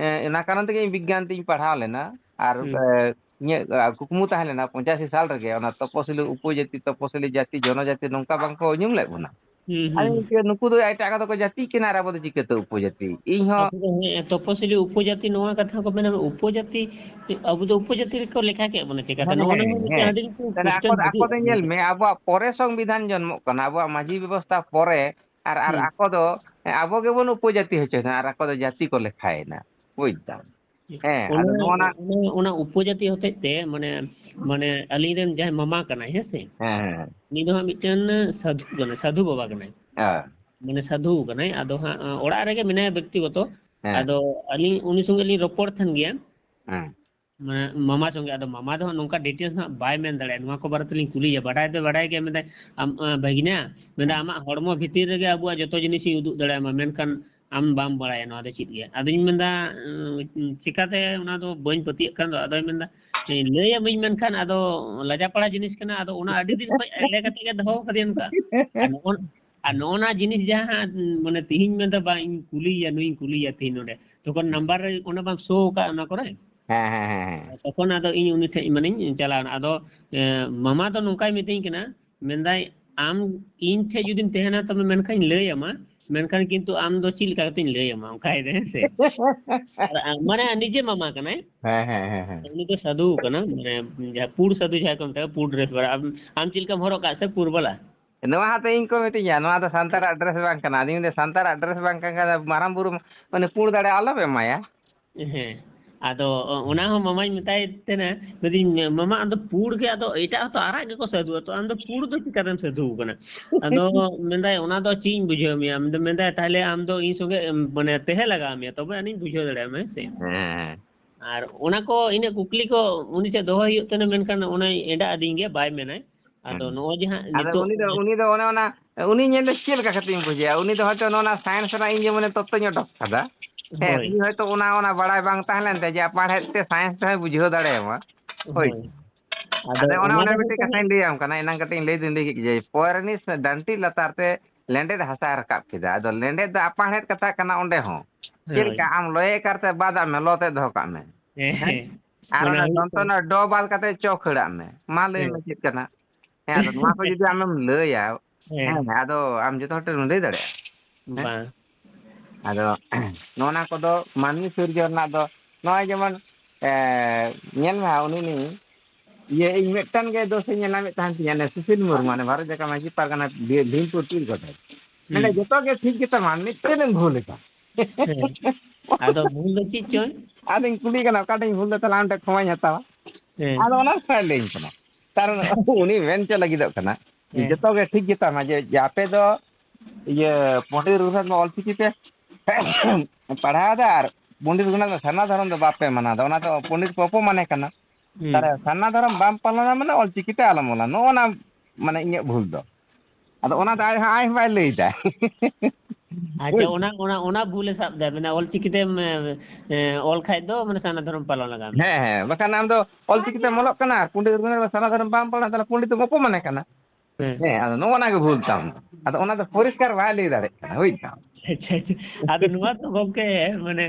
ᱮ, ᱚᱱᱟ ᱠᱟᱨᱚᱱ ᱛᱮᱜᱮ ᱤᱧ ᱵᱤᱜᱽᱜᱟᱱ ᱛᱤᱧ ᱯᱟᱲᱦᱟᱣ ᱞᱮᱱᱟ, ᱟᱨ, ᱦᱩᱸ᱾ ᱮ, ᱤᱧᱟᱹᱜ, ᱟ, ᱠᱩᱠᱢᱩ ᱛᱟᱦᱮᱸ ᱞᱮᱱᱟ ᱯᱚᱸᱪᱟᱥᱤ ᱥᱟᱞ ᱨᱮᱜᱮ ᱚᱱᱟ ᱛᱚᱯᱚᱥᱤᱞᱤ ᱩᱯᱚᱡᱟᱹᱛᱤ, ᱛᱚᱯᱚᱥᱤᱞᱤ ᱡᱟᱹᱛᱤ, ᱡᱚᱱᱚᱡᱟᱹᱛᱤ ᱱᱚᱝᱠᱟ ᱵᱟᱝᱠᱚ ᱧᱩᱢ ᱞᱮᱫ ᱵᱚᱱᱟ᱾ ᱦᱩᱸ, ᱟᱨ ᱦᱩᱸ, ᱦᱩᱸ᱾ ᱤᱱᱠᱟᱹ ᱱᱩᱠᱩ ᱫᱚ ᱮᱴᱟᱜ ᱠᱚᱫᱚ ᱠᱚ ᱡᱟᱹᱛᱤᱜ ᱠᱟᱱᱟ ᱟᱨ ᱟᱵᱚ ᱫᱚ ᱪᱤᱠᱟᱹᱛᱮ ᱩᱯᱚᱡᱟᱹᱛᱤ? ᱤᱧ ᱦᱚᱸ ᱟᱵᱚ ᱫᱚ, ᱦᱮᱸ, ᱛᱚᱯᱚᱥᱤᱞᱤ ᱩᱯᱚᱡᱟᱹᱛᱤ ᱱᱚᱣᱟ ᱠᱟᱛᱷᱟ ᱠᱚ ᱢᱮᱱᱟ, ᱩᱯᱚᱡᱟᱹᱛᱤ, ᱟᱵᱚ ᱫᱚ ᱩᱯᱚᱡᱟᱹᱛᱤ ᱨᱮᱠᱚ ᱞᱮᱠᱷᱟ ᱠᱮᱫ ᱵᱚᱱᱟ ᱪᱮᱠᱟᱛᱮ? ᱦᱮᱸ, ᱱᱚᱜᱼᱚ ᱱᱚᱣᱟ ᱦᱮᱸ, ᱢᱤᱫᱴᱮᱱ ᱦᱮᱸ᱾ ᱟᱹᱰᱤ ᱢᱤᱫᱴᱮᱱ ᱛᱟᱦᱞᱮ question ᱟᱠᱚ ᱫᱚ, ᱟᱠᱚ ᱦᱤᱡᱩᱜ ᱫᱚ ᱠᱟᱱᱟ ᱧᱮᱞ ᱢᱮ, ᱢᱮᱱᱛᱮ᱾ ᱟᱵᱚᱣᱟᱜ ᱯᱚᱨᱮ ᱥᱚᱝᱵᱤᱫᱷᱟᱱ ᱡᱚᱱᱢᱚᱜ ᱠᱟᱱᱟ, ᱟᱵᱚᱣᱟᱜ ᱢᱟᱹᱡᱷᱤ ᱵᱮᱵᱚᱥᱛᱷᱟ ᱯᱚᱨᱮ, ᱟᱨ, ᱟᱨ ᱦᱩᱸ᱾ ᱟᱠᱚ ᱫᱚ, ᱦᱮᱸ, ᱟᱵᱚ ᱜᱮᱵᱚᱱ ᱩᱯᱚᱡᱟᱹᱛᱤ ᱦᱚᱪᱚᱭᱮᱱᱟ ᱟᱨ ᱟᱠᱚ ᱫᱚ ᱡᱟᱹᱛᱤ ᱠᱚ ᱞᱮᱠᱷᱟᱭᱮᱱᱟ, ᱵᱩᱡᱽ ᱫᱟᱢ? ᱦᱮᱸ, ᱟᱫᱚ ᱚᱱᱟ, ᱱᱚᱣᱟ ᱨᱮᱱᱟᱜ ᱚᱱᱟ, ᱚᱱᱟ ᱩᱯᱚᱡᱟᱹᱛᱤ ᱦᱚᱛᱮᱡ ᱛᱮ, ᱢᱟᱱᱮ, ᱢᱟᱱᱮ ᱟᱹᱞᱤᱧ ᱨᱮᱱ ᱡᱟᱦᱟᱸᱭ ᱢᱟᱢᱟ ᱠᱟᱱᱟᱭ, ᱦᱮᱸ ᱥᱮ? ᱦᱮᱸ, ᱦᱮᱸ, ᱦᱮᱸ᱾ ᱩᱱᱤ ᱫᱚ ᱦᱟᱸᱜ ᱢᱤᱫᱴᱮᱱ ᱥᱟᱫᱷᱩ ᱠᱟᱱᱟᱭ, ᱥᱟᱫᱷᱩ ᱵᱟᱵᱟ ᱠᱟᱱᱟᱭ᱾ ᱦᱮᱸ᱾ ᱢᱟᱱᱮ ᱥᱟᱫᱷᱩ ᱠᱟᱱᱟᱭ, ᱟᱫᱚ ᱦᱟᱸᱜ ᱚᱲᱟᱜ ᱨᱮᱜᱮ ᱢᱮᱱᱟᱭᱟ ᱵᱮᱠᱛᱤᱜᱚᱛᱚ᱾ ᱦᱮᱸ᱾ ᱟᱫᱚ ᱟᱹᱞᱤᱧ ᱩᱱᱤ ᱥᱚᱸᱜᱮ ᱞᱤᱧ ᱨᱚᱯᱚᱲ ᱛᱟᱦᱮᱱ ᱜᱮᱭᱟ᱾ ᱦᱮᱸ᱾ ᱢᱟᱱᱮ ᱢᱟᱢᱟ ᱥᱚᱸᱜᱮ, ᱟᱫᱚ ᱢᱟᱢᱟ ᱫᱚ ᱦᱟᱸᱜ ᱱᱚᱝᱠᱟ details ᱦᱟᱸᱜ ᱵᱟᱭ ᱢᱮᱱ ᱫᱟᱲᱮᱭᱟᱜᱼᱟ, ᱱᱚᱣᱟ ᱠᱚ ᱵᱟᱨᱮ ᱛᱮᱞᱤᱧ ᱠᱩᱞᱤᱭᱮᱭᱟ, ᱵᱟᱰᱟᱭ ᱫᱚᱭ ᱵᱟᱰᱟᱭ ᱜᱮᱭᱟ, ᱢᱮᱱᱫᱟᱭ, "ᱟᱢ, ᱟᱸ, ᱵᱷᱟᱹᱜᱽᱱᱟ", ᱢᱮᱱᱫᱟ, ᱦᱮᱸ᱾ "ᱟᱢᱟᱜ ᱦᱚᱲᱢᱚ ᱵᱷᱤᱛᱤᱨ ᱨᱮᱜᱮ ᱟᱵᱚᱣᱟᱜ ᱡᱚᱛᱚ ᱡᱤᱱᱤᱥᱤᱧ ᱩᱫᱩᱜ ᱫᱟᱲᱮᱭᱟᱢᱟ, ᱢᱮᱱᱠᱷᱟᱱ ᱟᱢ ᱵᱟᱢ ᱵᱟᱲᱟᱭᱟ ᱱᱚᱣᱟ ᱫᱚ ᱪᱮᱫ ᱜᱮ?" ᱟᱫᱚᱧ ᱢᱮᱱᱫᱟ, ᱩᱸ, ᱪᱤᱠᱟᱛᱮ ᱚᱱᱟ ᱫᱚ ᱵᱟᱹᱧ ᱯᱟᱹᱛᱭᱟᱹᱜ ᱠᱟᱱ ᱫᱚ, ᱟᱫᱚᱭ ᱢᱮᱱᱫᱟ, ᱞᱟᱹᱭᱟᱢᱟᱹᱧ, ᱢᱮᱱᱠᱷᱟᱱ ᱟᱫᱚ ᱞᱟᱡᱟᱯᱟᱲᱟ ᱡᱤᱱᱤᱥ ᱠᱟᱱᱟ, ᱟᱫᱚ ᱚᱱᱟ ᱟᱹᱰᱤ ᱫᱤᱱ ᱠᱷᱚᱡ ᱮᱲᱮ ᱠᱟᱛᱮ ᱜᱮ ᱫᱚᱦᱚ ᱠᱟᱫᱮᱭᱟ ᱱᱚᱝᱠᱟ᱾ ᱟᱨ ᱱᱚᱜᱼᱚ, ᱟᱨ ᱱᱚᱜᱼᱚ ᱱᱟ ᱡᱤᱱᱤᱥ ᱡᱟᱦᱟᱸ, ᱢᱟᱱᱮ, ᱛᱤᱦᱤᱧ ᱢᱮᱱᱫᱟ, "ᱵᱟᱝ, ᱤᱧ ᱠᱩᱞᱤᱭᱮᱭᱟ, ᱱᱩᱭᱤᱧ ᱠᱩᱞᱤᱭᱮᱭᱟ ᱛᱤᱦᱤᱧ ᱱᱚᱰᱮ", ᱛᱚᱠᱷᱚᱱ ᱦᱩᱸ᱾ ᱱᱟᱢᱵᱟᱨ ᱨᱮ ᱚᱸᱰᱮ ᱵᱟᱝ show ᱟᱠᱟᱫ ᱚᱱᱟ ᱠᱚᱨᱮ? ᱦᱮᱸ, ᱦᱮᱸ, ᱦᱮᱸ, ᱦᱮᱸ᱾ ᱛᱚᱠᱷᱚᱱ ᱟᱫᱚ ᱤᱧ ᱩᱱᱤ ᱴᱷᱮᱡ ᱢᱟᱱᱮᱧ ᱪᱟᱞᱟᱣᱱᱟ᱾ ᱟᱫᱚ, ᱮ, ᱢᱟᱢᱟ ᱫᱚ ᱱᱚᱝᱠᱟᱭ ᱢᱤᱛᱟᱹᱧ ᱠᱟᱱᱟ, ᱢᱮᱱᱫᱟᱭ, "ᱟᱢ ᱤᱧ ᱴᱷᱮᱡ ᱡᱩᱫᱤᱢ ᱛᱟᱦᱮᱱᱟ, ᱛᱚᱵᱮ ᱢᱮᱱᱠᱷᱟᱱ ᱤᱧ ᱞᱟᱹᱭ ᱟᱢᱟ, ᱢᱮᱱᱠᱷᱟᱱ ᱠᱤᱱᱛᱩ ᱟᱢ ᱫᱚ ᱪᱮᱫ ᱞᱮᱠᱟ ᱠᱟᱛᱮᱧ ᱞᱟᱹᱭ ᱟᱢᱟ?" ᱚᱱᱠᱟᱭ ᱫᱟᱭ, ᱦᱮᱸ ᱥᱮ? ᱟᱨ, ᱟ, ᱢᱟᱱᱮ ᱱᱤᱡᱮ ᱢᱟᱢᱟ ᱠᱟᱱᱟᱭ᱾ ᱦᱮᱸ, ᱦᱮᱸ, ᱦᱮᱸ, ᱦᱮᱸ᱾ ᱩᱱᱤ ᱫᱚ ᱥᱟᱫᱷᱩ ᱠᱟᱱᱟ, ᱢᱟᱱᱮ ᱡᱟᱦᱟᱸ ᱯᱩᱲ ᱥᱟᱫᱷᱩ ᱡᱟᱦᱟᱸᱭ ᱠᱚ ᱢᱮᱛᱟᱭ, ᱯᱩᱲ dress ᱵᱟᱞᱟ᱾ ᱟᱢ, ᱟᱢ ᱪᱮᱫ ᱞᱮᱠᱟᱢ ᱦᱚᱨᱚᱜ ᱠᱟᱜ ᱥᱮ ᱯᱩᱲ ᱵᱟᱞᱟ? ᱱᱚᱣᱟ ᱦᱚᱸᱛᱚ ᱤᱧ ᱠᱚ ᱢᱤᱛᱟᱹᱧᱟ, "ᱱᱚᱣᱟ ᱫᱚ ᱥᱟᱱᱛᱟᱲᱟᱜ dress ᱵᱟᱝ ᱠᱟᱱᱟ?" ᱟᱫᱚᱧ ᱢᱮᱱᱫᱟ, "ᱥᱟᱱᱛᱟᱲᱟᱜ dress ᱵᱟᱝ ᱠᱟᱱ ᱠᱷᱟᱱ ᱫᱚ ᱢᱟᱨᱟᱝ ᱵᱩᱨᱩ ᱢᱟᱱᱮ ᱯᱩᱲ ᱫᱟᱲᱮ ᱟᱞᱚᱯᱮ ᱮᱢᱟᱭᱟ?" ᱦᱮᱸ᱾ ᱟᱫᱚ ᱚ-, ᱚᱱᱟ ᱦᱚᱸ ᱢᱟᱢᱟᱧ ᱢᱮᱛᱟᱭ ᱛᱟᱦᱮᱱᱟ, ᱢᱮᱱᱫᱟᱹᱧ, "ᱢᱟᱢᱟ, ᱟᱢ ᱫᱚ ᱯᱩᱲ ᱜᱮ, ᱟᱫᱚ ᱮᱴᱟᱜ ᱦᱚᱸᱛᱚ ᱟᱨᱟᱜ ᱜᱮᱠᱚ ᱥᱟᱹᱫᱷᱩᱜᱼᱟ, ᱛᱚ ᱟᱢ ᱫᱚ ᱯᱩᱲ ᱫᱚ ᱪᱤᱠᱟᱹᱛᱮᱢ ᱥᱟᱹᱫᱷᱩ ᱠᱟᱱᱟ?" ᱟᱫᱚ ᱢᱮᱱᱫᱟᱭ, "ᱚᱱᱟ ᱫᱚ ᱪᱮᱫ ᱤᱧ ᱵᱩᱡᱷᱟᱹᱣ ᱢᱮᱭᱟ?" ᱢᱮᱱᱫᱟᱭ, "ᱛᱟᱦᱞᱮ ᱟᱢ ᱫᱚ ᱤᱧ ᱥᱚᱸᱜᱮ, ᱮᱢ, ᱢᱟᱱᱮ, ᱛᱟᱦᱮᱸ ᱞᱟᱜᱟᱣ ᱢᱮᱭᱟ, ᱛᱚᱵᱮ ᱟᱹᱱᱤᱡ ᱵᱩᱡᱷᱟᱹᱣ ᱫᱟᱲᱮᱭᱟᱢᱟ, ᱦᱮᱸ ᱥᱮ?" ᱦᱮᱸ, ᱦᱮᱸ᱾ ᱟᱨ ᱚᱱᱟ ᱠᱚ ᱤᱱᱟᱹᱜ ᱠᱩᱠᱞᱤ ᱠᱚ ᱩᱱᱤ ᱴᱷᱮᱱ ᱫᱚᱦᱚᱭ ᱦᱩᱭᱩᱜ ᱛᱟᱦᱮᱱᱟ, ᱢᱮᱱᱠᱷᱟᱱ ᱚᱱᱟᱭ ᱮᱸᱰᱟ ᱟᱹᱫᱤᱧ ᱜᱮᱭᱟ, ᱵᱟᱭ ᱢᱮᱱᱟᱭ᱾ ᱟᱫᱚ ᱦᱩᱸ᱾ ᱱᱚᱜᱼᱚᱭ ᱡᱮ ᱦᱟᱸᱜ ᱟᱫᱚ ᱱᱤᱛᱚᱜ ᱩᱱᱤ ᱫᱚ, ᱩᱱᱤ ᱫᱚ ᱚᱱᱮ ᱚᱱᱟ, ᱩᱱᱤ ᱧᱮᱞ ᱫᱚ ᱪᱮᱫ ᱞᱮᱠᱟ ᱠᱟᱛᱮᱧ ᱵᱩᱡᱷᱟᱹᱣᱟ? ᱩᱱᱤ ᱫᱚ ᱦᱚᱭᱛᱳ ᱱᱚᱜᱼᱚ ᱱᱟ ᱥᱟᱭᱮᱱᱥ ᱨᱮᱱᱟᱜ ᱤᱧ ᱡᱮᱢᱚᱱᱮ ᱛᱚᱛᱛᱚᱧ ᱚᱰᱚᱠ ᱠᱟᱫᱟ᱾ ᱦᱮᱸ, ᱦᱳᱭ᱾ ᱩᱱᱤ ᱦᱚᱭᱛᱳ ᱚᱱᱟ, ᱚᱱᱟ ᱵᱟᱲᱟᱭ ᱵᱟᱝ ᱛᱟᱦᱮᱸ ᱞᱮᱱ ᱛᱟᱭᱟ ᱡᱮ ᱟᱯᱟᱬᱦᱮᱫ ᱛᱮ ᱥᱟᱭᱮᱱᱥ ᱛᱮᱦᱚᱸᱭ ᱵᱩᱡᱷᱟᱹᱣ ᱫᱟᱲᱮᱭᱟᱢᱟ᱾ ᱦᱳᱭ᱾ ᱦᱳᱭ᱾ ᱟᱫᱚ ᱟᱫᱚ ᱚᱱᱮ ᱚᱱᱟ ᱚᱱᱟ ᱫᱚ ᱢᱤᱫᱴᱮᱡ ᱢᱤᱫᱴᱟᱝ ᱠᱟᱛᱷᱟᱧ ᱞᱟᱹᱭᱟᱢ ᱠᱟᱱᱟ, ᱮᱱᱟᱝ ᱠᱟᱹᱴᱤᱡ ᱤᱧ ᱞᱟᱹᱭ ᱫᱩᱧ ᱞᱟᱹᱭ ᱠᱮᱫ ᱜᱮ, ᱡᱮ ᱯᱚᱭᱨᱟᱱᱤ ᱥᱮ ᱰᱟᱱᱴᱤ ᱞᱟᱛᱟᱨ ᱛᱮ ᱞᱮᱸᱰᱮᱫ ᱦᱟᱥᱟᱭ ᱨᱟᱠᱟᱵ ᱠᱮᱫᱟ᱾ ᱟᱫᱚ ᱞᱮᱸᱰᱮᱫ ᱫᱚ ᱟᱯᱟᱬᱦᱮᱫ ᱠᱟᱛᱷᱟ ᱠᱟᱱᱟ ᱚᱸᱰᱮ ᱦᱚᱸ᱾ ᱪᱮᱫ ᱦᱳᱭ᱾ ᱞᱮᱠᱟ ᱟᱢ ᱞᱚᱭᱮ ᱠᱟᱨᱛᱮ ᱵᱟᱫᱟᱜ ᱢᱮ, ᱞᱚ ᱛᱮ ᱫᱚᱦᱚ ᱠᱟᱜ ᱢᱮ᱾ ᱦᱮᱸ, ᱦᱮᱸ? ᱦᱮᱸ᱾ ᱟᱨ ᱚᱱᱟ ᱚᱱᱟ ᱦᱩᱭᱩᱜ ᱫᱚᱱᱛᱚ ᱠᱟᱱᱟ᱾ ᱨᱮᱱᱟᱜ ᱰᱚ ᱵᱟᱫ ᱠᱟᱛᱮ ᱪᱚ ᱠᱷᱟᱹᱲᱟᱜ ᱢᱮ᱾ ᱢᱟ ᱞᱟᱹᱭ ᱦᱮᱸ᱾ ᱢᱮ ᱪᱮᱫ ᱠᱟᱱᱟ? ᱦᱮᱸ, ᱟᱫᱚ ᱱᱚᱣᱟ ᱠᱚ ᱡᱩᱫᱤ ᱟᱢᱮᱢ ᱞᱟᱹᱭᱟ, ᱦᱮᱸ᱾ ᱦᱮᱸ, ᱟᱫᱚ ᱟᱢ ᱡᱚᱛᱚ ᱦᱚᱲ ᱴᱷᱮᱱ ᱞᱟᱹᱭ ᱫᱟᱲᱮᱭᱟᱜᱼᱟ᱾ ᱦᱮᱸ? ᱵᱟᱝ᱾ ᱟᱫᱚ ᱱᱚᱜᱼᱚ ᱱᱟ ᱠᱚᱫᱚ ᱢᱟᱹᱱᱢᱤ ᱥᱤᱨᱡᱚᱱ ᱨᱮᱱᱟᱜ ᱫᱚ ᱱᱚᱜᱼᱚᱭ ᱡᱮᱢᱚᱱ, ᱮ, ᱧᱮᱞ ᱢᱮ ᱦᱟᱸᱜ, ᱩᱱᱤ ᱱᱩᱭ, ᱤᱭᱟᱹ, ᱤᱧ ᱢᱤᱫᱴᱟᱝ ᱜᱮ ᱫᱳᱥᱮ ᱧᱮᱞ ᱧᱟᱢᱮᱫ ᱛᱟᱦᱮᱱ ᱛᱤᱧᱟᱹ, ᱱᱩᱭ ᱥᱩᱥᱤᱞ ᱢᱩᱨᱢᱩ, ᱢᱟᱱᱮ ᱵᱷᱟᱨᱚᱛ ᱡᱟᱠᱟᱛ ᱢᱟᱹᱡᱷᱤ ᱯᱟᱨᱜᱟᱱᱟ ᱵᱷᱤ-, ᱵᱷᱤᱢᱯᱩᱨ ᱯᱤᱲ ᱜᱚᱰᱮᱛ᱾ ᱢᱮᱱᱫᱟ, ᱦᱩᱸ᱾ ᱡᱚᱛᱚ ᱜᱮ ᱴᱷᱤᱠ ᱜᱮᱛᱟᱢᱟ, ᱢᱤᱫᱴᱮᱱ ᱮᱢ ᱵᱷᱩᱞ ᱮᱫᱟ᱾ ᱦᱮᱸ᱾ ᱟᱫᱚ ᱵᱷᱩᱞ ᱫᱚ ᱪᱮᱫ ᱪᱚᱭ? ᱟᱫᱚᱧ ᱠᱩᱞᱤ ᱠᱟᱱᱟ, ᱚᱠᱟᱴᱟᱜ ᱤᱧ ᱵᱷᱩᱞ ᱮᱫᱟ, ᱛᱟᱦᱞᱮ ᱟᱢ ᱴᱷᱮᱱ ᱠᱷᱚᱢᱟᱧ ᱦᱟᱛᱟᱣᱟ᱾ ᱦᱮᱸ᱾ ᱟᱫᱚ ᱚᱱᱟ ᱠᱚ ᱞᱟᱹᱭᱟᱹᱧ ᱠᱟᱱᱟ᱾ ᱠᱟᱨᱚᱱ ᱩᱱᱤ ᱢᱮᱱ ᱦᱚᱪᱚ ᱞᱟᱹᱜᱤᱫᱚᱜ ᱠᱟᱱᱟ, ᱦᱮᱸ᱾ ᱡᱚᱛᱚ ᱜᱮ ᱴᱷᱤᱠ ᱜᱮᱛᱟᱢᱟ, ᱡᱮ, ᱡᱮ ᱟᱯᱮ ᱫᱚ ᱤᱭᱟᱹ, ᱯᱚᱱᱰᱤᱛ ᱨᱚᱜᱷᱩᱱᱟᱛᱷ ᱢᱩᱨᱢᱩ ᱚᱞᱪᱤᱠᱤ ᱯᱮ ᱯᱟᱲᱦᱟᱣ ᱮᱫᱟ ᱟᱨ ᱯᱚᱱᱰᱤᱛ ᱨᱚᱜᱷᱩᱱᱟᱛᱷ ᱫᱚ ᱥᱟᱨᱱᱟ ᱫᱷᱚᱨᱚᱢ ᱫᱚ ᱵᱟᱯᱮ ᱢᱟᱱᱟᱣ ᱮᱫᱟ, ᱚᱱᱟ ᱫᱚ ᱯᱚᱱᱰᱤᱛ ᱠᱚ ᱚᱯᱚᱢᱟᱱᱮ ᱠᱟᱱᱟ᱾ ᱦᱩᱸ᱾ ᱛᱟᱦᱞᱮ ᱥᱟᱨᱱᱟ ᱫᱷᱚᱨᱚᱢ ᱵᱟᱢ ᱯᱟᱞᱚᱱᱟ ᱢᱟᱱᱮ ᱚᱞᱪᱤᱠᱤ ᱛᱮ ᱟᱞᱚᱢ ᱚᱞᱟ, ᱱᱚᱜᱼᱚ ᱱᱟ ᱢᱟᱱᱮ ᱤᱧᱟᱹᱜ ᱵᱷᱩᱞ ᱫᱚ᱾ ᱟᱫᱚ ᱚᱱᱟ ᱫᱚ ᱟᱡ ᱦᱚᱸ, ᱟᱡ ᱦᱚᱸ ᱵᱟᱭ ᱞᱟᱹᱭ ᱮᱫᱟ᱾ ᱟᱪᱪᱷᱟ, ᱵᱩᱡᱽ? ᱚᱱᱟ, ᱚᱱᱟ, ᱚᱱᱟ ᱵᱷᱩᱞᱮ ᱥᱟᱵ ᱮᱫᱟ, ᱢᱟᱱᱮ ᱚᱞᱪᱤᱠᱤ ᱛᱮᱢ, ᱮ, ᱮ, ᱚᱞ ᱠᱷᱟᱡ ᱫᱚ ᱢᱟᱱᱮ ᱥᱟᱨᱱᱟ ᱫᱷᱚᱨᱚᱢ ᱯᱟᱞᱚᱱ ᱞᱟᱜᱟᱣ ᱢᱮᱭᱟ᱾ ᱦᱮᱸ, ᱦᱮᱸ, ᱵᱟᱠᱷᱟᱱ ᱟᱢ ᱫᱚ ᱚᱞᱪᱤᱠᱤ ᱛᱮᱢ ᱚᱞᱚᱜ ᱠᱟᱱᱟ, ᱯᱚᱱᱰᱤᱛ ᱨᱚᱜᱷᱩᱱᱟᱛᱷ ᱥᱟᱨᱱᱟ ᱫᱷᱚᱨᱚᱢ ᱵᱟᱢ ᱯᱟᱞᱚᱱᱟ, ᱛᱟᱦᱞᱮ ᱯᱚᱱᱰᱤᱛ ᱫᱚᱢ ᱚᱯᱚᱢᱟᱱᱮ ᱠᱟᱱᱟ᱾ ᱦᱮᱸ᱾ ᱦᱮᱸ, ᱟᱫᱚ ᱱᱚᱜᱼᱚ ᱱᱟ ᱜᱮ ᱵᱷᱩᱞ ᱛᱟᱢ᱾ ᱟᱫᱚ ᱚᱱᱟ ᱫᱚ ᱯᱚᱨᱤᱥᱠᱟᱨ ᱵᱟᱭ ᱞᱟᱹᱭ ᱫᱟᱲᱮᱭᱟᱜ ᱠᱟᱱᱟ, ᱵᱩᱡᱽ ᱫᱟᱢ? ᱟᱪᱪᱷᱟ, ᱟᱪᱪᱷᱟ᱾ ᱟᱫᱚ ᱱᱚᱣᱟ ᱫᱚ ᱜᱚᱢᱠᱮ, ᱢᱟᱱᱮ,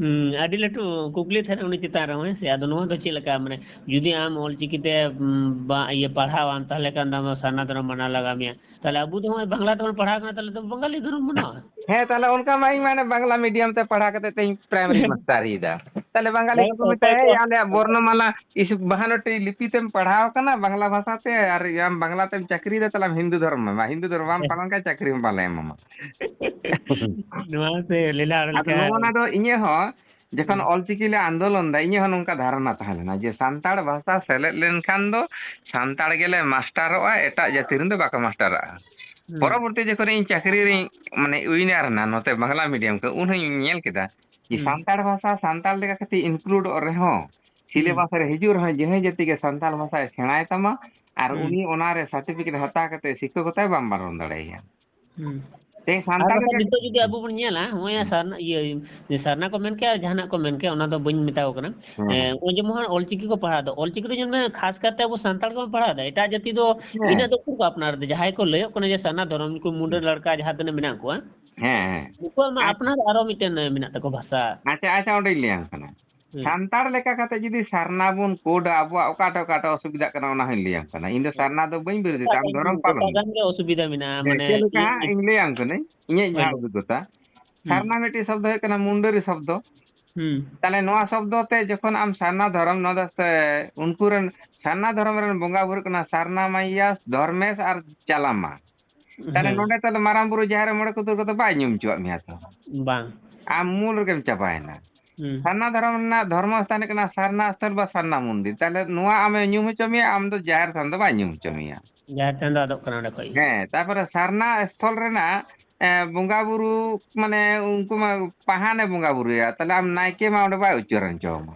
ᱩᱸ, ᱟᱹᱰᱤ ᱞᱟᱹᱴᱩ ᱠᱩᱠᱞᱤ ᱛᱟᱦᱮᱱ ᱩᱱᱤ ᱪᱮᱛᱟᱱ ᱨᱮᱦᱚᱸ, ᱦᱮᱸ ᱥᱮ? ᱟᱫᱚ ᱱᱚᱣᱟ ᱫᱚ ᱪᱮᱫ ᱞᱮᱠᱟ, ᱢᱟᱱᱮ, ᱡᱩᱫᱤ ᱟᱢ ᱚᱞᱪᱤᱠᱤ ᱛᱮ, ᱩᱸ, ᱵᱟ-, ᱤᱭᱟᱹ, ᱯᱟᱲᱦᱟᱣᱟᱢ, ᱛᱟᱦᱚᱞᱮ ᱠᱷᱟᱱ ᱫᱚ ᱟᱢ ᱫᱚ ᱥᱟᱨᱱᱟ ᱫᱷᱚᱨᱚᱢ ᱢᱟᱱᱟᱣ ᱞᱟᱜᱟᱣ ᱢᱮᱭᱟ᱾ ᱛᱟᱦᱚᱞᱮ ᱟᱵᱚ ᱫᱚ ᱱᱚᱜᱼᱚᱭ ᱵᱟᱝᱞᱟ ᱛᱮᱵᱚᱱ ᱯᱟᱲᱦᱟᱣ ᱠᱟᱱᱟ, ᱛᱟᱦᱚᱞᱮ ᱫᱚ ᱵᱟᱝᱜᱟᱞᱤ ᱫᱷᱚᱨᱚᱢ ᱢᱟᱱᱟᱣᱟ᱾ ᱦᱮᱸ, ᱛᱟᱦᱚᱞᱮ ᱚᱱᱠᱟ ᱢᱟ ᱤᱧ ᱢᱟ ᱚᱱᱮ ᱵᱟᱝᱞᱟ medium ᱛᱮ ᱯᱟᱲᱦᱟᱣ ᱠᱟᱛᱮ ᱛᱮᱧ primary ᱢᱟᱥᱴᱟᱨᱤᱭᱮᱫᱟ᱾ ᱛᱟᱦᱚᱞᱮ ᱵᱟᱝᱜᱟᱞᱤ ᱵᱟᱝ, ᱠᱚᱠᱚ ᱚᱠᱚᱭ ᱢᱮᱛᱟᱭᱟ, ᱠᱚ "ᱮᱭ, ᱟᱞᱮᱭᱟᱜ ᱵᱚᱨᱱᱚᱢᱟᱞᱟ ᱤᱥᱩ ᱵᱟᱦᱟᱱᱚᱴᱤ ᱞᱤᱯᱤ ᱛᱮᱢ ᱯᱟᱲᱦᱟᱣ ᱠᱟᱱᱟ ᱵᱟᱝᱞᱟ ᱵᱷᱟᱥᱟ ᱛᱮ, ᱟᱨ ᱟᱢ ᱵᱟᱝᱞᱟ ᱛᱮᱢ ᱪᱟᱹᱠᱨᱤᱭᱮᱫᱟ, ᱛᱟᱦᱚᱞᱮ ᱟᱢ ᱦᱤᱱᱫᱩ ᱫᱷᱚᱨᱚᱢ ᱢᱮ ᱢᱟ, ᱦᱤᱱᱫᱩ ᱫᱷᱚᱨᱚᱢ ᱵᱟᱢ ᱦᱮᱸ᱾ ᱯᱟᱞᱚᱱ ᱠᱷᱟᱱ ᱪᱟᱹᱠᱨᱤ ᱦᱚᱸ ᱵᱟᱞᱮ ᱮᱢᱟᱢᱟ᱾" ᱱᱚᱣᱟ ᱥᱮ ᱞᱮᱞᱟ ᱟᱨ ᱟᱫᱚ ᱞᱮᱠᱟ᱾ ᱱᱚᱜᱼᱚ ᱱᱟ ᱫᱚ ᱤᱧᱟᱹᱜ ᱦᱚᱸ ᱡᱚᱠᱷᱚᱱ ᱦᱩᱸ᱾ ᱚᱞᱪᱤᱠᱤ ᱞᱮ ᱟᱱᱫᱳᱞᱚᱱ ᱫᱟ, ᱤᱧᱟᱹᱜ ᱦᱚᱸ ᱱᱚᱝᱠᱟ ᱫᱷᱟᱨᱚᱱᱟ ᱛᱟᱦᱮᱸ ᱞᱮᱱᱟ ᱡᱮ ᱥᱟᱱᱛᱟᱲ ᱵᱷᱟᱥᱟ ᱥᱮᱞᱮᱫ ᱞᱮᱱᱠᱷᱟᱱ ᱫᱚ ᱥᱟᱱᱛᱟᱲ ᱜᱮᱞᱮ ᱢᱟᱥᱴᱟᱨᱚᱜᱼᱟ, ᱮᱴᱟᱜ ᱡᱟᱹᱛᱤ ᱨᱮᱱ ᱫᱚ ᱵᱟᱠᱚ ᱢᱟᱥᱴᱟᱨᱚᱜᱼᱟ᱾ ᱦᱩᱸ᱾ ᱯᱚᱨᱚᱵᱚᱨᱛᱤ ᱡᱚᱠᱷᱚᱱ ᱤᱧ ᱪᱟᱹᱠᱨᱤ ᱨᱤᱧ, ᱢᱟᱱᱮ, ᱩᱭᱱᱟᱨ ᱮᱱᱟ ᱱᱚᱛᱮ ᱵᱟᱝᱞᱟ medium ᱠᱚ, ᱩᱱ ᱦᱚᱸᱧ ᱧᱮᱞ ᱠᱮᱫᱟ ᱡᱮ ᱦᱩᱸ᱾ ᱥᱟᱱᱛᱟᱲ ᱵᱷᱟᱥᱟ ᱥᱟᱱᱛᱟᱲ ᱞᱮᱠᱟ ᱠᱟᱹᱴᱤᱡ ᱤᱱᱠᱞᱩᱰᱚᱜ ᱨᱮᱦᱚᱸ, ᱦᱩᱸ᱾ ᱥᱤᱞᱮᱵᱟᱥ ᱨᱮ ᱦᱤᱡᱩᱜ ᱨᱮᱦᱚᱸ, ᱡᱟᱦᱟᱸᱭ ᱡᱟᱹᱛᱤ ᱜᱮ ᱥᱟᱱᱛᱟᱲ ᱵᱷᱟᱥᱟᱭ ᱥᱮᱬᱟᱭ ᱛᱟᱢᱟ ᱟᱨ ᱦᱩᱸ᱾ ᱩᱱᱤ ᱚᱱᱟ ᱨᱮ ᱥᱟᱨᱴᱤᱯᱷᱤᱠᱮᱴ ᱦᱟᱛᱟᱣ ᱠᱟᱛᱮ ᱥᱤᱠᱠᱷᱚᱠᱚᱛᱟᱭ ᱵᱟᱢ ᱵᱟᱨᱚᱱ ᱫᱟᱲᱮᱭᱟᱭᱟ᱾ ᱦᱩᱸ᱾ ᱛᱮᱦᱮᱧ ᱟᱨ ᱥᱟᱱᱛᱟᱲ ᱵᱟᱠᱷᱟᱱ ᱜᱮ ᱱᱤᱛᱚᱜ ᱡᱩᱫᱤ ᱟᱵᱚ ᱵᱚᱱ ᱧᱮᱞᱟ, ᱱᱚᱜᱼᱚᱭ ᱦᱩᱸ᱾ ᱥᱟᱨᱱᱟ, ᱤᱭᱟᱹ, ᱡᱮ ᱥᱟᱨᱱᱟ ᱠᱚ ᱢᱮᱱ ᱠᱮᱜᱼᱟ, ᱡᱟᱦᱟᱱᱟᱜ ᱠᱚ ᱢᱮᱱ ᱠᱮᱜᱼᱟ, ᱚᱱᱟ ᱫᱚ ᱵᱟᱹᱧ ᱢᱮᱛᱟ ᱠᱚ ᱠᱟᱱᱟ᱾ ᱦᱩᱸ᱾ ᱮᱸ, ᱱᱚᱜᱼᱚᱭ ᱡᱮᱢᱚᱱ ᱚᱞᱪᱤᱠᱤ ᱠᱚ ᱯᱟᱲᱦᱟᱣ ᱫᱟ, ᱚᱞᱪᱤᱠᱤ ᱫᱚ ᱧᱮᱞ ᱢᱮ, ᱠᱷᱟᱥ ᱠᱟᱨᱛᱮ ᱟᱵᱚ ᱥᱟᱱᱛᱟᱲ ᱠᱚᱵᱚᱱ ᱯᱟᱲᱦᱟᱣ ᱫᱟ, ᱮᱴᱟᱜ ᱡᱟᱹᱛᱤ ᱫᱚ ᱦᱮᱸ᱾ ᱤᱱᱟᱹᱜ ᱫᱚ ᱩᱠᱩᱨ ᱠᱚ ᱟᱯᱱᱟᱨ ᱫᱟ? ᱡᱟᱦᱟᱸᱭ ᱠᱚ ᱞᱟᱹᱭᱚᱜ ᱠᱟᱱᱟ ᱡᱮ ᱥᱟᱨᱱᱟ ᱫᱷᱚᱨᱚᱢ, ᱩᱱᱠᱩ ᱢᱩᱰᱟᱹ ᱦᱩᱸ᱾ ᱞᱟᱲᱠᱟ ᱡᱟᱦᱟᱸ ᱛᱤᱱᱟᱹᱜ ᱢᱮᱱᱟᱜ ᱠᱚᱣᱟ, ᱦᱮᱸ, ᱦᱮᱸ᱾ ᱩᱱᱠᱩᱣᱟᱜ ᱢᱟ ᱟᱨ ᱟᱯᱱᱟᱨ ᱟᱨᱚ ᱢᱤᱫᱴᱮᱱ ᱢᱮᱱᱟᱜ ᱛᱟᱠᱚᱣᱟ ᱵᱷᱟᱥᱟ᱾ ᱟᱪᱪᱷᱟ, ᱟᱪᱪᱷᱟ, ᱚᱸᱰᱮᱧ ᱞᱟᱹᱭᱟᱢ ᱠᱟᱱᱟ᱾ ᱦᱩᱸ᱾ ᱥᱟᱱᱛᱟᱲ ᱞᱮᱠᱟ ᱠᱟᱛᱮ ᱡᱩᱫᱤ ᱥᱟᱨᱱᱟ ᱵᱚᱱ ᱠᱳᱰᱟ, ᱟᱵᱚᱣᱟᱜ ᱚᱠᱟᱴᱟᱜ, ᱚᱠᱟᱴᱟᱜ ᱚᱥᱩᱵᱤᱫᱷᱟᱜ ᱠᱟᱱᱟ, ᱚᱱᱟ ᱦᱚᱸᱧ ᱞᱟᱹᱭᱟᱢ ᱠᱟᱱᱟ᱾ ᱤᱧ ᱫᱚ ᱦᱩᱸ᱾ ᱥᱟᱨᱱᱟ ᱫᱚ ᱵᱟᱹᱧ ᱵᱤᱨᱳᱫᱷ ᱮᱫᱟ, ᱮᱴᱟᱜ ᱟᱢ ᱜᱟᱱ, ᱫᱷᱚᱨᱚᱢ ᱯᱟᱞᱚᱱ ᱮᱴᱟᱜ ᱢᱮ᱾ ᱜᱟᱱ ᱜᱮ ᱚᱥᱩᱵᱤᱫᱷᱟ ᱢᱮᱱᱟᱜᱼᱟ, ᱦᱮᱸ, ᱢᱟᱱᱮ ᱪᱮᱫ ᱞᱮᱠᱟ ᱤᱧ, ᱦᱟᱸᱜ ᱤᱧ ᱤᱧ ᱞᱟᱹᱭᱟᱢ ᱠᱟᱹᱱᱟᱹᱧ, ᱤᱧᱟᱹᱜ ᱦᱳᱭ, ᱡᱟᱦᱟᱸ ᱞᱟᱹᱭ ᱢᱮ᱾ ᱚᱵᱷᱤᱜᱽᱜᱚᱛᱟ᱾ ᱦᱩᱸ᱾ ᱥᱟᱨᱱᱟ ᱢᱤᱫᱴᱤᱡ ᱥᱚᱵᱽᱫᱚ ᱦᱩᱭᱩᱜ ᱠᱟᱱᱟ ᱢᱩᱱᱰᱟᱹᱨᱤ ᱥᱚᱵᱽᱫᱚ᱾ ᱦᱩᱸ᱾ ᱛᱟᱦᱞᱮ ᱱᱚᱣᱟ ᱥᱚᱵᱽᱫᱚ ᱛᱮ ᱡᱚᱠᱷᱚᱱ ᱟᱢ ᱥᱟᱨᱱᱟ ᱫᱷᱚᱨᱚᱢ, ᱱᱚᱣᱟ ᱫᱚ ᱥᱮ ᱩᱱᱠᱩ ᱨᱮᱱ ᱥᱟᱨᱱᱟ ᱫᱷᱚᱨᱚᱢ ᱨᱮᱱ ᱵᱚᱸᱜᱟ ᱵᱩᱨᱩ ᱠᱟᱱᱟ ᱥᱟᱨᱱᱟ ᱢᱟᱭᱭᱟ, ᱫᱷᱚᱨᱢᱮᱥ ᱟᱨ ᱪᱟᱞᱟᱢᱟ᱾ ᱛᱟᱦᱞᱮ ᱦᱮᱸ᱾ ᱱᱚᱰᱮ ᱛᱟᱦᱞᱮ ᱢᱟᱨᱟᱝ ᱵᱩᱨᱩ, ᱡᱟᱦᱮᱨ ᱟᱭᱳ, ᱢᱚᱬᱮ ᱠᱚ ᱛᱩᱨᱩᱭ ᱠᱚᱫᱚ ᱵᱟᱭ ᱧᱩᱢ ᱦᱚᱪᱚᱣᱟᱜ ᱢᱮᱭᱟ ᱛᱚ᱾ ᱵᱟᱝ᱾ ᱟᱢ ᱢᱩᱞ ᱨᱮᱜᱮᱢ ᱪᱟᱵᱟᱭᱮᱱᱟ᱾ ᱦᱩᱸ᱾ ᱥᱟᱨᱱᱟ ᱫᱷᱚᱨᱚᱢ ᱨᱮᱱᱟᱜ ᱫᱷᱚᱨᱢᱚ ᱥᱛᱷᱟᱱ ᱦᱩᱭᱩᱜ ᱠᱟᱱᱟ ᱥᱟᱨᱱᱟ ᱥᱛᱷᱚᱞ ᱵᱟ ᱥᱟᱨᱱᱟ ᱢᱚᱱᱫᱤᱨ᱾ ᱛᱟᱦᱞᱮ ᱱᱚᱣᱟ ᱟᱢᱮ ᱧᱩᱢ ᱦᱚᱪᱚ ᱢᱮᱭᱟ, ᱟᱢ ᱫᱚ ᱡᱟᱦᱮᱨ ᱛᱷᱟᱱ ᱫᱚ ᱵᱟᱭ ᱧᱩᱢ ᱦᱚᱪᱚ ᱢᱮᱭᱟ᱾ ᱡᱟᱦᱮᱨ ᱛᱷᱟᱱ ᱫᱚ ᱟᱫᱚᱜ ᱠᱟᱱᱟ ᱚᱸᱰᱮ ᱠᱷᱚᱡ ᱜᱮ᱾ ᱦᱮᱸ, ᱛᱟᱨᱯᱚᱨᱮ ᱥᱟᱨᱱᱟ ᱥᱛᱷᱚᱞ ᱨᱮᱱᱟᱜ, ᱮ, ᱵᱚᱸᱜᱟ ᱵᱩᱨᱩ, ᱢᱟᱱᱮ ᱩᱱᱠᱩ ᱢᱟ ᱯᱟᱦᱟᱱᱮ ᱵᱚᱸᱜᱟ ᱵᱩᱨᱩᱭᱟ, ᱛᱟᱦᱞᱮ ᱟᱢ ᱱᱟᱭᱠᱮ ᱢᱟ ᱚᱸᱰᱮ ᱵᱟᱭ ᱩᱪᱪᱟᱨᱚᱱ ᱦᱚᱪᱚ ᱟᱢᱟ᱾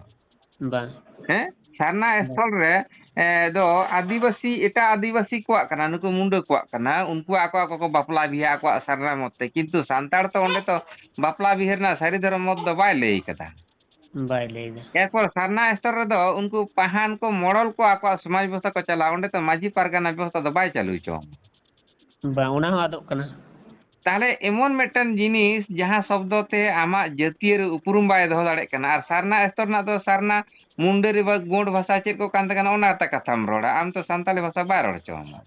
ᱵᱟᱝ᱾ ᱦᱮᱸ? ᱥᱟᱨᱱᱟ ᱵᱟᱝ᱾ ᱥᱛᱷᱚᱞ ᱨᱮ, ᱮ, ᱫᱚ ᱟᱹᱫᱤᱵᱟᱹᱥᱤ, ᱮᱴᱟᱜ ᱟᱹᱫᱤᱵᱟᱹᱥᱤ ᱠᱚᱣᱟᱜ ᱠᱟᱱᱟ, ᱱᱩᱠᱩ ᱢᱩᱱᱰᱟᱹ ᱠᱚᱣᱟᱜ ᱠᱟᱱᱟ, ᱩᱱᱠᱩ ᱟᱠᱚ ᱟᱠᱚ ᱠᱚ ᱵᱟᱯᱞᱟ ᱵᱤᱦᱟᱹ ᱟᱠᱚᱣᱟᱜ ᱥᱟᱨᱱᱟ ᱢᱚᱛ ᱛᱮ, ᱠᱤᱱᱛᱩ ᱥᱟᱱᱛᱟᱲ ᱛᱚ ᱚᱸᱰᱮ ᱛᱚ ᱵᱟᱯᱞᱟ ᱵᱤᱦᱟᱹ ᱨᱮᱱᱟᱜ ᱥᱟᱹᱨᱤ ᱫᱷᱚᱨᱚᱢ ᱢᱚᱛ ᱫᱚ ᱵᱟᱭ ᱞᱟᱹᱭ ᱠᱟᱫᱟ᱾ ᱵᱟᱭ ᱞᱟᱹᱭ ᱫᱟ᱾ ᱮᱨᱯᱚᱨ ᱥᱟᱨᱱᱟ ᱥᱛᱷᱚᱞ ᱨᱮᱫᱚ ᱩᱱᱠᱩ ᱯᱟᱦᱟᱱ ᱠᱚ ᱢᱚᱲᱚᱞ ᱠᱚ ᱟᱠᱚᱣᱟᱜ ᱥᱚᱢᱟᱡᱽ ᱵᱮᱵᱚᱥᱛᱷᱟ ᱠᱚ ᱪᱟᱞᱟᱣᱟ, ᱚᱸᱰᱮ ᱛᱚ ᱢᱟᱹᱡᱷᱤ ᱯᱟᱨᱜᱟᱱᱟ ᱵᱮᱵᱚᱥᱛᱷᱟ ᱫᱚ ᱵᱟᱭ ᱪᱟᱹᱞᱩ ᱦᱚᱪᱚ ᱟᱢᱟ᱾ ᱵᱟᱝ, ᱚᱱᱟ ᱦᱚᱸ ᱟᱫᱚᱜ ᱠᱟᱱᱟ᱾ ᱛᱟᱦᱞᱮ ᱮᱢᱚᱱ ᱢᱤᱫᱴᱮᱱ ᱡᱤᱱᱤᱥ ᱡᱟᱦᱟᱸ ᱥᱚᱵᱽᱫᱚ ᱛᱮ ᱟᱢᱟᱜ ᱡᱟᱹᱛᱤᱭᱟᱹᱨᱤ ᱩᱯᱨᱩᱢ ᱵᱟᱭ ᱫᱚᱦᱚ ᱫᱟᱲᱮᱭᱟᱜ ᱠᱟᱱᱟ, ᱟᱨ ᱥᱟᱨᱱᱟ ᱥᱛᱷᱚᱞ ᱨᱮᱱᱟᱜ ᱫᱚ ᱥᱟᱨᱱᱟ ᱢᱩᱱᱰᱟᱹᱨᱤ ᱵᱟ ᱜᱳᱸᱰ ᱵᱷᱟᱥᱟ ᱪᱮᱫ ᱠᱚ ᱠᱟᱱ ᱛᱟᱠᱚᱣᱟ, ᱚᱱᱟ ᱮᱴᱟᱜ ᱠᱟᱛᱷᱟᱢ ᱨᱚᱲᱟ, ᱟᱢ ᱛᱚ ᱥᱟᱱᱛᱟᱲᱤ ᱵᱷᱟᱥᱟ ᱵᱟᱭ ᱨᱚᱲ ᱦᱚᱪᱚ ᱟᱢᱟ᱾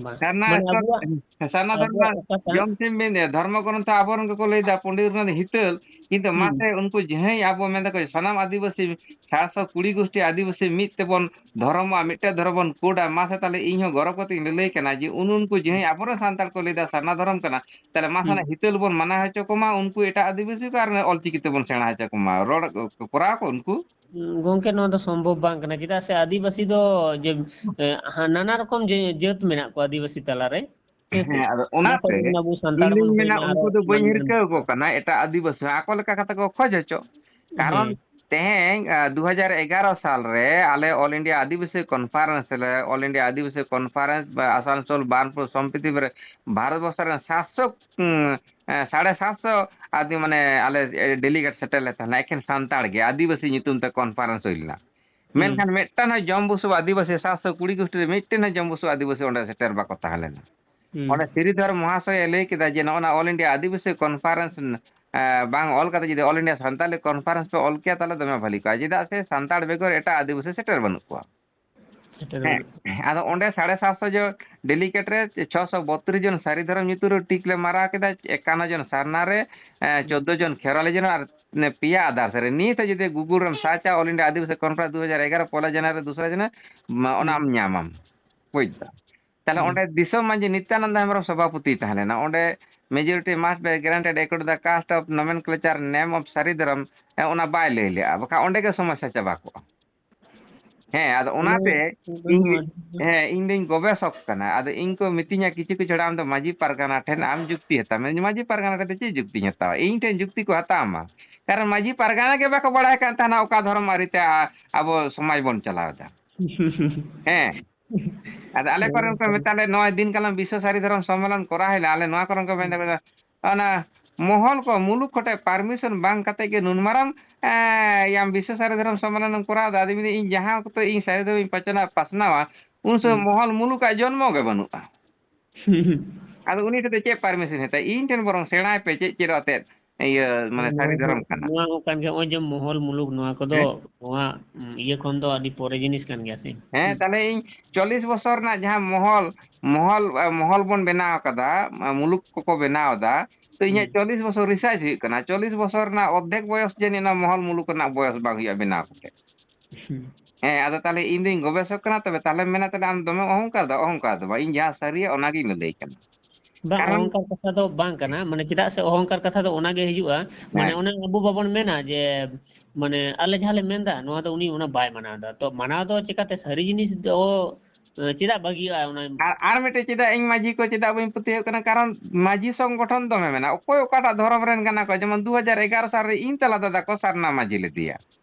ᱵᱟᱝ᱾ ᱥᱟᱨᱱᱟ ᱢᱟᱱᱮ ᱥᱛᱷᱚᱞ, ᱟᱵᱚᱣᱟᱜ, ᱥᱟᱨᱱᱟ ᱫᱷᱚᱨᱢ ᱟᱵᱚᱣᱟᱜ ᱨᱮᱱᱟᱜ ᱚᱠᱟᱴᱟᱜ ᱡᱚᱢ ᱥᱤᱢ ᱵᱤᱱ, ᱫᱷᱚᱨᱢᱚ ᱜᱨᱚᱱᱛᱷᱚ ᱟᱵᱚ ᱨᱮᱱ ᱜᱮᱠᱚ ᱞᱟᱹᱭ ᱫᱟ, ᱯᱚᱱᱰᱤᱛ ᱨᱚᱜᱷᱩᱱᱟᱛᱷ ᱦᱤᱛᱟᱹᱞ, ᱠᱤᱱᱛᱩ ᱦᱩᱸ᱾ ᱢᱟᱥᱮ ᱩᱱᱠᱩ ᱡᱟᱦᱟᱸᱭ ᱟᱵᱚ ᱢᱮᱱ ᱫᱟᱠᱚ ᱥᱟᱱᱟᱢ ᱟᱹᱫᱤᱵᱟᱹᱥᱤ ᱪᱟᱨᱥᱚ ᱠᱩᱲᱤ ᱜᱳᱥᱴᱤ ᱟᱹᱫᱤᱵᱟᱹᱥᱤ ᱢᱤᱫ ᱛᱮᱵᱚᱱ ᱫᱷᱚᱨᱚᱢᱚᱜᱼᱟ, ᱢᱤᱫᱴᱮᱱ ᱫᱷᱚᱨᱚᱢ ᱵᱚᱱ ᱠᱳᱰᱟ, ᱢᱟᱥᱮ ᱛᱟᱦᱞᱮ ᱤᱧ ᱦᱚᱸ ᱜᱚᱨᱚᱵᱽ ᱠᱟᱛᱮ ᱤᱧ ᱞᱟᱹᱞᱟᱹᱭ ᱠᱟᱱᱟ ᱡᱮ ᱩᱱ ᱩᱱᱠᱩ ᱡᱟᱦᱟᱸᱭ ᱟᱵᱚᱨᱮᱱ ᱥᱟᱱᱛᱟᱲ ᱠᱚ ᱞᱟᱹᱭ ᱫᱟ ᱥᱟᱨᱱᱟ ᱫᱷᱚᱨᱚᱢ ᱠᱟᱱᱟ, ᱛᱟᱦᱞᱮ ᱢᱟᱥᱮ ᱦᱩᱸ᱾ ᱚᱱᱟ ᱦᱤᱛᱟᱹᱞ ᱵᱚᱱ ᱢᱟᱱᱟᱣ ᱦᱚᱪᱚ ᱠᱚᱢᱟ, ᱩᱱᱠᱩ ᱮᱴᱟᱜ ᱟᱹᱫᱤᱵᱟᱹᱥᱤ ᱠᱚ ᱟᱨ ᱚᱞᱪᱤᱠᱤ ᱛᱮᱵᱚᱱ ᱥᱮᱬᱟ ᱦᱚᱪᱚ ᱠᱚᱢᱟ, ᱨᱚᱲ ᱠᱚᱨᱟᱣ ᱠᱚ ᱩᱱᱠᱩ᱾ ᱜᱚᱝᱠᱮ, ᱱᱚᱣᱟ ᱫᱚ ᱥᱚᱢᱵᱷᱚᱵ ᱵᱟᱝ ᱠᱟᱱᱟ, ᱪᱮᱫᱟᱜ ᱥᱮ ᱟᱹᱫᱤᱵᱟᱹᱥᱤ ᱫᱚ ᱡᱮ, ᱮ, ᱦᱟ-, ᱱᱟᱱᱟ ᱨᱚᱠᱚᱢ ᱡᱮ, ᱡᱟᱹᱛ ᱢᱮᱱᱟᱜ ᱠᱚᱣᱟ ᱟᱹᱫᱤᱵᱟᱹᱥᱤ ᱛᱟᱞᱟᱨᱮ᱾ ᱦᱮᱸ, ᱟᱫᱚ ᱚᱱᱟᱛᱮ ᱟᱵᱚ ᱥᱟᱱᱛᱟᱲ ᱤᱧ ᱫᱩᱧ ᱵᱚᱱ ᱢᱮᱱᱟ, ᱦᱩᱭᱱᱟ, ᱟᱨᱚ ᱩᱱᱠᱩ ᱫᱚ ᱵᱟᱹᱧ ᱢᱟᱱᱮ ᱦᱤᱨᱠᱟᱹ ᱟᱠᱚ ᱠᱟᱱᱟ, ᱮᱴᱟᱜ ᱟᱹᱫᱤᱵᱟᱹᱥᱤ ᱦᱚᱸ ᱟᱠᱚ ᱞᱮᱠᱟ ᱠᱟᱛᱮ ᱠᱚ ᱠᱷᱚᱡᱽ ᱦᱚᱪᱚ᱾ ᱠᱟᱨᱚᱱ ᱦᱮᱸ᱾ ᱛᱮᱦᱮᱧ, ᱟ, ᱫᱩ ᱦᱟᱡᱟᱨ ᱮᱜᱟᱨᱚ ᱥᱟᱞ ᱨᱮ ᱟᱞᱮ All India ᱟᱹᱫᱤᱵᱟᱹᱥᱤ Conference ᱨᱮ, All India ᱟᱹᱫᱤᱵᱟᱹᱥᱤ Conference ᱵᱟ ᱟᱥᱟᱱᱥᱳᱞ ᱵᱟᱨᱱᱯᱩᱨ ᱥᱚᱢᱯᱤᱛᱤ ᱨᱮ ᱵᱷᱟᱨᱚᱛ ᱵᱚᱨᱥᱚ ᱨᱮᱱ ᱥᱟᱛᱥᱚ, ᱩᱸ, ᱮ, ᱥᱟᱲᱮ ᱥᱟᱛᱥᱚ ᱟᱹᱫᱤ-, ᱢᱟᱱᱮ ᱟᱞᱮ, ᱮ, delegate ᱥᱮᱴᱮᱨ ᱞᱮ ᱛᱟᱦᱮᱱᱟ, ᱮᱠᱷᱮᱱ ᱥᱟᱱᱛᱟᱲ ᱜᱮ, ᱟᱹᱫᱤᱵᱟᱹᱥᱤ ᱧᱩᱛᱩᱢ ᱛᱮ conference ᱦᱩᱭ ᱞᱮᱱᱟ᱾ ᱦᱩᱸ᱾ ᱢᱮᱱᱠᱷᱟᱱ ᱢᱤᱫᱴᱟᱝ ᱦᱚᱸ ᱡᱚᱢ ᱵᱩᱥᱩᱵ ᱟᱹᱫᱤᱵᱟᱹᱥᱤ, ᱥᱟᱛᱥᱚ ᱠᱩᱲᱤ ᱜᱩᱥᱴᱤ ᱨᱮ ᱢᱤᱫᱴᱮᱱ ᱦᱚᱸ ᱡᱚᱢ ᱵᱩᱥᱩᱵ ᱟᱹᱫᱤᱵᱟᱹᱥᱤ ᱚᱸᱰᱮ ᱥᱮᱴᱮᱨ ᱵᱟᱠᱚ ᱛᱟᱦᱮᱸ ᱞᱮᱱᱟ᱾ ᱦᱩᱸ᱾ ᱚᱸᱰᱮ ᱥᱨᱤᱫᱷᱚᱨ ᱢᱚᱦᱟᱥᱚᱭ ᱮ ᱞᱟᱹᱭ ᱠᱮᱫᱟ ᱡᱮ ᱱᱚᱜᱼᱚ ᱱᱟ All India ᱟᱹᱫᱤᱵᱟᱹᱥᱤ Conference, ᱮ, ᱵᱟᱝ ᱚᱞ ᱠᱟᱛᱮ ᱡᱩᱫᱤ All India ᱥᱟᱱᱛᱟᱞᱤ Conference ᱯᱮ ᱚᱞ ᱠᱮᱭᱟ, ᱛᱟᱦᱚᱞᱮ ᱫᱚᱢᱮ ᱵᱷᱟᱹᱞᱤ ᱠᱚᱜᱼᱟ᱾ ᱪᱮᱫᱟᱜ ᱥᱮ ᱥᱟᱱᱛᱟᱲ ᱵᱮᱜᱚᱨ ᱮᱴᱟᱜ ᱟᱹᱫᱤᱵᱟᱹᱥᱤ ᱥᱮᱴᱮᱨ ᱵᱟᱹᱱᱩᱜ ᱠᱚᱣᱟ᱾ ᱥᱮᱴᱮᱨ ᱦᱮᱸ, ᱵᱟᱹᱱᱩᱜ ᱠᱚᱣᱟ᱾ ᱟᱫᱚ ᱚᱸᱰᱮ ᱥᱟᱲᱮ ᱥᱟᱛᱥᱚ ᱡᱚᱱ delegate ᱨᱮ ᱪᱷᱚᱥᱚ ᱵᱚᱛᱨᱤᱥ ᱡᱚᱱ ᱥᱟᱹᱨᱤ ᱫᱷᱚᱨᱚᱢ ᱧᱩᱛᱩᱢ ᱨᱮ ᱴᱤᱠ ᱞᱮ ᱢᱟᱨᱟᱣ ᱠᱮᱫᱟ, ᱮᱠᱟᱱᱱᱚ ᱡᱚᱱ ᱥᱟᱨᱱᱟ ᱨᱮ, ᱮ, ᱦᱩᱸ᱾ ᱪᱳᱫᱽᱫᱳ ᱡᱚᱱ ᱠᱷᱮᱨᱣᱟᱞᱤ ᱡᱚᱱ ᱟᱨ ᱯᱮᱭᱟ others ᱨᱮ᱾ ᱱᱤᱛ ᱦᱚᱸ ᱡᱩᱫᱤ Google ᱨᱮᱢ search ᱟ, All India ᱟᱹᱫᱤᱵᱟᱹᱥᱤ Conference ᱫᱩ ᱦᱟᱡᱟᱨ ᱮᱜᱟᱨᱚ, ᱯᱚᱭᱞᱟ ᱡᱟᱱᱩᱣᱟᱨᱤ, ᱫᱩᱥᱨᱟ ᱡᱟᱱᱩᱣᱟᱨᱤ, ᱢᱟ, ᱚᱱᱟ ᱦᱩᱸ᱾ ᱟᱢ ᱧᱟᱢᱟᱢ᱾ ᱵᱩᱡᱽ ᱫᱟ? ᱛᱟᱦᱞᱮ ᱦᱩᱸ᱾ ᱚᱸᱰᱮ ᱫᱤᱥᱚᱢ ᱢᱟᱹᱡᱷᱤ ᱱᱤᱛᱭᱟᱱᱚᱱᱫ ᱦᱮᱢᱵᱨᱚᱢ ᱥᱚᱵᱷᱟᱯᱚᱛᱤ ᱛᱟᱦᱮᱸ ᱞᱮᱱᱟ᱾ ᱚᱸᱰᱮ majority must be granted according to the caste of nomenclature name of ᱥᱟᱹᱨᱤ ᱫᱷᱚᱨᱚᱢ, ᱮ, ᱚᱱᱟ ᱵᱟᱭ ᱞᱟᱹᱭ ᱞᱮᱜᱼᱟ, ᱵᱟᱠᱷᱟᱱ ᱚᱸᱰᱮ ᱜᱮ ᱥᱚᱢᱚᱥᱥᱟ ᱪᱟᱵᱟ ᱠᱚᱜᱼᱟ᱾ ᱦᱮᱸ, ᱟᱫᱚ ᱚᱱᱟ ᱚᱱᱟᱛᱮ ᱫᱚ ᱤᱧ, ᱟᱹᱰᱤ ᱦᱮᱸ, ᱤᱧ ᱫᱩᱧ ᱜᱚᱵᱮᱥᱚᱠ ᱠᱟᱱᱟ᱾ ᱟᱫᱚ ᱤᱧ ᱠᱚ ᱢᱤᱛᱟᱹᱧᱟ ᱠᱤᱪᱷᱩ ᱠᱤᱪᱷᱩ ᱦᱚᱲ, "ᱟᱢ ᱫᱚ ᱢᱟᱹᱡᱷᱤ ᱯᱟᱨᱜᱟᱱᱟ ᱴᱷᱮᱱ ᱟᱢ ᱡᱩᱠᱛᱤ ᱦᱟᱛᱟᱣ ᱢᱮ᱾" ᱢᱟᱹᱡᱷᱤ ᱯᱟᱨᱜᱟᱱᱟ ᱴᱷᱮᱱ ᱫᱚ ᱪᱮᱫ ᱡᱩᱠᱛᱤᱧ ᱦᱟᱛᱟᱣᱟ? ᱤᱧ ᱴᱷᱮᱱ ᱡᱩᱠᱛᱤ ᱠᱚ ᱦᱟᱛᱟᱣ ᱢᱟ᱾ ᱠᱟᱨᱚᱱ ᱢᱟᱹᱡᱷᱤ ᱯᱟᱨᱜᱟᱱᱟ ᱜᱮ ᱵᱟᱠᱚ ᱵᱟᱲᱟᱭ ᱠᱟᱱ ᱛᱟᱦᱮᱱᱟ ᱚᱠᱟ ᱫᱷᱚᱨᱚᱢ ᱟᱹᱨᱤᱛᱮ ᱟ-, ᱟᱵᱚ ᱥᱚᱢᱟᱡᱽ ᱵᱚᱱ ᱪᱟᱞᱟᱣ ᱮᱫᱟ᱾ ᱦᱮᱸ᱾ ᱟᱫᱚ ᱟᱞᱮ ᱠᱚᱨᱮᱱ ᱠᱚ ᱢᱮᱛᱟ ᱞᱮ, ᱱᱚᱜᱼᱚᱭ ᱫᱤᱱ ᱠᱟᱞᱚᱢ ᱵᱤᱥᱥᱚ ᱥᱟᱹᱨᱤ ᱫᱷᱚᱨᱚᱢ ᱥᱚᱢᱢᱮᱞᱚᱱ ᱠᱚᱨᱟᱣ ᱦᱩᱭ ᱞᱮᱱᱟ, ᱟᱞᱮ ᱱᱚᱣᱟ ᱠᱚᱨᱮᱱ ᱠᱚ ᱢᱮᱱ ᱮᱫᱟ, ᱚᱱᱟ ᱢᱚᱦᱚᱞ ᱠᱚ ᱢᱩᱞᱩᱠ ᱠᱚᱴᱷᱮᱱ permission ᱵᱟᱝ ᱠᱟᱛᱮ ᱜᱮ ᱱᱩᱱ ᱢᱟᱨᱟᱝ, ᱮᱸ, ᱭᱟᱢ ᱵᱤᱥᱥᱚ ᱥᱟᱹᱨᱤ ᱫᱷᱚᱨᱚᱢ ᱥᱚᱢᱢᱮᱞᱚᱱ ᱮᱢ ᱠᱚᱨᱟᱣ ᱮᱫᱟ᱾ ᱟᱫᱚ ᱢᱮᱱᱫᱟᱹᱧ, ᱤᱧ ᱡᱟᱦᱟᱸ ᱚᱠᱛᱚ ᱤᱧ ᱥᱟᱹᱨᱤ ᱫᱷᱚᱨᱚᱢ ᱤᱧ ᱯᱟᱪᱱᱟᱣ, ᱯᱟᱥᱱᱟᱣᱟ, ᱩᱱ ᱥᱚᱢᱚᱭ ᱦᱩᱸ᱾ ᱢᱚᱦᱚᱞ ᱢᱩᱞᱩᱠᱟᱜ ᱡᱚᱱᱢᱚ ᱜᱮ ᱵᱟᱹᱱᱩᱜᱼᱟ᱾ ᱟᱫᱚ ᱩᱱᱤ ᱴᱷᱮᱱ ᱫᱚ ᱪᱮᱫ permission ᱦᱟᱛᱟᱣ? ᱤᱧ ᱴᱷᱮᱱ ᱵᱚᱨᱚᱝ ᱥᱮᱬᱟᱭ ᱯᱮ, ᱪᱮᱫ ᱪᱮᱫᱚᱜ ᱟᱛᱮᱫ ᱤᱭᱟᱹ, ᱢᱟᱱᱮ ᱥᱟᱹᱨᱤ ᱱᱚᱣᱟ ᱫᱷᱚᱨᱚᱢ ᱠᱟᱱᱟ᱾ ᱱᱚᱣᱟ ᱦᱚᱸ ᱠᱟᱱ ᱜᱮᱭᱟ, ᱱᱚᱜᱼᱚᱭ ᱡᱮ ᱢᱚᱦᱚᱞ ᱢᱩᱞᱩᱠ, ᱱᱚᱣᱟ ᱠᱚᱫᱚ ᱦᱮᱸ᱾ ᱱᱚᱣᱟ, ᱩᱢ, ᱤᱭᱟᱹ ᱠᱷᱚᱱ ᱫᱚ ᱟᱹᱰᱤ ᱯᱚᱨᱮ ᱡᱤᱱᱤᱥ ᱠᱟᱱ ᱜᱮᱭᱟ ᱥᱮ᱾ ᱦᱮᱸ, ᱦᱩᱸ᱾ ᱛᱟᱦᱞᱮ ᱤᱧ ᱪᱚᱞᱞᱤᱥ ᱵᱚᱪᱷᱚᱨ ᱨᱮᱱᱟᱜ ᱡᱟᱦᱟᱸ ᱢᱚᱦᱚᱞ, ᱢᱚᱦᱚᱞ, ᱮ, ᱢᱚᱦᱚᱞ ᱵᱚᱱ ᱵᱮᱱᱟᱣ ᱠᱟᱫᱟ, ᱢᱩᱞᱩᱠ ᱠᱚᱠᱚ ᱵᱮᱱᱟᱣ ᱮᱫᱟ, ᱛᱚ ᱤᱧᱟᱹᱜ ᱦᱩᱸ᱾ ᱪᱚᱞᱞᱤᱥ ᱵᱚᱪᱷᱚᱨ research ᱦᱩᱭᱩᱜ ᱠᱟᱱᱟ, ᱪᱚᱞᱞᱤᱥ ᱵᱚᱪᱷᱚᱨ ᱨᱮᱱᱟᱜ ᱚᱨᱫᱷᱮᱠ ᱵᱚᱭᱚᱥ ᱡᱟᱹᱱᱤᱡ ᱚᱱᱟ ᱢᱚᱦᱚᱞ ᱢᱩᱞᱩᱠ ᱨᱮᱱᱟᱜ ᱵᱚᱭᱚᱥ ᱵᱟᱝ ᱦᱩᱭᱩᱜᱼᱟ ᱵᱮᱱᱟᱣ ᱠᱟᱛᱮ᱾ ᱦᱩᱸ᱾ ᱦᱮᱸ, ᱟᱫᱚ ᱛᱟᱦᱞᱮ ᱤᱧ ᱫᱩᱧ ᱜᱚᱵᱮᱥᱚᱠ ᱠᱟᱱᱟ, ᱛᱚᱵᱮ ᱛᱟᱦᱞᱮᱢ ᱢᱮᱱᱟ, ᱛᱟᱦᱞᱮ ᱟᱢ ᱫᱚᱢᱮᱢ ᱚᱦᱚᱝᱠᱟᱨ ᱫᱟ? ᱚᱦᱚᱝᱠᱟᱨ ᱫᱚ ᱵᱟᱝ, ᱤᱧ ᱡᱟᱦᱟᱸ ᱥᱟᱹᱨᱤᱭᱟ ᱚᱱᱟᱜᱤᱧ ᱞᱟᱹᱞᱟᱹᱭ ᱠᱟᱱᱟ᱾ ᱵᱟᱝ, ᱠᱟᱨᱚᱱ ᱚᱦᱚᱝᱠᱟᱨ ᱠᱟᱛᱷᱟ ᱫᱚ ᱵᱟᱝ ᱠᱟᱱᱟ, ᱢᱟᱱᱮ ᱪᱮᱫᱟᱜ ᱥᱮ ᱚᱦᱚᱝᱠᱟᱨ ᱠᱟᱛᱷᱟ ᱫᱚ ᱚᱱᱟᱜᱮ ᱦᱤᱡᱩᱜᱼᱟ, ᱢᱟᱱᱮ ᱦᱮᱸ᱾ ᱚᱱᱮ ᱟᱵᱚ ᱵᱟᱵᱚᱱ ᱢᱮᱱᱟ ᱡᱮ, ᱢᱟᱱᱮ ᱟᱞᱮ ᱡᱟᱦᱟᱸ ᱞᱮ ᱢᱮᱱᱫᱟ ᱱᱚᱣᱟ ᱫᱚ ᱩᱱᱤ ᱚᱱᱟ ᱵᱟᱭ ᱢᱟᱱᱟᱣ ᱮᱫᱟ, ᱛᱚ ᱢᱟᱱᱟᱣ ᱫᱚ ᱪᱮᱠᱟᱛᱮ ᱥᱟᱹᱨᱤ ᱡᱤᱱᱤᱥ ᱫᱚ ᱪᱮᱫᱟᱜ ᱵᱷᱟᱹᱜᱤᱜᱼᱟ ᱚᱱᱟ? ᱟᱨ ᱟᱨ ᱢᱤᱫᱴᱮᱡ ᱪᱮᱫᱟᱜ ᱤᱧ ᱢᱟᱹᱡᱷᱤ ᱠᱚ ᱪᱮᱫᱟᱜ ᱵᱟᱹᱧ ᱯᱟᱹᱛᱭᱟᱹᱣᱟᱜ ᱠᱟᱱᱟ? ᱠᱟᱨᱚᱱ ᱢᱟᱹᱡᱷᱤ ᱥᱚᱝᱜᱚᱴᱷᱚᱱ ᱫᱚᱢᱮ ᱢᱮᱱᱟᱜᱼᱟ᱾ ᱚᱠᱚᱭ ᱚᱠᱟᱴᱟᱜ ᱫᱷᱚᱨᱚᱢ ᱨᱮᱱ ᱠᱟᱱᱟ ᱠᱚ? ᱡᱮᱢᱚᱱ ᱫᱩ ᱦᱟᱡᱟᱨ ᱮᱜᱟᱨᱚ ᱥᱟᱞ ᱨᱮ ᱤᱧ ᱛᱟᱞᱟ ᱫᱟᱫᱟ ᱠᱚ ᱥᱟᱨᱱᱟ ᱢᱟᱹᱡᱷᱤ ᱞᱮᱫᱮᱭᱟ᱾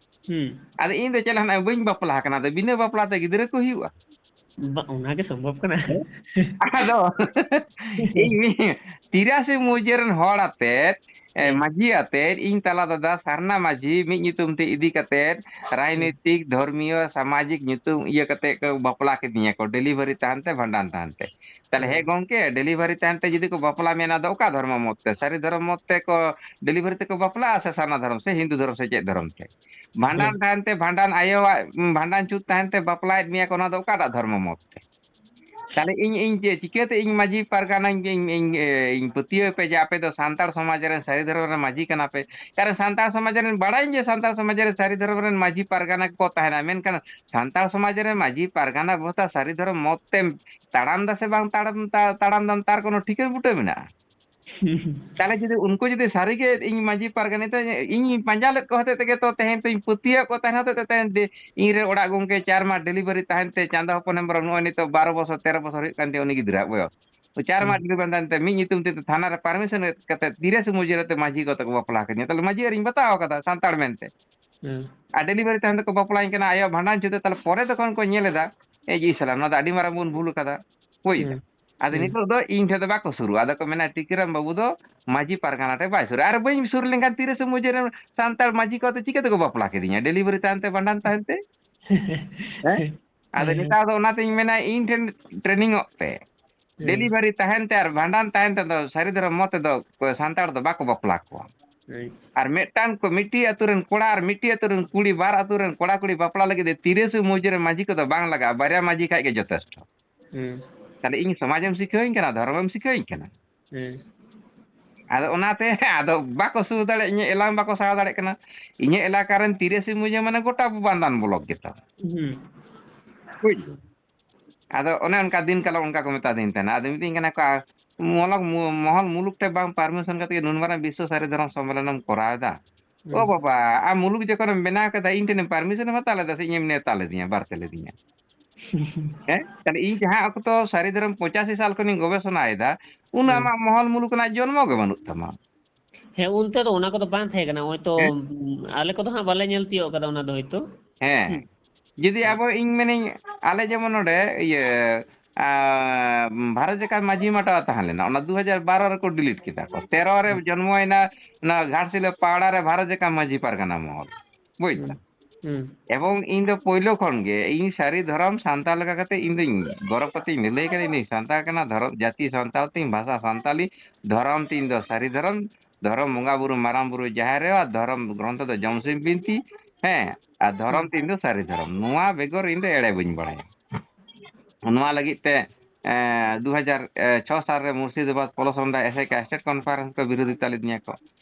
ᱦᱩᱸ᱾ ᱟᱫᱚ ᱤᱧ ᱫᱚ ᱪᱮᱫ ᱞᱮᱠᱟᱱᱟᱜ ᱵᱟᱹᱧ ᱵᱟᱯᱞᱟ ᱟᱠᱟᱱᱟ, ᱟᱫᱚ ᱵᱤᱱᱟᱹ ᱵᱟᱯᱞᱟ ᱛᱮ ᱜᱤᱫᱽᱨᱟᱹ ᱠᱚ ᱦᱩᱭᱩᱜᱼᱟ? ᱵᱟ, ᱚᱱᱟᱜᱮ ᱥᱚᱢᱵᱷᱚᱵ ᱠᱟᱱᱟ᱾ ᱟᱫᱚ ᱤᱧ ᱛᱤᱨᱟᱥᱤ ᱢᱩᱡᱟᱹ ᱨᱮᱱ ᱦᱚᱲ ᱟᱛᱮᱫ, ᱮ, ᱦᱮᱸ᱾ ᱢᱟᱹᱡᱷᱤ ᱟᱛᱮᱫ, ᱤᱧ ᱛᱟᱞᱟ ᱫᱟᱫᱟ ᱥᱟᱨᱱᱟ ᱢᱟᱹᱡᱷᱤ ᱢᱤᱫ ᱧᱩᱛᱩᱢ ᱛᱮ ᱤᱫᱤ ᱠᱟᱛᱮᱫ, ᱨᱟᱡᱽᱱᱤᱛᱤᱠ, ᱫᱷᱚᱨᱢᱤᱭᱚ, ᱥᱟᱢᱟᱡᱤᱠ ᱧᱩᱛᱩᱢ ᱤᱭᱟᱹ ᱠᱟᱛᱮᱫ ᱠᱚ ᱵᱟᱯᱞᱟ ᱠᱤᱫᱤᱧᱟ ᱠᱚ, ᱰᱮᱞᱤᱵᱷᱟᱨᱤ ᱛᱟᱦᱮᱱ ᱛᱮ, ᱵᱷᱟᱸᱰᱟᱱ ᱛᱟᱦᱮᱱ ᱛᱮ᱾ ᱛᱟᱦᱞᱮ ᱦᱮᱸ᱾ ᱦᱮᱸ ᱜᱚᱝᱠᱮ, ᱰᱮᱞᱤᱵᱷᱟᱨᱤ ᱛᱟᱦᱮᱱ ᱛᱮ ᱡᱩᱫᱤ ᱠᱚ ᱵᱟᱯᱞᱟ ᱢᱮᱱᱟ, ᱟᱫᱚ ᱚᱠᱟ ᱫᱷᱚᱨᱢᱚ ᱢᱚᱛ ᱛᱮ? ᱥᱟᱹᱨᱤ ᱫᱷᱚᱨᱚᱢ ᱢᱚᱛ ᱛᱮ ᱠᱚ ᱰᱮᱞᱤᱵᱷᱟᱨᱤ ᱛᱮᱠᱚ ᱵᱟᱯᱞᱟᱜᱼᱟ ᱥᱮ ᱥᱟᱨᱱᱟ ᱫᱷᱚᱨᱚᱢ ᱥᱮ ᱦᱤᱱᱫᱩ ᱫᱷᱚᱨᱚᱢ ᱥᱮ ᱪᱮᱫ ᱫᱷᱚᱨᱚᱢ ᱛᱮ? ᱵᱷᱟᱸᱰᱟᱱ ᱦᱮᱸ᱾ ᱛᱟᱦᱮᱱ ᱛᱮ, ᱵᱷᱟᱸᱰᱟᱱ ᱟᱭᱳᱣᱟᱜ, ᱩᱸ, ᱵᱷᱟᱸᱰᱟᱱ ᱪᱷᱩᱛ ᱛᱟᱦᱮᱱ ᱛᱮ ᱵᱟᱯᱞᱟᱭᱮᱫ ᱢᱮᱭᱟ ᱠᱚ, ᱚᱱᱟ ᱫᱚ ᱚᱠᱟᱴᱟᱜ ᱫᱷᱚᱨᱢᱚ ᱢᱚᱛ ᱛᱮ? ᱛᱟᱦᱞᱮ ᱤᱧ, ᱤᱧ ᱪᱮ-, ᱪᱤᱠᱟᱹᱛᱮ ᱤᱧ ᱢᱟᱹᱡᱷᱤ ᱯᱟᱨᱜᱟᱱᱟᱧ, ᱤᱧ, ᱤᱧ, ᱤᱧ ᱯᱟᱹᱛᱭᱟᱹᱣ ᱯᱮ ᱡᱮ ᱟᱯᱮ ᱫᱚ ᱥᱟᱱᱛᱟᱲ ᱥᱚᱢᱟᱡᱽ ᱨᱮᱱ ᱥᱟᱹᱨᱤ ᱫᱷᱚᱨᱚᱢ ᱨᱮᱱ ᱢᱟᱹᱡᱷᱤ ᱠᱟᱱᱟ ᱯᱮ? ᱠᱟᱨᱚᱱ ᱥᱟᱱᱛᱟᱲ ᱥᱚᱢᱟᱡᱽ ᱨᱮᱱ, ᱵᱟᱲᱟᱭᱟᱹᱧ ᱡᱮ ᱥᱟᱱᱛᱟᱲ ᱥᱚᱢᱟᱡᱽ ᱨᱮ ᱥᱟᱹᱨᱤ ᱫᱷᱚᱨᱚᱢ ᱨᱮᱱ ᱢᱟᱹᱡᱷᱤ ᱯᱟᱨᱜᱟᱱᱟ ᱠᱚ ᱛᱟᱦᱮᱱᱟ, ᱢᱮᱱᱠᱷᱟᱱ ᱥᱟᱱᱛᱟᱲ ᱥᱚᱢᱟᱡᱽ ᱨᱮ ᱢᱟᱹᱡᱷᱤ ᱯᱟᱨᱜᱟᱱᱟ ᱵᱮᱵᱚᱥᱛᱷᱟ ᱥᱟᱹᱨᱤ ᱫᱷᱚᱨᱚᱢ ᱢᱚᱛ ᱛᱮᱢ ᱛᱟᱲᱟᱢ ᱫᱟ ᱥᱮ ᱵᱟᱝ ᱛᱟᱲᱟᱢ, ᱛᱟ-, ᱛᱟᱲᱟᱢ ᱫᱟᱢ, ᱛᱟᱨ ᱠᱳᱱᱳ ᱴᱷᱤᱠᱟᱹ ᱵᱩᱴᱟᱹ ᱢᱮᱱᱟᱜᱼᱟ? ᱛᱟᱦᱞᱮ ᱡᱩᱫᱤ ᱩᱱᱠᱩ ᱡᱩᱫᱤ ᱥᱟᱹᱨᱤᱜᱮ ᱤᱧ ᱢᱟᱹᱡᱷᱤ ᱯᱟᱨᱜᱟᱱᱟ ᱛᱮ ᱤᱧ ᱯᱟᱸᱡᱟ ᱞᱮᱫ ᱠᱚ ᱦᱚᱛᱮᱡ ᱛᱮᱜᱮ ᱛᱚ ᱛᱮᱦᱮᱧ ᱛᱚᱧ ᱯᱟᱹᱛᱭᱟᱹᱣ ᱠᱚ ᱛᱟᱦᱮᱸ ᱦᱚᱛᱮᱡ ᱛᱮ ᱛᱮᱦᱮᱧ ᱫᱮ-, ᱤᱧ ᱨᱮᱱ ᱚᱲᱟᱜ ᱜᱚᱝᱠᱮ ᱪᱟᱨ ᱢᱟᱥ ᱰᱮᱞᱤᱵᱷᱟᱨᱤ ᱛᱟᱦᱮᱱ ᱛᱮ ᱪᱟᱸᱫᱟ ᱦᱚᱯᱚᱱ ᱦᱮᱢᱵᱨᱚᱢ ᱱᱚᱜᱼᱚᱭ ᱱᱤᱛᱚᱜ ᱵᱟᱨᱚ ᱵᱚᱥᱚᱨ ᱛᱮᱨᱚ ᱵᱚᱥᱚᱨ ᱦᱩᱭᱩᱜ ᱠᱟᱱ ᱛᱟᱭᱟ ᱩᱱᱤ ᱜᱤᱫᱽᱨᱟᱹᱣᱟᱜ ᱵᱚᱭᱚᱥ᱾ ᱛᱚ ᱪᱟᱨ ᱢᱟᱥ ᱦᱩᱸ᱾ ᱰᱮᱞᱤᱵᱷᱟᱨᱤ ᱛᱟᱦᱮᱱ ᱛᱮ ᱢᱤᱫ ᱧᱩᱛᱩᱢ ᱛᱮ ᱛᱷᱟᱱᱟ ᱨᱮ ᱯᱟᱨᱢᱤᱥᱚᱱ ᱠᱟᱛᱮ ᱛᱤᱨᱮ ᱥᱮ ᱢᱩᱡᱟᱹ ᱨᱮ ᱛᱮ ᱢᱟᱹᱡᱷᱤ ᱠᱚ ᱛᱮᱠᱚ ᱵᱟᱯᱞᱟ ᱠᱤᱫᱤᱧᱟ᱾ ᱛᱟᱦᱞᱮ ᱢᱟᱹᱡᱷᱤ ᱟᱨᱤᱧ ᱵᱟᱛᱟᱣ ᱠᱟᱫᱟ ᱥᱟᱱᱛᱟᱲ ᱢᱮᱱᱛᱮ᱾ ᱦᱩᱸ᱾ ᱟᱨ ᱰᱮᱞᱤᱵᱷᱟᱨᱤ ᱛᱟᱦᱮᱱ ᱛᱮᱠᱚ ᱵᱟᱯᱞᱟᱧ ᱠᱟᱱᱟ, ᱟᱭᱳ ᱵᱷᱟᱸᱰᱟᱱ ᱪᱷᱩᱛ ᱛᱮ, ᱛᱟᱦᱞᱮ ᱯᱚᱨᱮ ᱛᱚᱠᱷᱚᱱ ᱠᱚ ᱧᱮᱞ ᱮᱫᱟ, ᱮ ᱡᱤ ᱥᱟᱞᱟ, ᱱᱚᱣᱟ ᱫᱚ ᱟᱹᱰᱤ ᱢᱟᱨᱟᱝ ᱵᱚᱱ ᱵᱷᱩᱞ ᱠᱟᱫᱟ᱾ ᱦᱩᱭ ᱮᱱᱟ᱾ ᱦᱩᱸ᱾ ᱟᱫᱚ ᱦᱩᱸ᱾ ᱱᱤᱛᱚᱜ ᱫᱚ ᱤᱧ ᱴᱷᱮᱱ ᱫᱚ ᱵᱟᱠᱚ ᱥᱩᱨᱩᱜᱼᱟ᱾ ᱟᱫᱚ ᱠᱚ ᱢᱮᱱᱟ, "ᱴᱤᱠᱟᱹᱨᱟᱢ ᱵᱟᱹᱵᱩ ᱫᱚ ᱢᱟᱹᱡᱷᱤ ᱯᱟᱨᱜᱟᱱᱟ ᱴᱷᱮᱱ ᱵᱟᱭ ᱥᱩᱨᱩᱜᱼᱟ᱾ ᱟᱨ ᱵᱟᱹᱧ ᱥᱩᱨ ᱞᱮᱱᱠᱷᱟᱱ ᱛᱤᱨᱤᱥᱮ ᱢᱩᱡᱟᱹ ᱨᱮᱱ ᱥᱟᱱᱛᱟᱲ ᱢᱟᱹᱡᱷᱤ ᱠᱚ ᱟᱫᱚ ᱪᱤᱠᱟᱹ ᱛᱮᱠᱚ ᱵᱟᱯᱞᱟ ᱠᱤᱫᱤᱧᱟ? ᱰᱮᱞᱤᱵᱷᱟᱨᱤ ᱛᱟᱦᱮᱱ ᱛᱮ, ᱵᱷᱟᱸᱰᱟᱱ ᱛᱟᱦᱮᱱ ᱛᱮ?" ᱦᱮᱸ? ᱟᱫᱚ ᱦᱮᱸ᱾ ᱱᱮᱛᱟᱨ ᱫᱚ ᱚᱱᱟᱛᱤᱧ ᱢᱮᱱᱟ, ᱤᱧ ᱴᱷᱮᱱ ᱴᱨᱮᱱᱤᱝ ᱚᱜ ᱯᱮ᱾ ᱦᱮᱸ᱾ ᱰᱮᱞᱤᱵᱷᱟᱨᱤ ᱛᱟᱦᱮᱱ ᱛᱮ ᱟᱨ ᱵᱷᱟᱸᱰᱟᱱ ᱛᱟᱦᱮᱱ ᱛᱮᱫᱚ ᱥᱟᱹᱨᱤ ᱫᱷᱚᱨᱚᱢ ᱢᱚᱛ ᱛᱮᱫᱚ ᱥᱟᱱᱛᱟᱲ ᱫᱚ ᱵᱟᱠᱚ ᱵᱟᱯᱞᱟ ᱠᱚᱣᱟ᱾ ᱦᱳᱭ᱾ ᱟᱨ ᱢᱤᱫᱴᱟᱝ ᱠᱚ, ᱢᱤᱫᱴᱤᱡ ᱟᱹᱛᱩ ᱨᱮᱱ ᱠᱚᱲᱟ ᱟᱨ ᱢᱤᱫᱴᱤᱡ ᱟᱹᱛᱩ ᱨᱮᱱ ᱠᱩᱲᱤ, ᱵᱟᱨ ᱟᱹᱛᱩ ᱨᱮᱱ ᱠᱚᱲᱟ ᱠᱩᱲᱤ ᱵᱟᱯᱞᱟ ᱞᱟᱹᱜᱤᱫ ᱛᱮ ᱛᱤᱨᱤᱥᱮ ᱢᱩᱡᱟᱹ ᱨᱮ ᱢᱟᱹᱡᱷᱤ ᱠᱚᱫᱚ ᱵᱟᱝ ᱞᱟᱜᱟᱜᱼᱟ, ᱵᱟᱨᱭᱟ ᱢᱟᱹᱡᱷᱤ ᱠᱷᱟᱡ ᱜᱮ ᱡᱚᱛᱷᱮᱥᱴᱚ᱾ ᱦᱩᱸ᱾ ᱛᱟᱦᱞᱮ ᱤᱧ ᱥᱚᱢᱟᱡᱽ ᱮᱢ ᱥᱤᱠᱷᱟᱹᱣᱤᱧ ᱠᱟᱱᱟ, ᱫᱷᱚᱨᱚᱢ ᱮᱢ ᱥᱤᱠᱷᱟᱹᱣᱤᱧ ᱠᱟᱱᱟ᱾ ᱦᱩᱸ᱾ ᱟᱫᱚ ᱚᱱᱟᱛᱮ ᱟᱫᱚ ᱵᱟᱠᱚ ᱥᱩᱨ ᱫᱟᱲᱮᱭᱟᱜ, ᱤᱧᱟᱹᱜ ᱮᱞᱟᱝ ᱵᱟᱠᱚ ᱥᱟᱦᱟ ᱫᱟᱲᱮᱭᱟᱜ ᱠᱟᱱᱟ᱾ ᱤᱧᱟᱹᱜ ᱮᱞᱟᱠᱟ ᱨᱮᱱ ᱛᱤᱨᱤᱥᱮ ᱢᱩᱡᱟᱹ ᱢᱟᱱᱮ ᱜᱚᱴᱟ ᱵᱟᱱᱫᱟᱱ ᱵᱞᱚᱠ ᱜᱮᱛᱚ᱾ ᱦᱩᱸ᱾ ᱵᱩᱡᱽ ᱫᱟᱢ? ᱟᱫᱚ ᱚᱱᱮ ᱚᱱᱠᱟ ᱫᱤᱱ ᱠᱟᱞᱚᱢ ᱚᱱᱠᱟ ᱠᱚ ᱢᱮᱛᱟ ᱫᱤᱧ ᱛᱟᱦᱮᱱᱟ᱾ ᱟᱫᱚ ᱢᱤᱛᱟᱹᱧ ᱠᱟᱱᱟ ᱠᱚ, ᱢᱚᱞᱚᱠ ᱢᱩ-, ᱢᱚᱦᱚᱞ ᱢᱩᱞᱩᱠ ᱴᱷᱮᱱ ᱵᱟᱝ ᱯᱟᱨᱢᱤᱥᱚᱱ ᱠᱟᱛᱮ ᱜᱮ ᱱᱩᱱ ᱢᱟᱨᱟᱝ ᱵᱤᱥᱥᱚ ᱥᱟᱹᱨᱤ ᱫᱷᱚᱨᱚᱢ ᱥᱚᱢᱢᱮᱞᱚᱱᱮᱢ ᱠᱚᱨᱟᱣ ᱮᱫᱟ? ᱦᱩᱸ᱾ ᱚ ᱵᱟᱵᱟ, ᱟᱢ ᱢᱩᱞᱩᱠ ᱡᱚᱠᱷᱚᱱᱮᱢ ᱵᱮᱱᱟᱣ ᱠᱮᱫᱟ, ᱤᱧ ᱴᱷᱮᱱᱮᱢ ᱯᱟᱨᱢᱤᱥᱚᱱᱮᱢ ᱦᱟᱛᱟᱣ ᱞᱮᱫᱟ ᱥᱮ ᱤᱧᱮᱢ ᱱᱮᱣᱛᱟ ᱞᱮᱫᱤᱧᱟ, ᱵᱟᱨᱛᱮ ᱞᱮᱫᱤᱧᱟ? ᱦᱮᱸ, ᱛᱟᱦᱞᱮ ᱤᱧ ᱡᱟᱦᱟᱸ ᱚᱠᱛᱚ ᱥᱟᱹᱨᱤ ᱫᱷᱚᱨᱚᱢ ᱯᱚᱸᱪᱟᱥᱤ ᱥᱟᱞ ᱠᱷᱚᱱᱤᱧ ᱜᱚᱵᱮᱥᱚᱱᱟᱭᱮᱫᱟ, ᱩᱱ ᱦᱮᱸ᱾ ᱟᱢᱟᱜ ᱢᱚᱦᱚᱞ ᱢᱩᱞᱩᱠ ᱨᱮᱱᱟᱜ ᱡᱚᱱᱢᱚ ᱜᱮ ᱵᱟᱹᱱᱩᱜ ᱛᱟᱢᱟ᱾ ᱦᱮᱸ, ᱩᱱᱛᱮ ᱫᱚ ᱚᱱᱟ ᱠᱚᱫᱚ ᱵᱟᱝ ᱛᱟᱦᱮᱸ ᱠᱟᱱᱟ᱾ ᱱᱚᱜᱼᱚᱭ ᱛᱚ, ᱦᱮᱸ᱾ ᱩᱢ, ᱟᱞᱮ ᱠᱚᱫᱚ ᱦᱟᱸᱜ ᱵᱟᱞᱮ ᱧᱮᱞ ᱛᱤᱭᱳᱜ ᱠᱟᱫᱟ ᱚᱱᱟ ᱫᱚ ᱦᱚᱭᱛᱳ᱾ ᱦᱮᱸ᱾ ᱦᱩᱸ᱾ ᱡᱩᱫᱤ ᱦᱩᱸ᱾ ᱟᱵᱚ, ᱤᱧ ᱢᱮᱱᱟᱹᱧ, ᱟᱞᱮ ᱡᱮᱢᱚᱱ ᱱᱚᱰᱮ ᱤᱭᱟᱹ, ᱟᱸ, ᱵᱷᱟᱨᱚᱛ ᱡᱟᱠᱟᱛ ᱢᱟᱹᱡᱷᱤ ᱢᱟᱰᱣᱟ ᱛᱟᱦᱮᱸ ᱞᱮᱱᱟ, ᱚᱱᱟ ᱫᱩ ᱦᱟᱡᱟᱨ ᱵᱟᱨᱚ ᱨᱮᱠᱚ delete ᱠᱮᱫᱟ ᱠᱚ᱾ ᱛᱮᱨᱚ ᱨᱮ ᱦᱩᱸ᱾ ᱡᱚᱱᱢᱚᱭᱮᱱᱟ, ᱚᱱᱟ ᱜᱷᱟᱴᱥᱤᱞᱟᱹ ᱯᱟᱣᱲᱟ ᱨᱮ ᱵᱷᱟᱨᱚᱛ ᱡᱟᱠᱟᱛ ᱢᱟᱹᱡᱷᱤ ᱯᱟᱨᱜᱟᱱᱟ ᱢᱚᱦᱚᱞ᱾ ᱵᱩᱡᱽ ᱦᱩᱸ᱾ ᱫᱟᱢ? ᱦᱩᱸ᱾ ᱮᱵᱚᱝ ᱤᱧ ᱫᱚ ᱯᱳᱭᱞᱳ ᱠᱷᱚᱱ ᱜᱮ ᱤᱧ ᱥᱟᱹᱨᱤ ᱫᱷᱚᱨᱚᱢ ᱥᱟᱱᱛᱟᱲ ᱞᱮᱠᱟ ᱠᱟᱛᱮ ᱤᱧ ᱫᱚᱧ ᱜᱚᱨᱚᱵ ᱠᱟᱛᱮ ᱤᱧ ᱞᱟᱹᱞᱟᱹᱭ ᱠᱟᱱᱟ, ᱤᱧ ᱫᱚᱧ ᱥᱟᱱᱛᱟᱲ ᱠᱟᱱᱟ, ᱫᱷᱚᱨᱚᱢ, ᱡᱟᱹᱛᱤ ᱥᱟᱱᱛᱟᱲ ᱛᱤᱧ, ᱵᱷᱟᱥᱟ ᱥᱟᱱᱛᱟᱲᱤ, ᱫᱷᱚᱨᱚᱢ ᱛᱤᱧ ᱫᱚ ᱥᱟᱹᱨᱤ ᱫᱷᱚᱨᱚᱢ, ᱫᱷᱚᱨᱚᱢ ᱵᱚᱸᱜᱟ ᱵᱩᱨᱩ ᱢᱟᱨᱟᱝ ᱵᱩᱨᱩ ᱡᱟᱦᱮᱨ ᱟᱭᱳ, ᱟᱨ ᱫᱷᱚᱨᱚᱢ ᱜᱨᱚᱱᱛᱷᱚ ᱫᱚ ᱡᱚᱢᱥᱤᱢ ᱵᱤᱱᱛᱤ, ᱦᱮᱸ, ᱟᱨ ᱫᱷᱚᱨᱚᱢ ᱦᱩᱸ᱾ ᱛᱤᱧ ᱫᱚ ᱥᱟᱹᱨᱤ ᱫᱷᱚᱨᱚᱢ᱾ ᱱᱚᱣᱟ ᱵᱮᱜᱚᱨ ᱤᱧ ᱫᱚ ᱮᱲᱮ ᱵᱟᱹᱧ ᱵᱟᱲᱟᱭᱟ᱾ ᱱᱚᱣᱟ ᱞᱟᱹᱜᱤᱫ ᱛᱮ, ᱮᱸ, ᱫᱩ ᱦᱟᱡᱟᱨ ᱪᱷᱚ ᱥᱟᱞ ᱨᱮ ᱢᱩᱨᱥᱤᱫᱟᱵᱟᱫᱽ ᱯᱚᱞᱚᱥᱚᱱᱰᱟ ᱮᱥᱮᱠᱟ state conference ᱠᱚ ᱵᱤᱨᱳᱫᱷᱤᱛᱟ ᱞᱮᱫᱤᱧᱟ ᱠᱚ᱾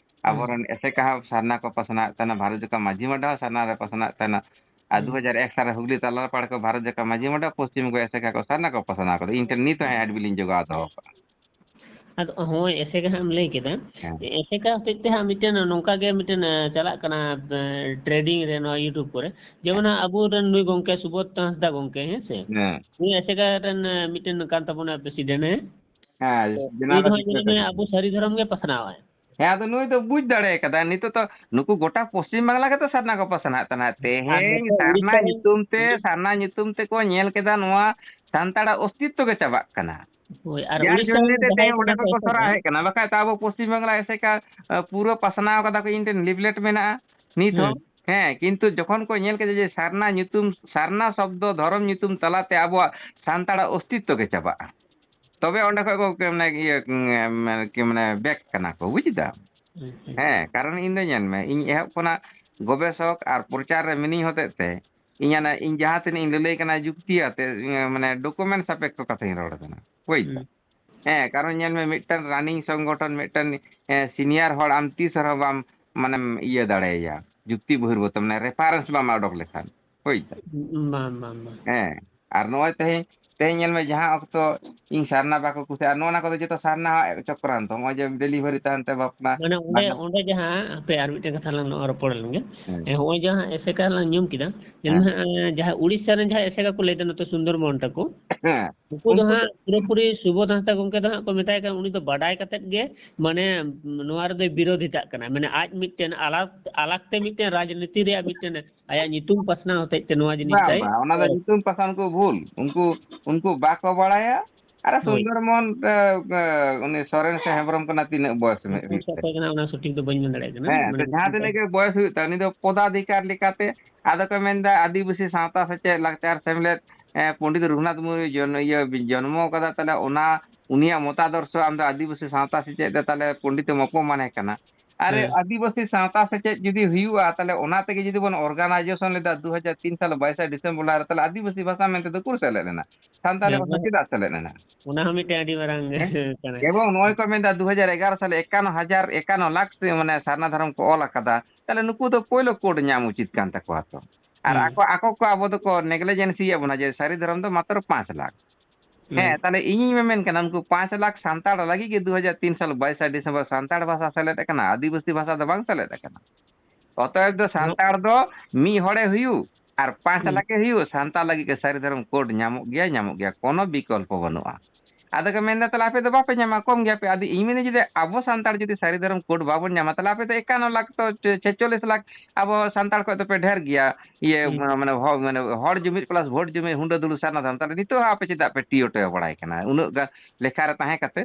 ᱦᱩᱸ᱾ ᱟᱵᱚᱨᱮᱱ ᱮᱥᱮᱠᱟ ᱦᱚᱸ ᱥᱟᱨᱱᱟ ᱠᱚ ᱯᱟᱥᱱᱟᱣᱮᱫ ᱛᱟᱦᱮᱱᱟ, ᱵᱷᱟᱨᱚᱛ ᱡᱟᱠᱟᱛ ᱢᱟᱹᱡᱷᱤ ᱢᱟᱰᱣᱟ ᱦᱚᱸ ᱥᱟᱨᱱᱟ ᱨᱮ ᱯᱟᱥᱱᱟᱣᱮᱫ ᱛᱟᱦᱮᱱᱟ᱾ ᱟᱨ ᱦᱩᱸ᱾ ᱫᱩ ᱦᱟᱡᱟᱨ ᱮᱠ ᱥᱟᱞ ᱨᱮ ᱦᱩᱜᱽᱞᱤ ᱛᱟᱞᱟᱨᱯᱟᱲ ᱠᱚ ᱵᱷᱟᱨᱚᱛ ᱡᱟᱠᱟᱛ ᱢᱟᱹᱡᱷᱤ ᱢᱟᱰᱣᱟ ᱯᱚᱥᱪᱤᱢ ᱵᱚᱝᱜᱚ ᱮᱥᱮᱠᱟ ᱠᱚ ᱥᱟᱨᱱᱟ ᱠᱚ ᱯᱟᱥᱱᱟᱣ ᱠᱟᱫᱟ᱾ ᱤᱧ ᱴᱷᱮᱱ ᱱᱤᱛ ᱦᱚᱸ ᱦᱮᱸ admin ᱞᱤᱧ ᱡᱚᱜᱟᱣ ᱫᱚᱦᱚ ᱠᱟᱜᱼᱟ᱾ ᱟᱫᱚ ᱦᱳᱭ, ᱮᱥᱮᱠᱟ ᱦᱟᱸᱜ ᱮᱢ ᱞᱟᱹᱭ ᱠᱮᱫᱟ᱾ ᱦᱮᱸ᱾ ᱮᱥᱮᱠᱟ ᱦᱚᱛᱮᱡ ᱛᱮ ᱦᱟᱸᱜ ᱢᱤᱫᱴᱮᱱ ᱱᱚᱝᱠᱟ ᱜᱮ ᱢᱤᱫᱴᱮᱱ, ᱮ, ᱪᱟᱞᱟᱜ ᱠᱟᱱᱟ, ᱮ, trending ᱨᱮ ᱱᱚᱣᱟ YouTube ᱠᱚᱨᱮ᱾ ᱡᱮᱢᱚᱱ ᱦᱮᱸ᱾ ᱦᱟᱸᱜ ᱟᱵᱚᱨᱮᱱ ᱱᱩᱭ ᱜᱚᱝᱠᱮ ᱥᱩᱵᱳᱫᱷ ᱦᱟᱸᱥᱫᱟ ᱜᱚᱝᱠᱮ, ᱦᱮᱸ ᱥᱮ? ᱦᱮᱸ᱾ ᱱᱩᱭ ᱮᱥᱮᱠᱟ ᱨᱮᱱ, ᱮ, ᱢᱤᱫᱴᱮᱱ ᱠᱟᱱ ᱛᱟᱵᱚᱱᱟ president, ᱦᱮᱸ? ᱦᱮᱸ, ᱛᱚ, ᱩᱱᱤ ᱫᱚ general ᱦᱟᱸᱜ ᱧᱮᱞ ᱢᱮ secretary᱾ ᱟᱵᱚ ᱥᱟᱹᱨᱤ ᱫᱷᱚᱨᱚᱢ ᱜᱮ ᱯᱟᱥᱱᱟᱣᱟᱭ᱾ ᱦᱮᱸ, ᱟᱫᱚ ᱱᱩᱭ ᱫᱚ ᱵᱩᱡᱽ ᱫᱟᱲᱮ ᱠᱟᱫᱟ, ᱱᱤᱛᱚᱜ ᱫᱚ ᱱᱩᱠᱩ ᱜᱚᱴᱟ ᱯᱚᱥᱪᱤᱢ ᱵᱟᱝᱞᱟ ᱜᱮᱛᱚ ᱥᱟᱨᱱᱟ ᱠᱚ ᱯᱟᱥᱱᱟᱜ ᱠᱟᱱᱟ᱾ ᱟᱨ ᱛᱮᱦᱮᱧ ᱱᱚᱛᱮ ᱥᱟᱨᱱᱟ ᱩᱲᱤᱥᱥᱟ ᱨᱮᱱ ᱧᱩᱛᱩᱢ ᱛᱮ, ᱩᱲᱤᱥᱥᱟ ᱥᱟᱨᱱᱟ ᱧᱩᱛᱩᱢ ᱛᱮᱠᱚ ᱧᱮᱞ ᱠᱮᱫᱟ ᱱᱚᱣᱟ ᱥᱟᱱᱛᱟᱲᱟᱜ ᱚᱥᱛᱤᱛᱛᱚ ᱜᱮ ᱪᱟᱵᱟᱜ ᱠᱟᱱᱟ᱾ ᱦᱳᱭ, ᱟᱨ ᱡᱟᱨ ᱩᱲᱤᱥᱥᱟ ᱡᱚᱱᱱᱮ ᱨᱮᱱ ᱛᱮ ᱡᱟᱦᱟᱸᱭ ᱛᱮᱦᱮᱧ ᱠᱟᱱᱟ ᱚᱸᱰᱮ ᱠᱚ ᱠᱷᱚᱱ ᱠᱚ ᱮᱥᱮᱠᱟ, ᱥᱚᱨᱟᱣ ᱦᱮᱡ ᱠᱟᱱᱟ, ᱵᱟᱠᱷᱟᱡ ᱛᱚ ᱟᱵᱚ ᱯᱚᱥᱪᱤᱢ ᱵᱟᱝᱞᱟ ᱮᱥᱮᱠᱟ, ᱮ, ᱯᱩᱨᱟᱹ ᱯᱟᱥᱱᱟᱣ ᱠᱟᱫᱟ ᱠᱚ, ᱤᱧ ᱴᱷᱮᱱ leaflet ᱢᱮᱱᱟᱜᱼᱟ ᱱᱤᱛ ᱦᱚᱸ᱾ ᱦᱮᱸ᱾ ᱦᱮᱸ, ᱠᱤᱱᱛᱩ ᱡᱚᱠᱷᱚᱱ ᱠᱚ ᱧᱮᱞ ᱠᱮᱫᱟ ᱡᱮ ᱥᱟᱨᱱᱟ ᱧᱩᱛᱩᱢ, ᱥᱟᱨᱱᱟ ᱥᱚᱵᱫᱚ ᱫᱷᱚᱨᱚᱢ ᱧᱩᱛᱩᱢ ᱛᱟᱞᱟᱛᱮ ᱟᱵᱚᱣᱟᱜ ᱥᱟᱱᱛᱟᱲᱟᱜ ᱚᱥᱛᱤᱛᱛᱚ ᱜᱮ ᱪᱟᱵᱟᱜᱼᱟ, ᱛᱚᱵᱮ ᱚᱸᱰᱮ ᱠᱷᱚᱡ ᱠᱚ, ᱢᱟᱱᱮ, ᱤᱭᱟᱹ, ᱢᱟᱱᱮ, ᱢᱟᱱᱮ, back ᱠᱟᱱᱟ ᱠᱚ, ᱵᱩᱡᱽ ᱫᱟᱢ? ᱦᱩᱸ, ᱦᱩᱸ᱾ ᱦᱮᱸ, ᱠᱟᱨᱚᱱ ᱤᱧ ᱫᱚ ᱧᱮᱞ ᱢᱮ, ᱤᱧ ᱮᱦᱚᱵ ᱠᱷᱚᱱᱟᱜ ᱜᱚᱵᱮᱥᱚᱠ ᱟᱨ ᱯᱨᱚᱪᱟᱨ ᱨᱮ ᱢᱤᱱᱟᱹᱧ ᱦᱚᱛᱮᱡ ᱛᱮ, ᱤᱧ ᱦᱟᱱᱟ, ᱤᱧ ᱡᱟᱦᱟᱸ ᱛᱤᱱᱟᱹᱜ ᱤᱧ ᱞᱟᱹᱞᱟᱹᱭ ᱠᱟᱱᱟ ᱡᱩᱠᱛᱤ ᱟᱛᱮ, ᱤᱭᱟᱹ, ᱢᱟᱱᱮ, document ᱥᱟᱯᱮᱠᱠᱷᱚ ᱠᱟᱛᱷᱟᱧ ᱨᱚᱲ ᱠᱟᱱᱟ, ᱵᱩᱡᱽ ᱫᱟᱢ? ᱦᱩᱸ᱾ ᱦᱮᱸ, ᱠᱟᱨᱚᱱ ᱧᱮᱞ ᱢᱮ, ᱢᱤᱫᱴᱟᱝ running ᱥᱚᱝᱜᱚᱴᱷᱚᱱ, ᱢᱤᱫᱴᱟᱝ, ᱮ, senior ᱦᱚᱲ ᱟᱢ ᱛᱤᱥ ᱨᱮᱦᱚᱸ ᱵᱟᱢ, ᱢᱟᱱᱮᱢ ᱤᱭᱟᱹ ᱫᱟᱲᱮᱭᱟᱭᱟ, ᱡᱩᱠᱛᱤ ᱵᱚᱦᱤᱨᱵᱷᱩᱛ, ᱢᱟᱱᱮ, reference ᱵᱟᱢ ᱚᱰᱚᱠ ᱞᱮᱠᱷᱟᱱ, ᱵᱩᱡᱽ ᱫᱟᱢ? ᱵᱟᱝ, ᱵᱟᱝ, ᱵᱟᱝ᱾ ᱦᱮᱸ, ᱟᱨ ᱱᱚᱜᱼᱚᱭ ᱛᱮᱦᱮᱧ ᱛᱮᱦᱮᱧ ᱧᱮᱞ ᱢᱮ, ᱡᱟᱦᱟᱸ ᱚᱠᱛᱚ ᱤᱧ ᱥᱟᱨᱱᱟ ᱵᱟᱠᱚ ᱠᱩᱥᱤᱭᱟᱜᱼᱟ, ᱱᱚᱜᱼᱚ ᱱᱟ ᱠᱚᱫᱚ ᱡᱚᱛᱚ ᱥᱟᱨᱱᱟᱣᱟᱜ ᱪᱚᱠᱨᱟᱱᱛᱚ᱾ ᱱᱚᱜᱼᱚᱭ ᱡᱮ ᱰᱮᱞᱤᱵᱷᱟᱨᱤ ᱛᱟᱦᱮᱱ ᱛᱮ ᱵᱟᱯᱞᱟ, ᱢᱟᱱᱮ ᱚᱸᱰᱮ, ᱵᱟᱝ ᱚᱸᱰᱮ ᱡᱟᱦᱟᱸ, ᱦᱟᱯᱮ ᱟᱨ ᱢᱤᱫᱴᱮᱱ ᱠᱟᱛᱷᱟ ᱞᱟᱝ ᱱᱚᱣᱟ ᱨᱚᱯᱚᱲ ᱞᱮᱱ ᱜᱮ᱾ ᱦᱮᱸ᱾ ᱦᱮᱸ, ᱦᱚᱸᱜᱼᱚᱭ ᱡᱟᱦᱟᱸ ᱮᱥᱮᱠᱟ ᱞᱟᱝ ᱧᱩᱢ ᱠᱮᱫᱟ, ᱧᱮᱞ ᱢᱮ ᱦᱮᱸ᱾ ᱦᱟᱸᱜ, ᱮᱸ, ᱡᱟᱦᱟᱸ ᱩᱲᱤᱥᱥᱟ ᱨᱮᱱ ᱡᱟᱦᱟᱸ ᱮᱥᱮᱠᱟ ᱠᱚ ᱞᱟᱹᱭ ᱫᱟ, ᱱᱚᱛᱮ ᱥᱩᱱᱫᱚᱨᱵᱚᱱ ᱛᱟᱠᱚ, ᱦᱮᱸ᱾ ᱩᱱᱠᱩ ᱫᱚ ᱩᱱᱠᱩ ᱦᱟᱸᱜ ᱯᱩᱨᱟᱹᱯᱩᱨᱤ ᱥᱩᱵᱳᱫᱷ ᱦᱟᱸᱥᱫᱟ ᱜᱚᱢᱠᱮ ᱫᱚ ᱦᱟᱸᱜ ᱠᱚ ᱢᱮᱛᱟᱭ ᱠᱟᱱᱟ, ᱩᱱᱤ ᱫᱚ ᱵᱟᱰᱟᱭ ᱠᱟᱛᱮᱫ ᱜᱮ, ᱢᱟᱱᱮ, ᱱᱚᱣᱟ ᱨᱮᱫᱚᱭ ᱵᱤᱨᱳᱫᱷᱤᱛᱟᱜ ᱠᱟᱱᱟ᱾ ᱢᱟᱱᱮ ᱟᱡ ᱢᱤᱫᱴᱮᱱ ᱟᱞᱟᱜᱽ, ᱟᱞᱟᱜᱽ ᱛᱮ ᱢᱤᱫᱴᱮᱱ ᱨᱟᱡᱽᱱᱤᱛᱤ ᱨᱮᱭᱟᱜ ᱢᱤᱫᱴᱮᱱ ᱟᱭᱟᱜ ᱧᱩᱛᱩᱢ ᱯᱟᱥᱱᱟᱣ ᱦᱚᱛᱮᱡ ᱛᱮ ᱱᱚᱣᱟ ᱡᱤᱱᱤᱥ ᱵᱟᱝ, ᱫᱚᱭ ᱵᱟᱝ, ᱚᱱᱟ ᱫᱚ ᱠᱚᱨᱟᱣ᱾ ᱧᱩᱛᱩᱢ ᱯᱟᱥᱱᱟᱣ ᱠᱚ ᱵᱷᱩᱞ᱾ ᱩᱱᱠᱩ, ᱩᱱᱠᱩ ᱵᱟᱠᱚ ᱵᱟᱲᱟᱭᱟ᱾ ᱟᱨ ᱦᱳᱭ᱾ ᱥᱩᱱᱫᱚᱨ ᱢᱳᱦᱚᱱ, ᱮ, ᱮ, ᱩᱱᱤ ᱥᱚᱨᱮᱱ ᱥᱮ ᱦᱮᱢᱵᱨᱚᱢ ᱠᱟᱱᱟ, ᱛᱤᱱᱟᱹᱜ ᱵᱚᱭᱮᱥ ᱩᱱᱠᱩ ᱦᱩᱭᱩᱜ ᱥᱮ ᱛᱟᱭᱟ? ᱚᱠᱚᱭ ᱠᱟᱱᱟ, ᱚᱱᱟ ᱥᱚᱴᱷᱤᱠ ᱫᱚ ᱵᱟᱹᱧ ᱢᱮᱱ ᱫᱟᱲᱮᱭᱟᱜ ᱠᱟᱱᱟ᱾ ᱦᱮᱸ, ᱢᱟᱱᱮ ᱛᱚ ᱡᱟᱦᱟᱸ ᱚᱱᱠᱟ ᱛᱤᱱᱟᱹᱜ ᱜᱮ ᱵᱚᱭᱮᱥ ᱦᱩᱭᱩᱜ ᱛᱟᱭᱟ, ᱩᱱᱤ ᱫᱚ ᱯᱚᱫᱟᱫᱷᱤᱠᱟᱨ ᱞᱮᱠᱟᱛᱮ, ᱟᱫᱚ ᱠᱚ ᱢᱮᱱᱫᱟ, ᱟᱹᱫᱤᱵᱟᱹᱥᱤ ᱥᱟᱶᱛᱟ ᱥᱮᱪᱮᱫ ᱞᱟᱠᱪᱟᱨ ᱥᱮᱢᱞᱮᱫ, ᱮ, ᱯᱚᱱᱰᱤᱛ ᱨᱚᱜᱷᱩᱱᱟᱛᱷ ᱢᱩᱨᱢᱩ ᱡᱚᱱ-, ᱤᱭᱟᱹ, ᱡᱚᱱᱢᱚ ᱠᱟᱫᱟ, ᱛᱟᱦᱞᱮ ᱚᱱᱟ, ᱩᱱᱤᱭᱟᱜ ᱢᱚᱛᱟᱫᱚᱨᱥᱚ ᱟᱢ ᱫᱚ ᱟᱹᱫᱤᱵᱟᱹᱥᱤ ᱥᱟᱶᱛᱟ ᱥᱮᱪᱮᱫ ᱨᱮ ᱛᱟᱦᱞᱮ ᱯᱚᱱᱰᱤᱛ ᱮᱢ ᱚᱯᱚᱢᱟᱱᱮ ᱠᱟᱱᱟ᱾ ᱟᱨ ᱦᱮᱸ᱾ ᱟᱹᱫᱤᱵᱟᱹᱥᱤ ᱥᱟᱶᱛᱟ ᱥᱮᱪᱮᱫ ᱡᱩᱫᱤ ᱦᱩᱭᱩᱜᱼᱟ, ᱛᱟᱦᱞᱮ ᱚᱱᱟ ᱛᱮᱜᱮ ᱡᱩᱫᱤ ᱵᱚᱱ organization ᱞᱮᱫᱟ ᱫᱩ ᱦᱟᱡᱟᱨ ᱛᱤᱱ ᱥᱟᱞ ᱵᱟᱭᱤᱥᱟ ᱰᱤᱥᱮᱢᱵᱚᱨ ᱞᱟᱦᱟ ᱨᱮ, ᱛᱟᱦᱞᱮ ᱟᱹᱫᱤᱵᱟᱹᱥᱤ ᱵᱷᱟᱥᱟ ᱢᱮᱱᱛᱮ ᱫᱚ ᱩᱠᱩᱨ ᱥᱮᱞᱮᱫ ᱞᱮᱱᱟ? ᱥᱟᱱᱛᱟᱲᱤ ᱦᱮᱸ, ᱵᱷᱟᱥᱟ ᱚᱱᱟ, ᱪᱮᱫᱟᱜ ᱥᱮᱞᱮᱫ ᱞᱮᱱᱟ? ᱚᱱᱟ ᱦᱚᱸ ᱢᱤᱫᱴᱮᱱ ᱟᱹᱰᱤ ᱢᱟᱨᱟᱝ ᱦᱮᱸ? ᱠᱟᱱᱟ᱾ ᱮᱵᱚᱝ ᱱᱚᱜᱼᱚᱭ ᱠᱚ ᱢᱮᱱᱫᱟ, ᱫᱩ ᱦᱟᱡᱟᱨ ᱮᱜᱟᱨᱚ ᱥᱟᱞᱮ ᱮᱠᱟᱱᱱᱚ ᱦᱟᱡᱟᱨ, ᱮᱠᱟᱱᱱᱚ ᱞᱟᱠᱷ ᱥᱮ, ᱢᱟᱱᱮ, ᱥᱟᱨᱱᱟ ᱫᱷᱚᱨᱚᱢ ᱠᱚ ᱚᱞ ᱟᱠᱟᱫᱟ, ᱛᱟᱦᱞᱮ ᱱᱩᱠᱩ ᱫᱚ ᱯᱳᱭᱞᱳ ᱠᱳᱰ ᱧᱟᱢ ᱩᱪᱤᱛ ᱠᱟᱱ ᱛᱟᱠᱚᱣᱟ ᱛᱚ᱾ ᱟᱨ ᱦᱩᱸ᱾ ᱟᱠᱚ, ᱟᱠᱚ ᱠᱚ ᱟᱵᱚ ᱫᱚᱠᱚ negligence ᱮᱫ ᱵᱚᱱᱟ ᱡᱮ ᱥᱟᱹᱨᱤ ᱫᱷᱚᱨᱚᱢ ᱫᱚ ᱢᱟᱛᱨᱚ ᱯᱟᱸᱪ ᱞᱟᱠᱷ᱾ ᱦᱩᱸ᱾ ᱦᱮᱸ, ᱛᱟᱦᱞᱮ ᱤᱧᱤᱧ ᱢᱮᱢᱮᱱ ᱠᱟᱱᱟ, ᱩᱱᱠᱩ ᱯᱟᱸᱪ ᱞᱟᱠᱷ ᱥᱟᱱᱛᱟᱲ ᱞᱟᱹᱜᱤᱫ ᱜᱮ ᱫᱩ ᱦᱟᱡᱟᱨ ᱛᱤᱱ ᱥᱟᱞ ᱵᱟᱭᱤᱥᱟ ᱰᱤᱥᱮᱢᱵᱚᱨ ᱥᱟᱱᱛᱟᱲ ᱵᱷᱟᱥᱟ ᱥᱮᱞᱮᱫ ᱟᱠᱟᱱᱟ, ᱟᱹᱫᱤᱵᱟᱹᱥᱤ ᱵᱷᱟᱥᱟ ᱫᱚ ᱵᱟᱝ ᱥᱮᱞᱮᱫ ᱟᱠᱟᱱᱟ᱾ ᱚᱛᱚᱮᱵ ᱫᱚ ᱱᱚ- ᱥᱟᱱᱛᱟᱲ ᱫᱚ ᱢᱤᱫ ᱦᱚᱲᱮ ᱦᱩᱭᱩᱜ ᱟᱨ ᱯᱟᱸᱪ ᱦᱩᱸ᱾ ᱞᱟᱠᱷᱮ ᱦᱩᱭᱩᱜ, ᱥᱟᱱᱛᱟᱲ ᱞᱟᱹᱜᱤᱫ ᱜᱮ ᱥᱟᱹᱨᱤ ᱫᱷᱚᱨᱚᱢ ᱠᱳᱰ ᱧᱟᱢᱚᱜ ᱜᱮᱭᱟ, ᱧᱟᱢᱚᱜ ᱜᱮᱭᱟ, ᱠᱳᱱᱳ ᱵᱤᱠᱚᱞᱯᱚ ᱵᱟᱹᱱᱩᱜᱼᱟ᱾ ᱟᱫᱚ ᱠᱚ ᱢᱮᱱᱫᱟ, "ᱛᱟᱦᱞᱮ ᱟᱯᱮ ᱫᱚ ᱵᱟᱯᱮ ᱧᱟᱢᱟ, ᱠᱚᱢ ᱜᱮᱭᱟ ᱯᱮ?" ᱟᱫᱚ ᱤᱧ ᱢᱮᱱᱫᱟ, ᱡᱩᱫᱤ ᱟᱵᱚ ᱥᱟᱱᱛᱟᱲ ᱡᱩᱫᱤ ᱥᱟᱹᱨᱤ ᱫᱷᱚᱨᱚᱢ ᱠᱳᱰ ᱵᱟᱵᱚᱱ ᱧᱟᱢᱟ, ᱛᱟᱦᱞᱮ ᱟᱯᱮ ᱫᱚ ᱮᱠᱟᱱᱱᱚ ᱞᱟᱠᱷ ᱛᱚ ᱪᱮ-, ᱪᱷᱮᱪᱚᱞᱞᱤᱥ ᱞᱟᱠᱷ ᱟᱵᱚ ᱥᱟᱱᱛᱟᱲ ᱠᱷᱚᱱ ᱫᱚᱯᱮ ᱰᱷᱮᱨ ᱜᱮᱭᱟ᱾ ᱤᱭᱟᱹ, ᱦᱩᱸ᱾ ᱢᱟ-, ᱢᱟᱱᱮ ᱦᱚ-, ᱢᱟᱱᱮ ᱦᱚᱲ ᱡᱩᱢᱤᱫ plus ᱵᱷᱳᱴ ᱡᱩᱢᱤᱫ ᱦᱩᱰᱟᱹ ᱫᱩᱲᱩ ᱥᱟᱨᱱᱟ ᱫᱷᱚᱨᱚᱢ, ᱛᱟᱦᱞᱮ ᱱᱤᱛᱚᱜ ᱦᱚᱸ ᱟᱯᱮ ᱪᱮᱫᱟᱜ ᱯᱮ ᱴᱤᱭᱳ ᱴᱚᱭᱳ ᱵᱟᱲᱟᱭ ᱠᱟᱱᱟ ᱩᱱᱟᱹᱜ ᱜᱟᱱ ᱞᱮᱠᱷᱟ ᱨᱮ ᱛᱟᱦᱮᱸ ᱠᱟᱛᱮ?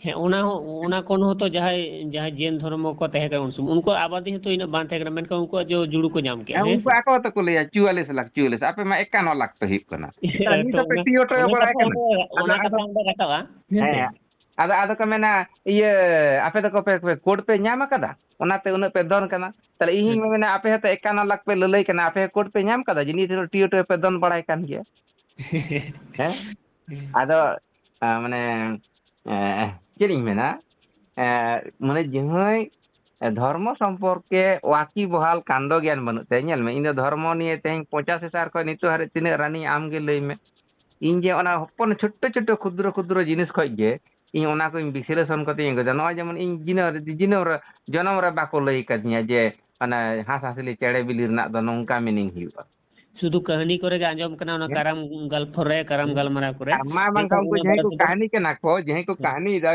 ᱦᱮᱸ, ᱚᱱᱟ ᱦᱚᱸ, ᱚᱱᱟ ᱠᱷᱚᱱ ᱦᱚᱸᱛᱚ ᱡᱟᱦᱟᱸᱭ, ᱡᱟᱦᱟᱸᱭ ᱡᱮᱱ ᱫᱷᱚᱨᱚᱢ ᱠᱚ ᱛᱟᱦᱮᱸ ᱠᱟᱱᱟ ᱩᱱ ᱥᱚᱢᱚᱭ, ᱩᱱᱠᱩᱣᱟᱜ ᱟᱵᱟᱫᱤ ᱦᱚᱸᱛᱚ ᱤᱱᱟᱹᱜ ᱵᱟᱝ ᱛᱟᱦᱮᱸ ᱠᱟᱱᱟ, ᱢᱮᱱᱠᱷᱟᱱ ᱩᱱᱠᱩᱣᱟᱜ ᱡᱚ-, ᱡᱩᱲᱩ ᱠᱚ ᱧᱟᱢ ᱠᱮᱜᱼᱟ, ᱦᱮᱸ, ᱦᱮᱸ ᱩᱱᱠᱩ ᱥᱮ? ᱟᱠᱚ ᱦᱚᱸᱛᱚ ᱠᱚ ᱞᱟᱹᱭᱟ ᱪᱩᱣᱟᱞᱤᱥ ᱞᱟᱠᱷ, ᱪᱩᱣᱟᱞᱤᱥ, ᱟᱯᱮ ᱢᱟ ᱮᱠᱟᱱᱱᱚ ᱞᱟᱠᱷ ᱯᱮ ᱦᱩᱭᱩᱜ ᱠᱟᱱᱟ᱾ ᱛᱟᱦᱞᱮ ᱦᱮᱸ, ᱱᱤᱛ ᱛᱚ ᱦᱚᱸᱯᱮ ᱚᱱᱟ, ᱴᱤᱭᱳ ᱴᱚᱭᱳ ᱚᱱᱟ ᱵᱟᱲᱟᱭ ᱠᱟᱛᱷᱟ ᱠᱟᱱᱟ᱾ ᱚᱸᱰᱮ, ᱟᱫᱚ, ᱚᱱᱟ ᱟᱫᱚ, ᱠᱟᱛᱷᱟ ᱚᱸᱰᱮ ᱨᱟᱠᱟᱵᱼᱟ, ᱦᱮᱸ ᱥᱮ? ᱦᱮᱸ, ᱟᱫᱚ, ᱟᱫᱚ ᱠᱚ ᱢᱮᱱᱟ, ᱤᱭᱟᱹ, ᱟᱯᱮ ᱫᱚᱠᱚ ᱯᱮ, ᱯᱮ ᱠᱳᱰ ᱯᱮ ᱧᱟᱢ ᱟᱠᱟᱫᱟ, ᱚᱱᱟᱛᱮ ᱩᱱᱟᱹᱜ ᱯᱮ ᱫᱚᱱ ᱠᱟᱱᱟ᱾ ᱛᱟᱦᱞᱮ ᱤᱧᱤᱧ ᱦᱮᱸ᱾ ᱢᱮᱱᱟ, ᱟᱯᱮ ᱦᱚᱸᱛᱚ ᱮᱠᱟᱱᱱᱚ ᱞᱟᱠᱷ ᱯᱮ ᱞᱟᱹᱞᱟᱹᱭ ᱠᱟᱱᱟ, ᱟᱯᱮ ᱦᱚᱸ ᱠᱳᱰ ᱯᱮ ᱧᱟᱢ ᱟᱠᱟᱫᱟ, ᱡᱤᱱᱤᱥ ᱨᱮ ᱴᱤᱭᱳ ᱴᱚᱭᱳ ᱯᱮ ᱫᱚᱱ ᱵᱟᱲᱟᱭ ᱠᱟᱱ ᱜᱮᱭᱟ᱾ ᱦᱮᱸ? ᱦᱮᱸ᱾ ᱟᱫᱚ, ᱟ, ᱢᱟᱱᱮ, ᱮ, ᱪᱮᱫ ᱤᱧ ᱢᱮᱱᱟ, ᱮ, ᱢᱟᱱᱮ ᱡᱟᱦᱟᱸᱭ ᱫᱷᱚᱨᱢᱚ ᱥᱚᱢᱯᱚᱨᱠᱮ ᱣᱟᱠᱤ ᱵᱚᱦᱟᱞ ᱠᱟᱱᱰᱚ ᱜᱮᱭᱟᱱ ᱵᱟᱹᱱᱩᱜ ᱛᱟᱭᱟ᱾ ᱧᱮᱞ ᱢᱮ, ᱤᱧ ᱫᱚ ᱫᱷᱚᱨᱢᱚ ᱱᱤᱭᱮ ᱛᱮᱦᱮᱧ ᱯᱚᱸᱪᱟᱥ ᱦᱟᱡᱟᱨ ᱠᱷᱚᱱ ᱱᱤᱛᱚᱜ ᱦᱟᱹᱨᱤᱡ ᱛᱤᱱᱟᱹᱜ running ᱟᱢ ᱜᱮ ᱞᱟᱹᱭ ᱢᱮ᱾ ᱤᱧ ᱡᱮ ᱚᱱᱟ ᱦᱚᱯᱚᱱ ᱪᱷᱳᱴᱴᱚ ᱪᱷᱳᱴᱴᱚ ᱠᱷᱩᱫᱨᱚ ᱠᱷᱩᱫᱨᱚ ᱡᱤᱱᱤᱥ ᱠᱷᱚᱡ ᱜᱮ ᱤᱧ ᱚᱱᱟ ᱠᱚᱧ ᱵᱤᱥᱞᱮᱥᱚᱱ ᱠᱟᱛᱮᱧ ᱟᱹᱜᱩᱭᱮᱫᱟ᱾ ᱱᱚᱜᱼᱚᱭ ᱡᱮᱢᱚᱱ ᱤᱧ ᱡᱤᱱᱟᱹ-, ᱡᱤᱱᱟᱹᱢ ᱨᱮ, ᱡᱚᱱᱚᱢ ᱨᱮ ᱵᱟᱠᱚ ᱞᱟᱹᱭ ᱠᱟᱫᱤᱧᱟ ᱡᱮ ᱚᱱᱟ ᱦᱟᱸᱥᱼᱦᱟᱸᱥᱞᱤ ᱪᱮᱬᱮ ᱵᱤᱞᱤ ᱨᱮᱱᱟᱜ ᱫᱚ ᱱᱚᱝᱠᱟ meaning ᱦᱩᱭᱩᱜᱼᱟ᱾ ᱥᱩᱫᱷᱩ ᱠᱟᱹᱦᱱᱤ ᱠᱚᱨᱮ ᱜᱮ ᱟᱸᱡᱚᱢ ᱠᱟᱱᱟ, ᱚᱱᱟ ᱦᱮᱸ᱾ ᱠᱟᱨᱟᱢ ᱜᱚᱞᱯᱷᱚ ᱨᱮ, ᱠᱟᱨᱟᱢ ᱜᱟᱞᱢᱟᱨᱟᱣ ᱠᱚᱨᱮ᱾ ᱟᱨ ᱢᱟ ᱵᱟᱝᱠᱷᱟᱱ ᱢᱮᱱᱠᱷᱟᱱ ᱩᱱᱠᱩ ᱚᱱᱟ ᱡᱟᱦᱟᱸᱭ ᱵᱟᱨᱮ ᱠᱚ ᱛᱮᱫᱚ ᱠᱟᱹᱦᱱᱤ ᱠᱟᱱᱟ ᱠᱚ, ᱡᱟᱦᱟᱸᱭ ᱠᱚ ᱦᱮᱸ᱾ ᱠᱟᱹᱦᱱᱤᱭᱮᱫᱟ,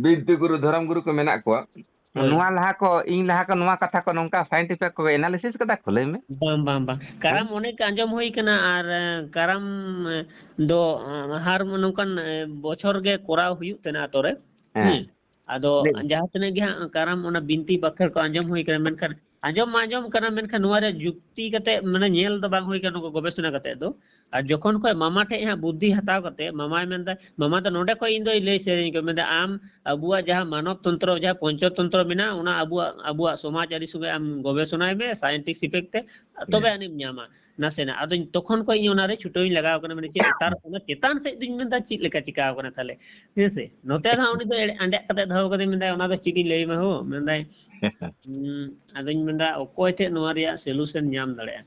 ᱵᱤᱱᱛᱤ ᱜᱩᱨᱩ, ᱫᱷᱚᱨᱚᱢ ᱜᱩᱨᱩ ᱠᱚ ᱢᱮᱱᱟᱜ ᱠᱚᱣᱟ, ᱦᱳᱭ᱾ ᱱᱚᱣᱟ ᱞᱟᱦᱟ ᱠᱚ, ᱤᱧ ᱞᱟᱦᱟ ᱠᱚ ᱱᱚᱣᱟ ᱠᱟᱛᱷᱟ ᱠᱚ ᱱᱚᱝᱠᱟ scientific ᱠᱚ analysis ᱠᱟᱫᱟ ᱠᱚ, ᱞᱟᱹᱭ ᱢᱮ? ᱵᱟᱝ, ᱵᱟᱝ, ᱵᱟᱝ᱾ ᱠᱟᱨᱟᱢ ᱦᱮᱸ? ᱚᱱᱮᱠ ᱟᱸᱡᱚᱢ ᱦᱩᱭ ᱠᱟᱱᱟ, ᱟᱨ, ᱮ, ᱠᱟᱨᱟᱢ, ᱮ, ᱫᱚ, ᱮ, ᱦᱟᱨ ᱱᱚᱝᱠᱟᱱ, ᱮ, ᱵᱚᱪᱷᱚᱨ ᱜᱮ ᱠᱚᱨᱟᱣ ᱦᱩᱭᱩᱜ ᱛᱟᱦᱮᱱᱟ ᱟᱛᱳ ᱨᱮ᱾ ᱦᱮᱸ᱾ ᱦᱮᱸ᱾ ᱟᱫᱚ ᱞᱟᱹᱭ ᱢᱮ᱾ ᱡᱟᱦᱟᱸ ᱛᱤᱱᱟᱹᱜ ᱜᱮ ᱦᱟᱸᱜ ᱠᱟᱨᱟᱢ ᱚᱱᱟ ᱵᱤᱱᱛᱤ ᱵᱟᱠᱷᱮᱲ ᱠᱚ ᱟᱸᱡᱚᱢ ᱦᱩᱭ ᱠᱟᱱᱟ, ᱢᱮᱱᱠᱷᱟᱱ ᱟᱸᱡᱚᱢ ᱢᱟ ᱟᱸᱡᱚᱢ ᱠᱟᱱᱟ, ᱢᱮᱱᱠᱷᱟᱱ ᱱᱚᱣᱟ ᱨᱮ ᱡᱩᱠᱛᱤ ᱠᱟᱛᱮ, ᱢᱟᱱᱮ, ᱧᱮᱞ ᱫᱚ ᱵᱟᱝ ᱦᱩᱭ ᱠᱟᱱᱟ, ᱱᱚᱝᱠᱟ ᱜᱚᱵᱮᱥᱚᱱᱟ ᱠᱟᱛᱮ ᱫᱚ᱾ ᱟᱨ ᱡᱚᱠᱷᱚᱱ ᱠᱷᱚᱱ ᱢᱟᱢᱟ ᱴᱷᱮᱡ ᱦᱟᱸᱜ ᱵᱩᱫᱽᱫᱷᱤ ᱦᱟᱛᱟᱣ ᱠᱟᱛᱮ, ᱢᱟᱢᱟᱭ ᱢᱮᱱᱫᱟ, ᱢᱟᱢᱟ ᱫᱚ ᱱᱚᱰᱮ ᱠᱷᱚᱡ ᱤᱧ ᱫᱚᱭ ᱞᱟᱹᱭ ᱥᱮᱨᱮᱧ ᱠᱚ ᱢᱮᱱᱫᱟ, ᱟᱢ ᱟᱵᱚᱣᱟᱜ ᱡᱟᱦᱟᱸ ᱢᱟᱱᱚᱵ ᱛᱚᱱᱛᱨᱚ, ᱡᱟᱦᱟᱸ ᱯᱚᱧᱪᱚ ᱛᱚᱱᱛᱨᱚ ᱢᱮᱱᱟᱜᱼᱟ, ᱚᱱᱟ ᱟᱵᱚᱣᱟᱜ, ᱟᱵᱚᱣᱟᱜ ᱥᱚᱢᱟᱡᱽ ᱟᱹᱨᱤ ᱥᱚᱸᱜᱮ ᱟᱢ ᱜᱚᱵᱮᱥᱚᱱᱟᱭ ᱢᱮ, scientific ᱛᱮ, ᱛᱚᱵᱮ ᱟᱹᱱᱤᱡ ᱧᱟᱢᱟ ᱱᱟᱥᱮᱱᱟᱜ᱾ ᱟᱫᱚᱧ, ᱛᱚᱠᱷᱚᱱ ᱠᱷᱚᱡ ᱤᱧ ᱚᱱᱟᱨᱮ ᱪᱷᱩᱴᱟᱹᱣᱤᱧ ᱞᱟᱜᱟᱣ ᱠᱟᱱᱟ, ᱢᱟᱱᱮ ᱪᱮᱫ ᱞᱮᱛᱟᱲ ᱚᱱᱟ ᱪᱮᱛᱟᱱ ᱥᱮᱫ ᱫᱩᱧ ᱢᱮᱱᱫᱟ, ᱪᱮᱫ ᱞᱮᱠᱟ ᱪᱤᱠᱟᱣ ᱠᱟᱱᱟ ᱛᱟᱦᱞᱮ, ᱦᱮᱸ ᱥᱮ? ᱱᱚᱛᱮ ᱫᱚ ᱦᱟᱸᱜ ᱩᱱᱤ ᱫᱚ ᱮᱲᱮ-, ᱟᱸᱰᱮᱜ ᱠᱟᱛᱮ ᱫᱚᱦᱚ ᱠᱟᱫᱟᱧ, ᱢᱮᱱᱫᱟᱭ, "ᱚᱱᱟ ᱫᱚ ᱪᱮᱫ ᱤᱧ ᱞᱟᱹᱭ ᱟᱢᱟ ᱦᱳ?" ᱢᱮᱱᱫᱟᱭ, ᱦᱩᱸ, ᱟᱫᱚᱧ ᱢᱮᱱᱫᱟ, ᱚᱠᱚᱭ ᱴᱷᱮᱡ ᱱᱚᱣᱟ ᱨᱮᱭᱟᱜ solution ᱧᱟᱢ ᱫᱟᱲᱮᱭᱟᱜᱼᱟ?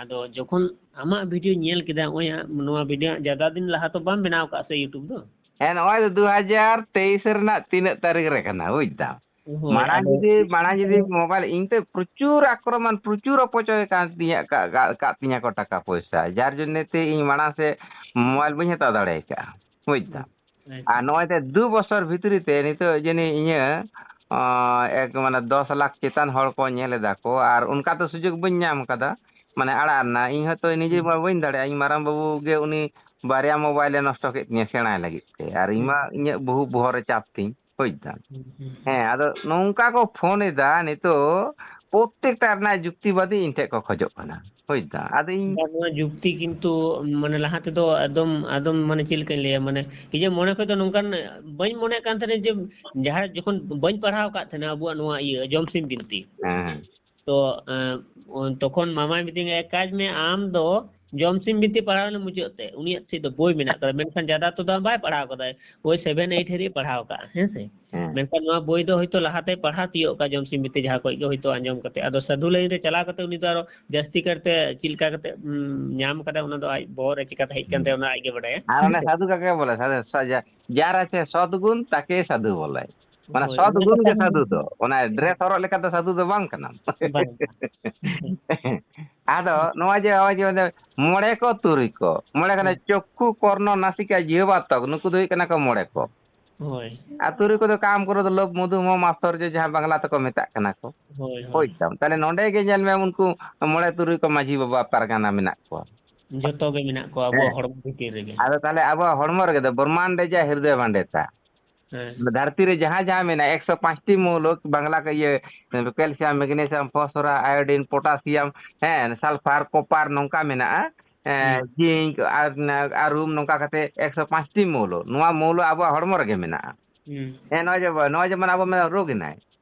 ᱟᱫᱚ ᱡᱚᱠᱷᱚᱱ ᱟᱢᱟᱜ video ᱧᱮᱞ ᱠᱮᱫᱟ, ᱱᱚᱜᱼᱚᱭ ᱦᱟᱸᱜ ᱱᱚᱣᱟ video ᱦᱟᱸᱜ ᱡᱟᱫᱟ ᱫᱤᱱ ᱞᱟᱦᱟ ᱛᱚ ᱵᱟᱢ ᱵᱮᱱᱟᱣ ᱠᱟᱜᱼᱟ ᱥᱮ YouTube ᱫᱚ? ᱦᱮᱸ, ᱱᱚᱜᱼᱚᱭ ᱫᱚ ᱫᱩ ᱦᱟᱡᱟᱨ ᱛᱮᱭᱤᱥ ᱨᱮᱱᱟᱜ ᱛᱤᱱᱟᱹᱜ ᱛᱟᱹᱨᱤᱠᱷ ᱨᱮ ᱠᱟᱱᱟ, ᱵᱩᱡᱽ ᱫᱟᱢ? ᱦᱳᱭ, ᱢᱟᱲᱟᱝ ᱟᱫᱚ ᱡᱩᱫᱤ, ᱢᱟᱲᱟᱝ ᱡᱩᱫᱤ mobile, ᱤᱧ ᱛᱮ ᱯᱨᱚᱪᱩᱨ ᱟᱠᱨᱚᱢᱚᱱ, ᱯᱨᱚᱪᱩᱨ ᱚᱯᱚᱪᱚᱭ ᱠᱟᱱ ᱛᱤᱧᱟᱹ, ᱠᱟ-, ᱠᱟ-, ᱠᱟᱜ ᱛᱤᱧᱟᱹ ᱠᱚ ᱴᱟᱠᱟ ᱯᱚᱭᱥᱟ, ᱡᱟᱨ ᱡᱚᱱᱱᱮ ᱛᱮ ᱤᱧ ᱢᱟᱲᱟᱝ ᱥᱮᱫ mobile ᱵᱟᱹᱧ ᱦᱟᱛᱟᱣ ᱫᱟᱲᱮ ᱟᱠᱟᱫᱼᱟ, ᱵᱩᱡᱽ ᱫᱟᱢ? ᱟᱪᱪᱷᱟ᱾ ᱟᱨ ᱱᱚᱜᱼᱚᱭ ᱛᱮ ᱫᱩ ᱵᱚᱪᱷᱚᱨ ᱵᱷᱤᱛᱨᱤ ᱛᱮ ᱱᱤᱛᱚᱜ ᱡᱟᱹᱱᱤᱡ ᱤᱧᱟᱹᱜ, ᱚ, ᱮᱠ, ᱢᱟᱱᱮ, ᱫᱚᱥ ᱞᱟᱠᱷ ᱪᱮᱛᱟᱱ ᱦᱚᱲ ᱠᱚ ᱧᱮᱞ ᱮᱫᱟ ᱠᱚ, ᱟᱨ ᱚᱱᱠᱟ ᱫᱚ ᱥᱩᱡᱳᱜᱽ ᱵᱟᱹᱧ ᱧᱟᱢ ᱠᱟᱫᱟ, ᱢᱟᱱᱮ, ᱟᱲᱟᱜ ᱨᱮᱱᱟᱜ᱾ ᱤᱧ ᱦᱚᱸᱛᱚ ᱱᱤᱡᱮ ᱦᱩᱸ᱾ ᱢᱟ ᱵᱟᱹᱧ ᱫᱟᱲᱮᱭᱟᱜᱼᱟ, ᱤᱧ ᱢᱟᱨᱟᱝ ᱵᱟᱹᱵᱩ ᱜᱮ ᱩᱱᱤ ᱵᱟᱨᱭᱟ mobile ᱮ ᱱᱚᱥᱴᱚ ᱠᱮᱫ ᱛᱤᱧᱟᱹ ᱥᱮᱬᱟᱭ ᱞᱟᱹᱜᱤᱫ ᱛᱮ, ᱟᱨ ᱤᱧ ᱦᱩᱸ᱾ ᱢᱟ ᱤᱧᱟᱹᱜ ᱵᱚᱦᱩ ᱵᱚᱦᱚᱜ ᱨᱮ ᱪᱟᱯ ᱛᱤᱧ, ᱵᱩᱡᱽ ᱫᱟᱢ? ᱦᱩᱸ, ᱦᱩᱸ, ᱦᱩᱸ᱾ ᱦᱮᱸ, ᱟᱫᱚ ᱱᱚᱝᱠᱟ ᱠᱚ ᱯᱷᱳᱱ ᱮᱫᱟ ᱱᱤᱛᱚᱜ, ᱯᱨᱚᱛᱮᱠᱴᱟ ᱨᱮᱱᱟᱜ ᱡᱩᱠᱛᱤᱵᱟᱫᱤ ᱤᱧ ᱴᱷᱮᱡ ᱠᱚ ᱠᱷᱚᱡᱚᱜ ᱠᱟᱱᱟ, ᱵᱩᱡᱽ ᱫᱟᱢ? ᱟᱫᱚ ᱤᱧ ᱵᱟᱝ, ᱱᱚᱣᱟ ᱡᱩᱠᱛᱤ ᱠᱤᱱᱛᱩ, ᱢᱟᱱᱮ, ᱞᱟᱦᱟ ᱛᱮᱫᱚ ᱮᱠᱫᱚᱢ, ᱮᱠᱫᱚᱢ, ᱢᱟᱱᱮ, ᱪᱮᱫ ᱞᱮᱠᱟᱧ ᱞᱟᱹᱭᱟ, ᱢᱟᱱᱮ, ᱤᱧᱟᱹᱜ ᱢᱚᱱᱮ ᱠᱷᱚᱡ ᱫᱚ ᱱᱚᱝᱠᱟᱱ ᱵᱟᱹᱧ ᱢᱚᱱᱮᱭᱮᱫ ᱠᱟᱱ ᱛᱟᱦᱮᱱᱟ ᱡᱮ ᱡᱟᱦᱟᱸ ᱡᱚᱠᱷᱚᱱ ᱵᱟᱹᱧ ᱯᱟᱲᱦᱟᱣ ᱟᱠᱟᱫ ᱛᱟᱦᱮᱱᱟ ᱟᱵᱚᱣᱟᱜ ᱱᱚᱣᱟ ᱤᱭᱟᱹ ᱡᱚᱢᱥᱤᱢ ᱵᱤᱱᱛᱤ, ᱦᱮᱸ, ᱦᱮᱸ᱾ ᱛᱚ, ᱮᱸ, ᱛᱚᱠᱷᱚᱱ ᱢᱟᱢᱟᱭ ᱢᱤᱛᱟᱹᱧ ᱠᱟᱱᱟ, "ᱮᱠ ᱠᱟᱡᱽ ᱢᱮ, ᱟᱢ ᱫᱚ ᱡᱚᱢᱥᱤᱢ ᱵᱤᱱᱛᱤ ᱯᱟᱲᱦᱟᱣ ᱞᱮ ᱢᱩᱪᱟᱹᱫ ᱛᱮ, ᱩᱱᱤᱭᱟᱜ ᱪᱮᱫ ᱫᱚ ᱵᱳᱭ ᱢᱮᱱᱟᱜ ᱠᱟᱫᱟ, ᱢᱮᱱᱠᱷᱟᱱ ᱡᱟᱫᱟ ᱛᱚ ᱫᱚ ᱵᱟᱭ ᱯᱟᱲᱦᱟᱣ ᱠᱟᱫᱟ, ᱳᱭ ᱥᱮᱵᱷᱮᱱ ᱮᱭᱤᱴ ᱦᱟᱹᱨᱤᱡ ᱯᱟᱲᱦᱟᱣ ᱠᱟᱜᱼᱟ, ᱦᱮᱸ ᱥᱮ? ᱦᱮᱸ᱾ ᱢᱮᱱᱠᱷᱟᱱ ᱱᱚᱣᱟ ᱵᱳᱭ ᱫᱚ ᱦᱳᱭᱛᱳ ᱞᱟᱦᱟᱛᱮᱭ ᱯᱟᱲᱦᱟᱣ ᱛᱤᱭᱳᱜ ᱠᱟᱜᱼᱟ, ᱡᱚᱢᱥᱤᱢ ᱵᱤᱱᱛᱤ ᱡᱟᱦᱟᱸ ᱠᱷᱚᱡ ᱜᱮ ᱦᱳᱭᱛᱳ ᱟᱸᱡᱚᱢ ᱠᱟᱛᱮ᱾ ᱟᱫᱚ ᱥᱟᱹᱫᱷᱩ ᱞᱟᱭᱤᱱ ᱨᱮ ᱪᱟᱞᱟᱣ ᱠᱟᱛᱮ ᱩᱱᱤ ᱫᱚ ᱟᱨᱚ ᱡᱟᱹᱥᱛᱤ ᱠᱟᱨᱛᱮ ᱪᱮᱫ ᱞᱮᱠᱟ ᱠᱟᱛᱮ, ᱩᱢ, ᱧᱟᱢ ᱠᱟᱫᱟ, ᱚᱱᱟ ᱫᱚ ᱟᱡ ᱵᱚᱦᱚᱜ ᱨᱮ ᱪᱤᱠᱟᱛᱮ ᱦᱮᱡ ᱠᱟᱱ ᱦᱩᱸ᱾ ᱛᱟᱭᱟ, ᱚᱱᱟ ᱟᱡ ᱜᱮ ᱵᱟᱰᱟᱭᱟ᱾ ᱟᱨ ᱚᱱᱮ ᱥᱟᱹᱫᱷᱩ ᱠᱟᱠᱟ ᱵᱚᱞᱮ, ᱥᱟᱹᱫᱷᱩ, ᱥᱟ-, ᱡᱟ-, ᱡᱟᱨ ᱟᱪᱷᱮ ᱥᱚᱛ ᱜᱩᱱ ᱛᱟᱠᱮ ᱥᱟᱹᱫᱷᱩ ᱵᱚᱞᱮ᱾ ᱢᱟᱱᱮ ᱦᱳᱭ, ᱥᱚᱛ ᱚᱱᱟ ᱜᱩᱱ ᱠᱟᱛᱷᱟ ᱜᱮ ᱦᱚᱸ ᱥᱟᱹᱫᱷᱩ ᱫᱚ᱾ ᱚᱱᱟ ᱦᱮᱸ᱾ ᱰᱨᱮᱥ ᱦᱚᱨᱚᱜ ᱞᱮᱠᱟ ᱫᱚ ᱥᱟᱹᱫᱷᱩ ᱫᱚ ᱵᱟᱝ ᱠᱟᱱᱟᱢ᱾ ᱵᱟᱝ᱾ ᱟᱫᱚ ᱱᱚᱜᱼᱚᱭ ᱡᱮ, ᱱᱚᱜᱼᱚᱭ ᱡᱮ ᱚᱱᱮ ᱢᱚᱬᱮ ᱠᱚ ᱛᱩᱨᱩᱭ ᱠᱚ, ᱢᱚᱬᱮ ᱠᱟᱱᱟ ᱦᱮᱸ᱾ ᱪᱚᱠᱠᱷᱩ, ᱠᱚᱨᱱᱚ, ᱱᱟᱥᱤᱠᱟ, ᱡᱤᱦᱵᱟ, ᱛᱚᱠ, ᱱᱩᱠᱩ ᱫᱚ ᱦᱩᱭᱩᱜ ᱠᱟᱱᱟ ᱠᱚ ᱢᱚᱬᱮ ᱠᱚ᱾ ᱦᱳᱭ᱾ ᱟᱨ ᱛᱩᱨᱩᱭ ᱠᱚᱫᱚ ᱠᱟᱢ, ᱠᱨᱳᱫᱷ, ᱞᱳᱵᱷ, ᱢᱳᱫᱷ, ᱢᱳᱦ, ᱢᱟᱛᱥᱚᱨᱡᱚ, ᱡᱟᱦᱟᱸ ᱵᱟᱝᱞᱟ ᱛᱮᱠᱚ ᱢᱮᱛᱟᱜ ᱠᱟᱱᱟ ᱠᱚ᱾ ᱦᱳᱭ, ᱦᱳᱭ᱾ ᱦᱳᱭ ᱛᱟᱢ᱾ ᱛᱟᱦᱞᱮ ᱱᱚᱰᱮ ᱜᱮ ᱧᱮᱞ ᱢᱮ, ᱩᱱᱠᱩ ᱢᱚᱬᱮ ᱛᱩᱨᱩᱭ ᱠᱚ ᱢᱟᱹᱡᱷᱤ ᱵᱟᱵᱟ ᱯᱟᱨᱜᱟᱱᱟ ᱢᱮᱱᱟᱜ ᱠᱚᱣᱟ᱾ ᱡᱚᱛᱚ ᱜᱮ ᱢᱮᱱᱟᱜ ᱠᱚᱣᱟ ᱟᱵᱚᱣᱟᱜ ᱦᱮᱸ᱾ ᱦᱚᱲᱢᱚ ᱵᱷᱤᱛᱤᱨ ᱨᱮᱜᱮ᱾ ᱟᱫᱚ ᱛᱟᱦᱞᱮ ᱟᱵᱚᱣᱟᱜ ᱦᱚᱲᱢᱚ ᱨᱮᱜᱮ ᱫᱚ ᱵᱨᱚᱦᱢᱟᱱᱰᱮ ᱡᱟ ᱦᱨᱤᱫᱚᱭ ᱵᱷᱟᱱᱰᱮᱛᱟ᱾ ᱦᱮᱸ᱾ ᱫᱷᱟᱹᱨᱛᱤ ᱨᱮ ᱡᱟᱦᱟᱸ ᱡᱟᱦᱟᱸ ᱢᱮᱱᱟᱜᱼᱟ, ᱮᱠᱥᱚ ᱯᱟᱸᱪᱴᱤ ᱢᱚᱣᱞᱚ, ᱵᱟᱝᱞᱟ ᱠᱚ ᱤᱭᱟᱹ, calcium, magnesium, phosphorus, iodine, potassium, ᱦᱮᱸ, sulphur, copper, ᱱᱚᱝᱠᱟ ᱢᱮᱱᱟᱜᱼᱟ᱾ ᱦᱮᱸ, ᱦᱩᱸ᱾ Zinc ᱟᱨ, ᱟᱨ ᱨᱩᱢ, ᱱᱚᱝᱠᱟ ᱠᱟᱛᱮ ᱮᱠᱥᱚ ᱯᱟᱸᱪᱴᱤ ᱢᱚᱣᱞᱚ, ᱱᱚᱣᱟ ᱢᱚᱣᱞᱚ ᱟᱵᱚᱣᱟᱜ ᱦᱚᱲᱢᱚ ᱨᱮᱜᱮ ᱢᱮᱱᱟᱜᱼᱟ᱾ ᱦᱩᱸ᱾ ᱦᱮᱸ, ᱱᱚᱜᱼᱚᱭ ᱡᱮ, ᱱᱚᱜᱼᱚᱭ ᱡᱮᱢᱚᱱ ᱟᱵᱚ ᱢᱮᱱᱟ ᱨᱳᱜᱽ ᱮᱱᱟᱭ᱾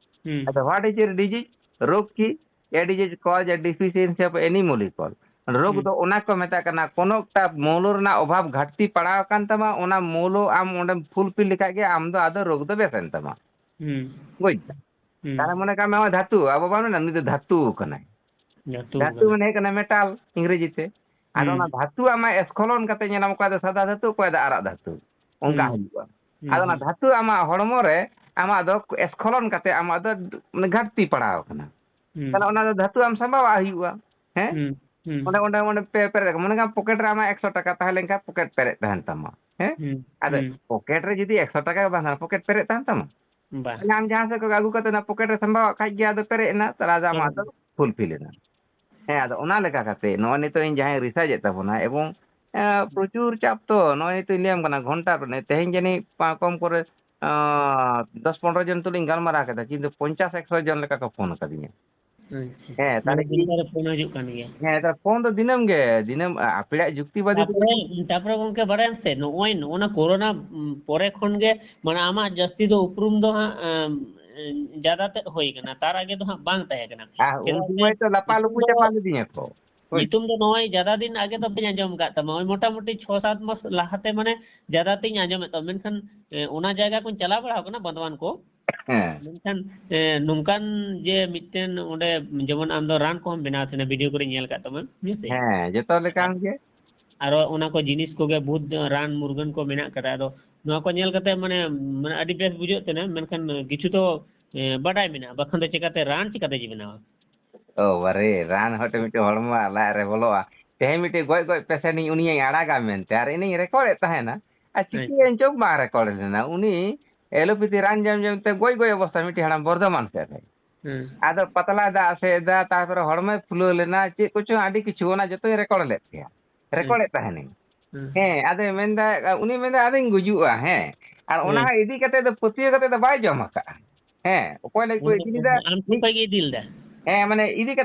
ᱦᱩᱸ᱾ ᱟᱫᱚ what is a disease? ᱨᱳᱜᱽ ᱠᱤ? A disease cause a deficiency of any molecule. ᱨᱳᱜᱽ ᱦᱩᱸ᱾ ᱫᱚ ᱚᱱᱟ ᱠᱚ ᱢᱮᱛᱟᱜ ᱠᱟᱱᱟ, ᱠᱳᱱᱳ ᱮᱠᱴᱟ ᱢᱚᱣᱞᱚ ᱨᱮᱱᱟᱜ ᱚᱵᱷᱟᱵᱽ, ᱜᱷᱟᱴᱛᱤ ᱯᱟᱲᱟᱣ ᱟᱠᱟᱱ ᱛᱟᱢᱟ, ᱚᱱᱟ ᱢᱚᱣᱞᱚ ᱟᱢ ᱚᱸᱰᱮᱢ fulfill ᱞᱮᱠᱷᱟᱡ ᱜᱮ ᱟᱢ ᱫᱚ ᱟᱫᱚ ᱨᱳᱜᱽ ᱫᱚ ᱵᱮᱥ ᱮᱱ ᱛᱟᱢᱟ᱾ ᱦᱩᱸ᱾ ᱵᱩᱡᱽ ᱫᱟᱢ? ᱦᱩᱸ᱾ ᱛᱟᱦᱞᱮ ᱢᱚᱱᱮ ᱠᱟᱜ ᱢᱮ, ᱱᱚᱜᱼᱚᱭ ᱫᱷᱟᱹᱛᱩ, ᱟᱵᱚ ᱵᱟᱝ ᱢᱮᱱᱟ, ᱱᱩᱭ ᱫᱚ ᱫᱷᱟᱹᱛᱩ ᱠᱟᱱᱟᱭ᱾ ᱫᱷᱟᱹᱛᱩ ᱫᱷᱟᱹᱛᱩ ᱠᱟᱱᱟᱭ᱾ ᱢᱟᱱᱮ ᱦᱩᱭᱩᱜ ᱠᱟᱱᱟ metal, ᱤᱝᱨᱮᱡᱤ ᱛᱮ᱾ ᱟᱫᱚ ᱦᱩᱸ᱾ ᱚᱱᱟ ᱫᱷᱟᱹᱛᱩ ᱟᱢᱟᱜ ᱮᱥᱠᱷᱚᱞᱚᱱ ᱠᱟᱛᱮ ᱧᱮᱞᱟᱢ, ᱚᱠᱚᱭ ᱫᱚ ᱥᱟᱫᱟ ᱫᱷᱟᱹᱛᱩ, ᱚᱠᱚᱭ ᱫᱚ ᱟᱨᱟᱜ ᱫᱷᱟᱹᱛᱩ, ᱚᱱᱠᱟ ᱦᱩᱸ᱾ ᱦᱩᱭᱩᱜᱼᱟ᱾ ᱦᱩᱸ, ᱟᱫᱚ ᱚᱱᱟ ᱦᱩᱸ᱾ ᱫᱷᱟᱹᱛᱩ ᱟᱢᱟᱜ ᱦᱚᱲᱢᱚ ᱨᱮ ᱟᱢᱟᱜ ᱫᱚ ᱮᱥᱠᱷᱚᱞᱚᱱ ᱠᱟᱛᱮ ᱟᱢᱟᱜ ᱫᱚ ᱢᱟᱱᱮ ᱜᱷᱟᱴᱛᱤ ᱯᱟᱲᱟᱣ ᱟᱠᱟᱱᱟ᱾ ᱦᱩᱸ᱾ ᱛᱟᱦᱞᱮ ᱚᱱᱟ ᱫᱚ ᱫᱷᱟᱹᱛᱩ ᱟᱢ ᱥᱟᱢᱵᱟᱣᱟᱜ ᱦᱩᱭᱩᱜᱼᱟ᱾ ᱦᱮᱸ? ᱦᱩᱸ, ᱦᱩᱸ᱾ ᱚᱸᱰᱮ, ᱚᱸᱰᱮ, ᱚᱸᱰᱮ ᱯᱮ-, ᱯᱮᱨᱮᱡ ᱟᱠᱟᱱᱟ᱾ ᱢᱚᱱᱮ ᱠᱟᱜ ᱢᱮ, ᱯᱚᱠᱮᱴ ᱨᱮ ᱟᱢᱟᱜ ᱮᱠᱥᱚ ᱴᱟᱠᱟ ᱛᱟᱦᱮᱸ ᱞᱮᱱᱠᱷᱟᱱ ᱯᱚᱠᱮᱴ ᱯᱮᱨᱮᱡ ᱛᱟᱦᱮᱱ ᱛᱟᱢᱟ᱾ ᱦᱮᱸ? ᱦᱩᱸ, ᱟᱫᱚ ᱦᱩᱸ᱾ ᱯᱚᱠᱮᱴ ᱨᱮ ᱡᱩᱫᱤ ᱮᱠᱥᱚ ᱴᱟᱠᱟ ᱜᱮ ᱵᱟᱝ ᱛᱟᱦᱮᱱᱟ, ᱯᱚᱠᱮᱴ ᱯᱮᱨᱮᱡ ᱛᱟᱦᱮᱱ ᱛᱟᱢᱟ? ᱵᱟᱝ᱾ ᱛᱟᱦᱞᱮ ᱟᱢ ᱡᱟᱦᱟᱸ ᱥᱮᱫ ᱠᱷᱚᱱ ᱟᱹᱜᱩ ᱠᱟᱛᱮ ᱚᱱᱟ ᱯᱚᱠᱮᱴ ᱨᱮ ᱥᱟᱢᱵᱟᱣᱟᱜ ᱠᱷᱟᱡ ᱜᱮ, ᱟᱫᱚ ᱯᱮᱨᱮᱡ ᱮᱱᱟ, ᱛᱟᱦᱞᱮ ᱟᱫᱚ ᱟᱢᱟᱜ ᱫᱚ ᱦᱮᱸ᱾ ᱯᱷᱩᱞᱯᱷᱤᱞ ᱮᱱᱟ᱾ ᱦᱮᱸ, ᱟᱫᱚ ᱚᱱᱟ ᱞᱮᱠᱟ ᱠᱟᱛᱮ ᱱᱚᱜᱼᱚᱭ ᱱᱤᱛᱚᱜ ᱤᱧ ᱡᱟᱦᱟᱸᱭ ᱨᱤᱥᱟᱨᱪ ᱮᱫ ᱛᱟᱵᱚᱱᱟ, ᱮᱵᱚᱝ, ᱮᱸ, ᱯᱨᱚᱪᱩᱨ ᱪᱟᱯ ᱛᱚ, ᱱᱚᱜᱼᱚᱭ ᱱᱤᱛᱚᱜ ᱤᱧ ᱞᱟᱹᱭᱟᱢ ᱠᱟᱱᱟ, ᱜᱷᱚᱱᱴᱟ ᱨᱮ, ᱛᱮᱦᱮᱧ ᱡᱟᱹᱱᱤᱡ ᱯᱟ-, ᱠᱚᱢ ᱠᱚᱨᱮ, ᱟᱸ, ᱫᱚᱥ ᱯᱚᱱᱨᱚ ᱡᱚᱱ ᱛᱩᱞᱩᱡ ᱤᱧ ᱜᱟᱞᱢᱟᱨᱟᱣ ᱠᱮᱫᱟ, ᱠᱤᱱᱛᱩ ᱯᱚᱧᱪᱟᱥ ᱮᱠᱥᱚ ᱡᱚᱱ ᱞᱮᱠᱟ ᱠᱚ ᱯᱷᱳᱱ ᱟᱠᱟᱫᱤᱧᱟ᱾ ᱟᱪᱪᱷᱟ᱾ ᱦᱮᱸ, ᱢᱟᱱᱮ ᱛᱟᱦᱞᱮ ᱤᱧ ᱫᱤᱱ ᱨᱮ ᱯᱷᱳᱱ ᱦᱤᱡᱩᱜ ᱠᱟᱱ ᱜᱮᱭᱟ᱾ ᱦᱮᱸ, ᱛᱟᱦᱞᱮ ᱯᱷᱳᱱ ᱫᱚ ᱫᱤᱱᱟᱹᱢ ᱜᱮ, ᱫᱤᱱᱟᱹᱢ, ᱟ-, ᱟᱯᱮᱭᱟᱜ ᱡᱩᱠᱛᱤᱵᱟᱫᱤ ᱫᱚ ᱛᱟᱯᱚᱨᱮ, ᱛᱟᱯᱚᱨᱮ ᱜᱚᱝᱠᱮ, ᱵᱟᱲᱟᱭᱟᱢ ᱥᱮ, ᱱᱚᱜᱼᱚᱭ ᱱᱚᱜᱼᱚ ᱱᱟ ᱠᱳᱨᱳᱱᱟ, ᱩᱢ, ᱯᱚᱨᱮ ᱠᱷᱚᱱ ᱜᱮ, ᱢᱟᱱᱮ, ᱟᱢᱟᱜ ᱡᱟᱹᱥᱛᱤ ᱫᱚ ᱩᱯᱨᱩᱢ ᱫᱚ ᱦᱟᱸᱜ, ᱮᱢ, ᱮᱢ, ᱡᱟᱫᱟ ᱛᱮᱫ ᱦᱩᱭ ᱠᱟᱱᱟ, ᱛᱟᱨ ᱟᱜᱮ ᱫᱚ ᱦᱟᱸᱜ ᱵᱟᱝ ᱛᱟᱦᱮᱸ ᱠᱟᱱᱟ᱾ ᱟᱨ ᱩᱱ ᱪᱮᱫᱟᱜ ᱥᱮ ᱥᱚᱢᱚᱭ ᱛᱚ ᱞᱟᱯᱟ ᱩᱯᱨᱩᱢ ᱞᱩᱯᱩ ᱫᱚ ᱪᱟᱯᱟ ᱞᱤᱫᱤᱧᱟ ᱠᱚ᱾ ᱧᱩᱛᱩᱢ ᱫᱚ ᱱᱚᱜᱼᱚᱭ ᱡᱟᱫᱟ ᱫᱤᱱ ᱟᱜᱮ ᱫᱚ ᱵᱟᱹᱧ ᱟᱸᱡᱚᱢ ᱟᱠᱟᱫ ᱛᱟᱢᱟ, ᱳᱭ ᱢᱚᱴᱟᱢᱩᱴᱤ ᱪᱷᱚ ᱥᱟᱛ ᱢᱟᱥ ᱞᱟᱦᱟᱛᱮ ᱢᱟᱱᱮ ᱡᱟᱫᱟ ᱛᱤᱧ ᱟᱸᱡᱚᱢᱮᱫ ᱛᱟᱢᱟ, ᱢᱮᱱᱠᱷᱟᱱ ᱮ, ᱚᱱᱟ ᱡᱟᱭᱜᱟ ᱠᱚᱧ ᱪᱟᱞᱟᱣ ᱵᱟᱲᱟ ᱟᱠᱟᱱᱟ ᱵᱟᱸᱫᱣᱟᱱ ᱠᱚ᱾ ᱦᱮᱸ᱾ ᱢᱮᱱᱠᱷᱟᱱ ᱮ, ᱱᱚᱝᱠᱟᱱ ᱡᱮ ᱢᱤᱫᱴᱮᱱ ᱚᱸᱰᱮ ᱡᱮᱢᱚᱱ ᱟᱢ ᱫᱚ ᱨᱟᱱ ᱠᱚᱦᱚᱸᱢ ᱵᱮᱱᱟᱣ ᱛᱟᱦᱮᱱᱟ, ᱵᱷᱤᱰᱤᱭᱳ ᱠᱚᱨᱮ ᱧᱮᱞ ᱟᱠᱟᱫ ᱛᱟᱢᱟ, ᱦᱮᱸ ᱥᱮ? ᱦᱮᱸ, ᱡᱚᱛᱚ ᱞᱮᱠᱟᱱ ᱜᱮ᱾ ᱟᱨᱚ ᱚᱱᱟ ᱠᱚ ᱡᱤᱱᱤᱥ ᱠᱚᱜᱮ ᱵᱚᱦᱩᱛ ᱨᱟᱱ ᱢᱩᱨᱜᱟᱹᱱ ᱠᱚ ᱢᱮᱱᱟᱜ ᱠᱟᱫᱟ᱾ ᱟᱫᱚ ᱱᱚᱣᱟ ᱠᱚ ᱧᱮᱞ ᱠᱟᱛᱮ ᱢᱟᱱᱮ, ᱢᱟᱱᱮ ᱟᱹᱰᱤ ᱵᱮᱥ ᱵᱩᱡᱷᱟᱹᱜ ᱛᱟᱦᱮᱱᱟ, ᱢᱮᱱᱠᱷᱟᱱ ᱠᱤᱪᱷᱩ ᱛᱚ ᱮ, ᱵᱟᱰᱟᱭ ᱢᱮᱱᱟᱜᱼᱟ, ᱵᱟᱠᱷᱟᱱ ᱫᱚ ᱪᱮᱠᱟᱛᱮ ᱨᱟᱱ ᱪᱮᱠᱟᱛᱮ ᱡᱮ ᱵᱮᱱᱟᱣᱟ? ᱳ ᱵᱟᱨᱮ, ᱨᱟᱱ ᱦᱚᱸ ᱢᱤᱫᱴᱮᱱ ᱦᱚᱲᱢᱚ ᱞᱟᱡ ᱨᱮ ᱵᱚᱞᱚᱜᱼᱟ᱾ ᱛᱮᱦᱮᱧ ᱢᱤᱫᱴᱮᱱ ᱜᱚᱡ ᱜᱚᱡ ᱯᱮᱥᱮᱱᱴ ᱤᱧ, ᱩᱱᱤᱭᱟᱹᱧ ᱟᱲᱟᱜᱟ ᱢᱮᱱᱛᱮ, ᱟᱨ ᱤᱧᱤᱧ ᱨᱮᱠᱚᱨᱰ ᱮᱫ ᱛᱟᱦᱮᱱᱟ᱾ ᱟᱨ ᱪᱤᱠᱟᱹᱭᱟᱹᱧ, ᱪᱚᱠ ᱵᱟᱝ ᱨᱮᱠᱚᱨᱰ ᱞᱮᱱᱟ᱾ ᱩᱱᱤ ᱮᱞᱳᱯᱮᱛᱷᱤ ᱨᱟᱱ ᱡᱚᱢ ᱡᱚᱢ ᱛᱮ ᱜᱚᱡ ᱜᱚᱡ ᱚᱵᱚᱥᱛᱟ, ᱢᱤᱫᱴᱮᱱ ᱦᱟᱲᱟᱢ ᱵᱚᱨᱫᱷᱚᱢᱟᱱ ᱥᱮᱫ ᱨᱮ᱾ ᱦᱮᱸ᱾ ᱟᱫᱚ ᱯᱟᱛᱞᱟ ᱫᱟᱜ ᱥᱮᱫ ᱮᱫᱟ, ᱛᱟᱨᱯᱚᱨᱮ ᱦᱚᱲᱢᱚᱭ ᱯᱷᱩᱞᱟᱹᱣ ᱞᱮᱱᱟ, ᱪᱮᱫ ᱠᱚᱪᱚᱝ ᱟᱹᱰᱤ ᱠᱤᱪᱷᱩ, ᱚᱱᱟ ᱡᱚᱛᱚᱧ ᱨᱮᱠᱚᱨᱰ ᱞᱮᱫ ᱜᱮᱭᱟ, ᱨᱮᱠᱚᱨᱰ ᱮᱫ ᱛᱟᱦᱮᱱᱤᱧ᱾ ᱦᱮᱸ᱾ ᱦᱮᱸ, ᱟᱫᱚᱭ ᱢᱮᱱᱫᱟ, ᱩᱱᱤ ᱢᱮᱱᱫᱟ, "ᱟᱫᱚᱧ ᱜᱩᱡᱩᱜᱼᱟ", ᱦᱮᱸ᱾ ᱟᱨ ᱚᱱᱟ ᱦᱮᱸ᱾ ᱤᱫᱤ ᱠᱟᱛᱮ ᱫᱚ ᱯᱟᱹᱛᱭᱟᱹᱣ ᱠᱟᱛᱮ ᱫᱚ ᱵᱟᱭ ᱡᱚᱢ ᱟᱠᱟᱫᱼᱟ᱾ ᱦᱮᱸ, ᱚᱠᱚᱭ ᱞᱟᱹᱜᱤᱫ ᱠᱚ ᱢᱟᱱᱮ ᱤᱫᱤ ᱞᱮᱫᱟ? ᱟᱢ ᱴᱷᱮᱱ ᱠᱷᱚᱡ ᱜᱮ ᱤᱫᱤ ᱞᱮᱫᱟ? ᱦᱮᱸ, ᱢᱟᱱᱮ ᱤᱫᱤ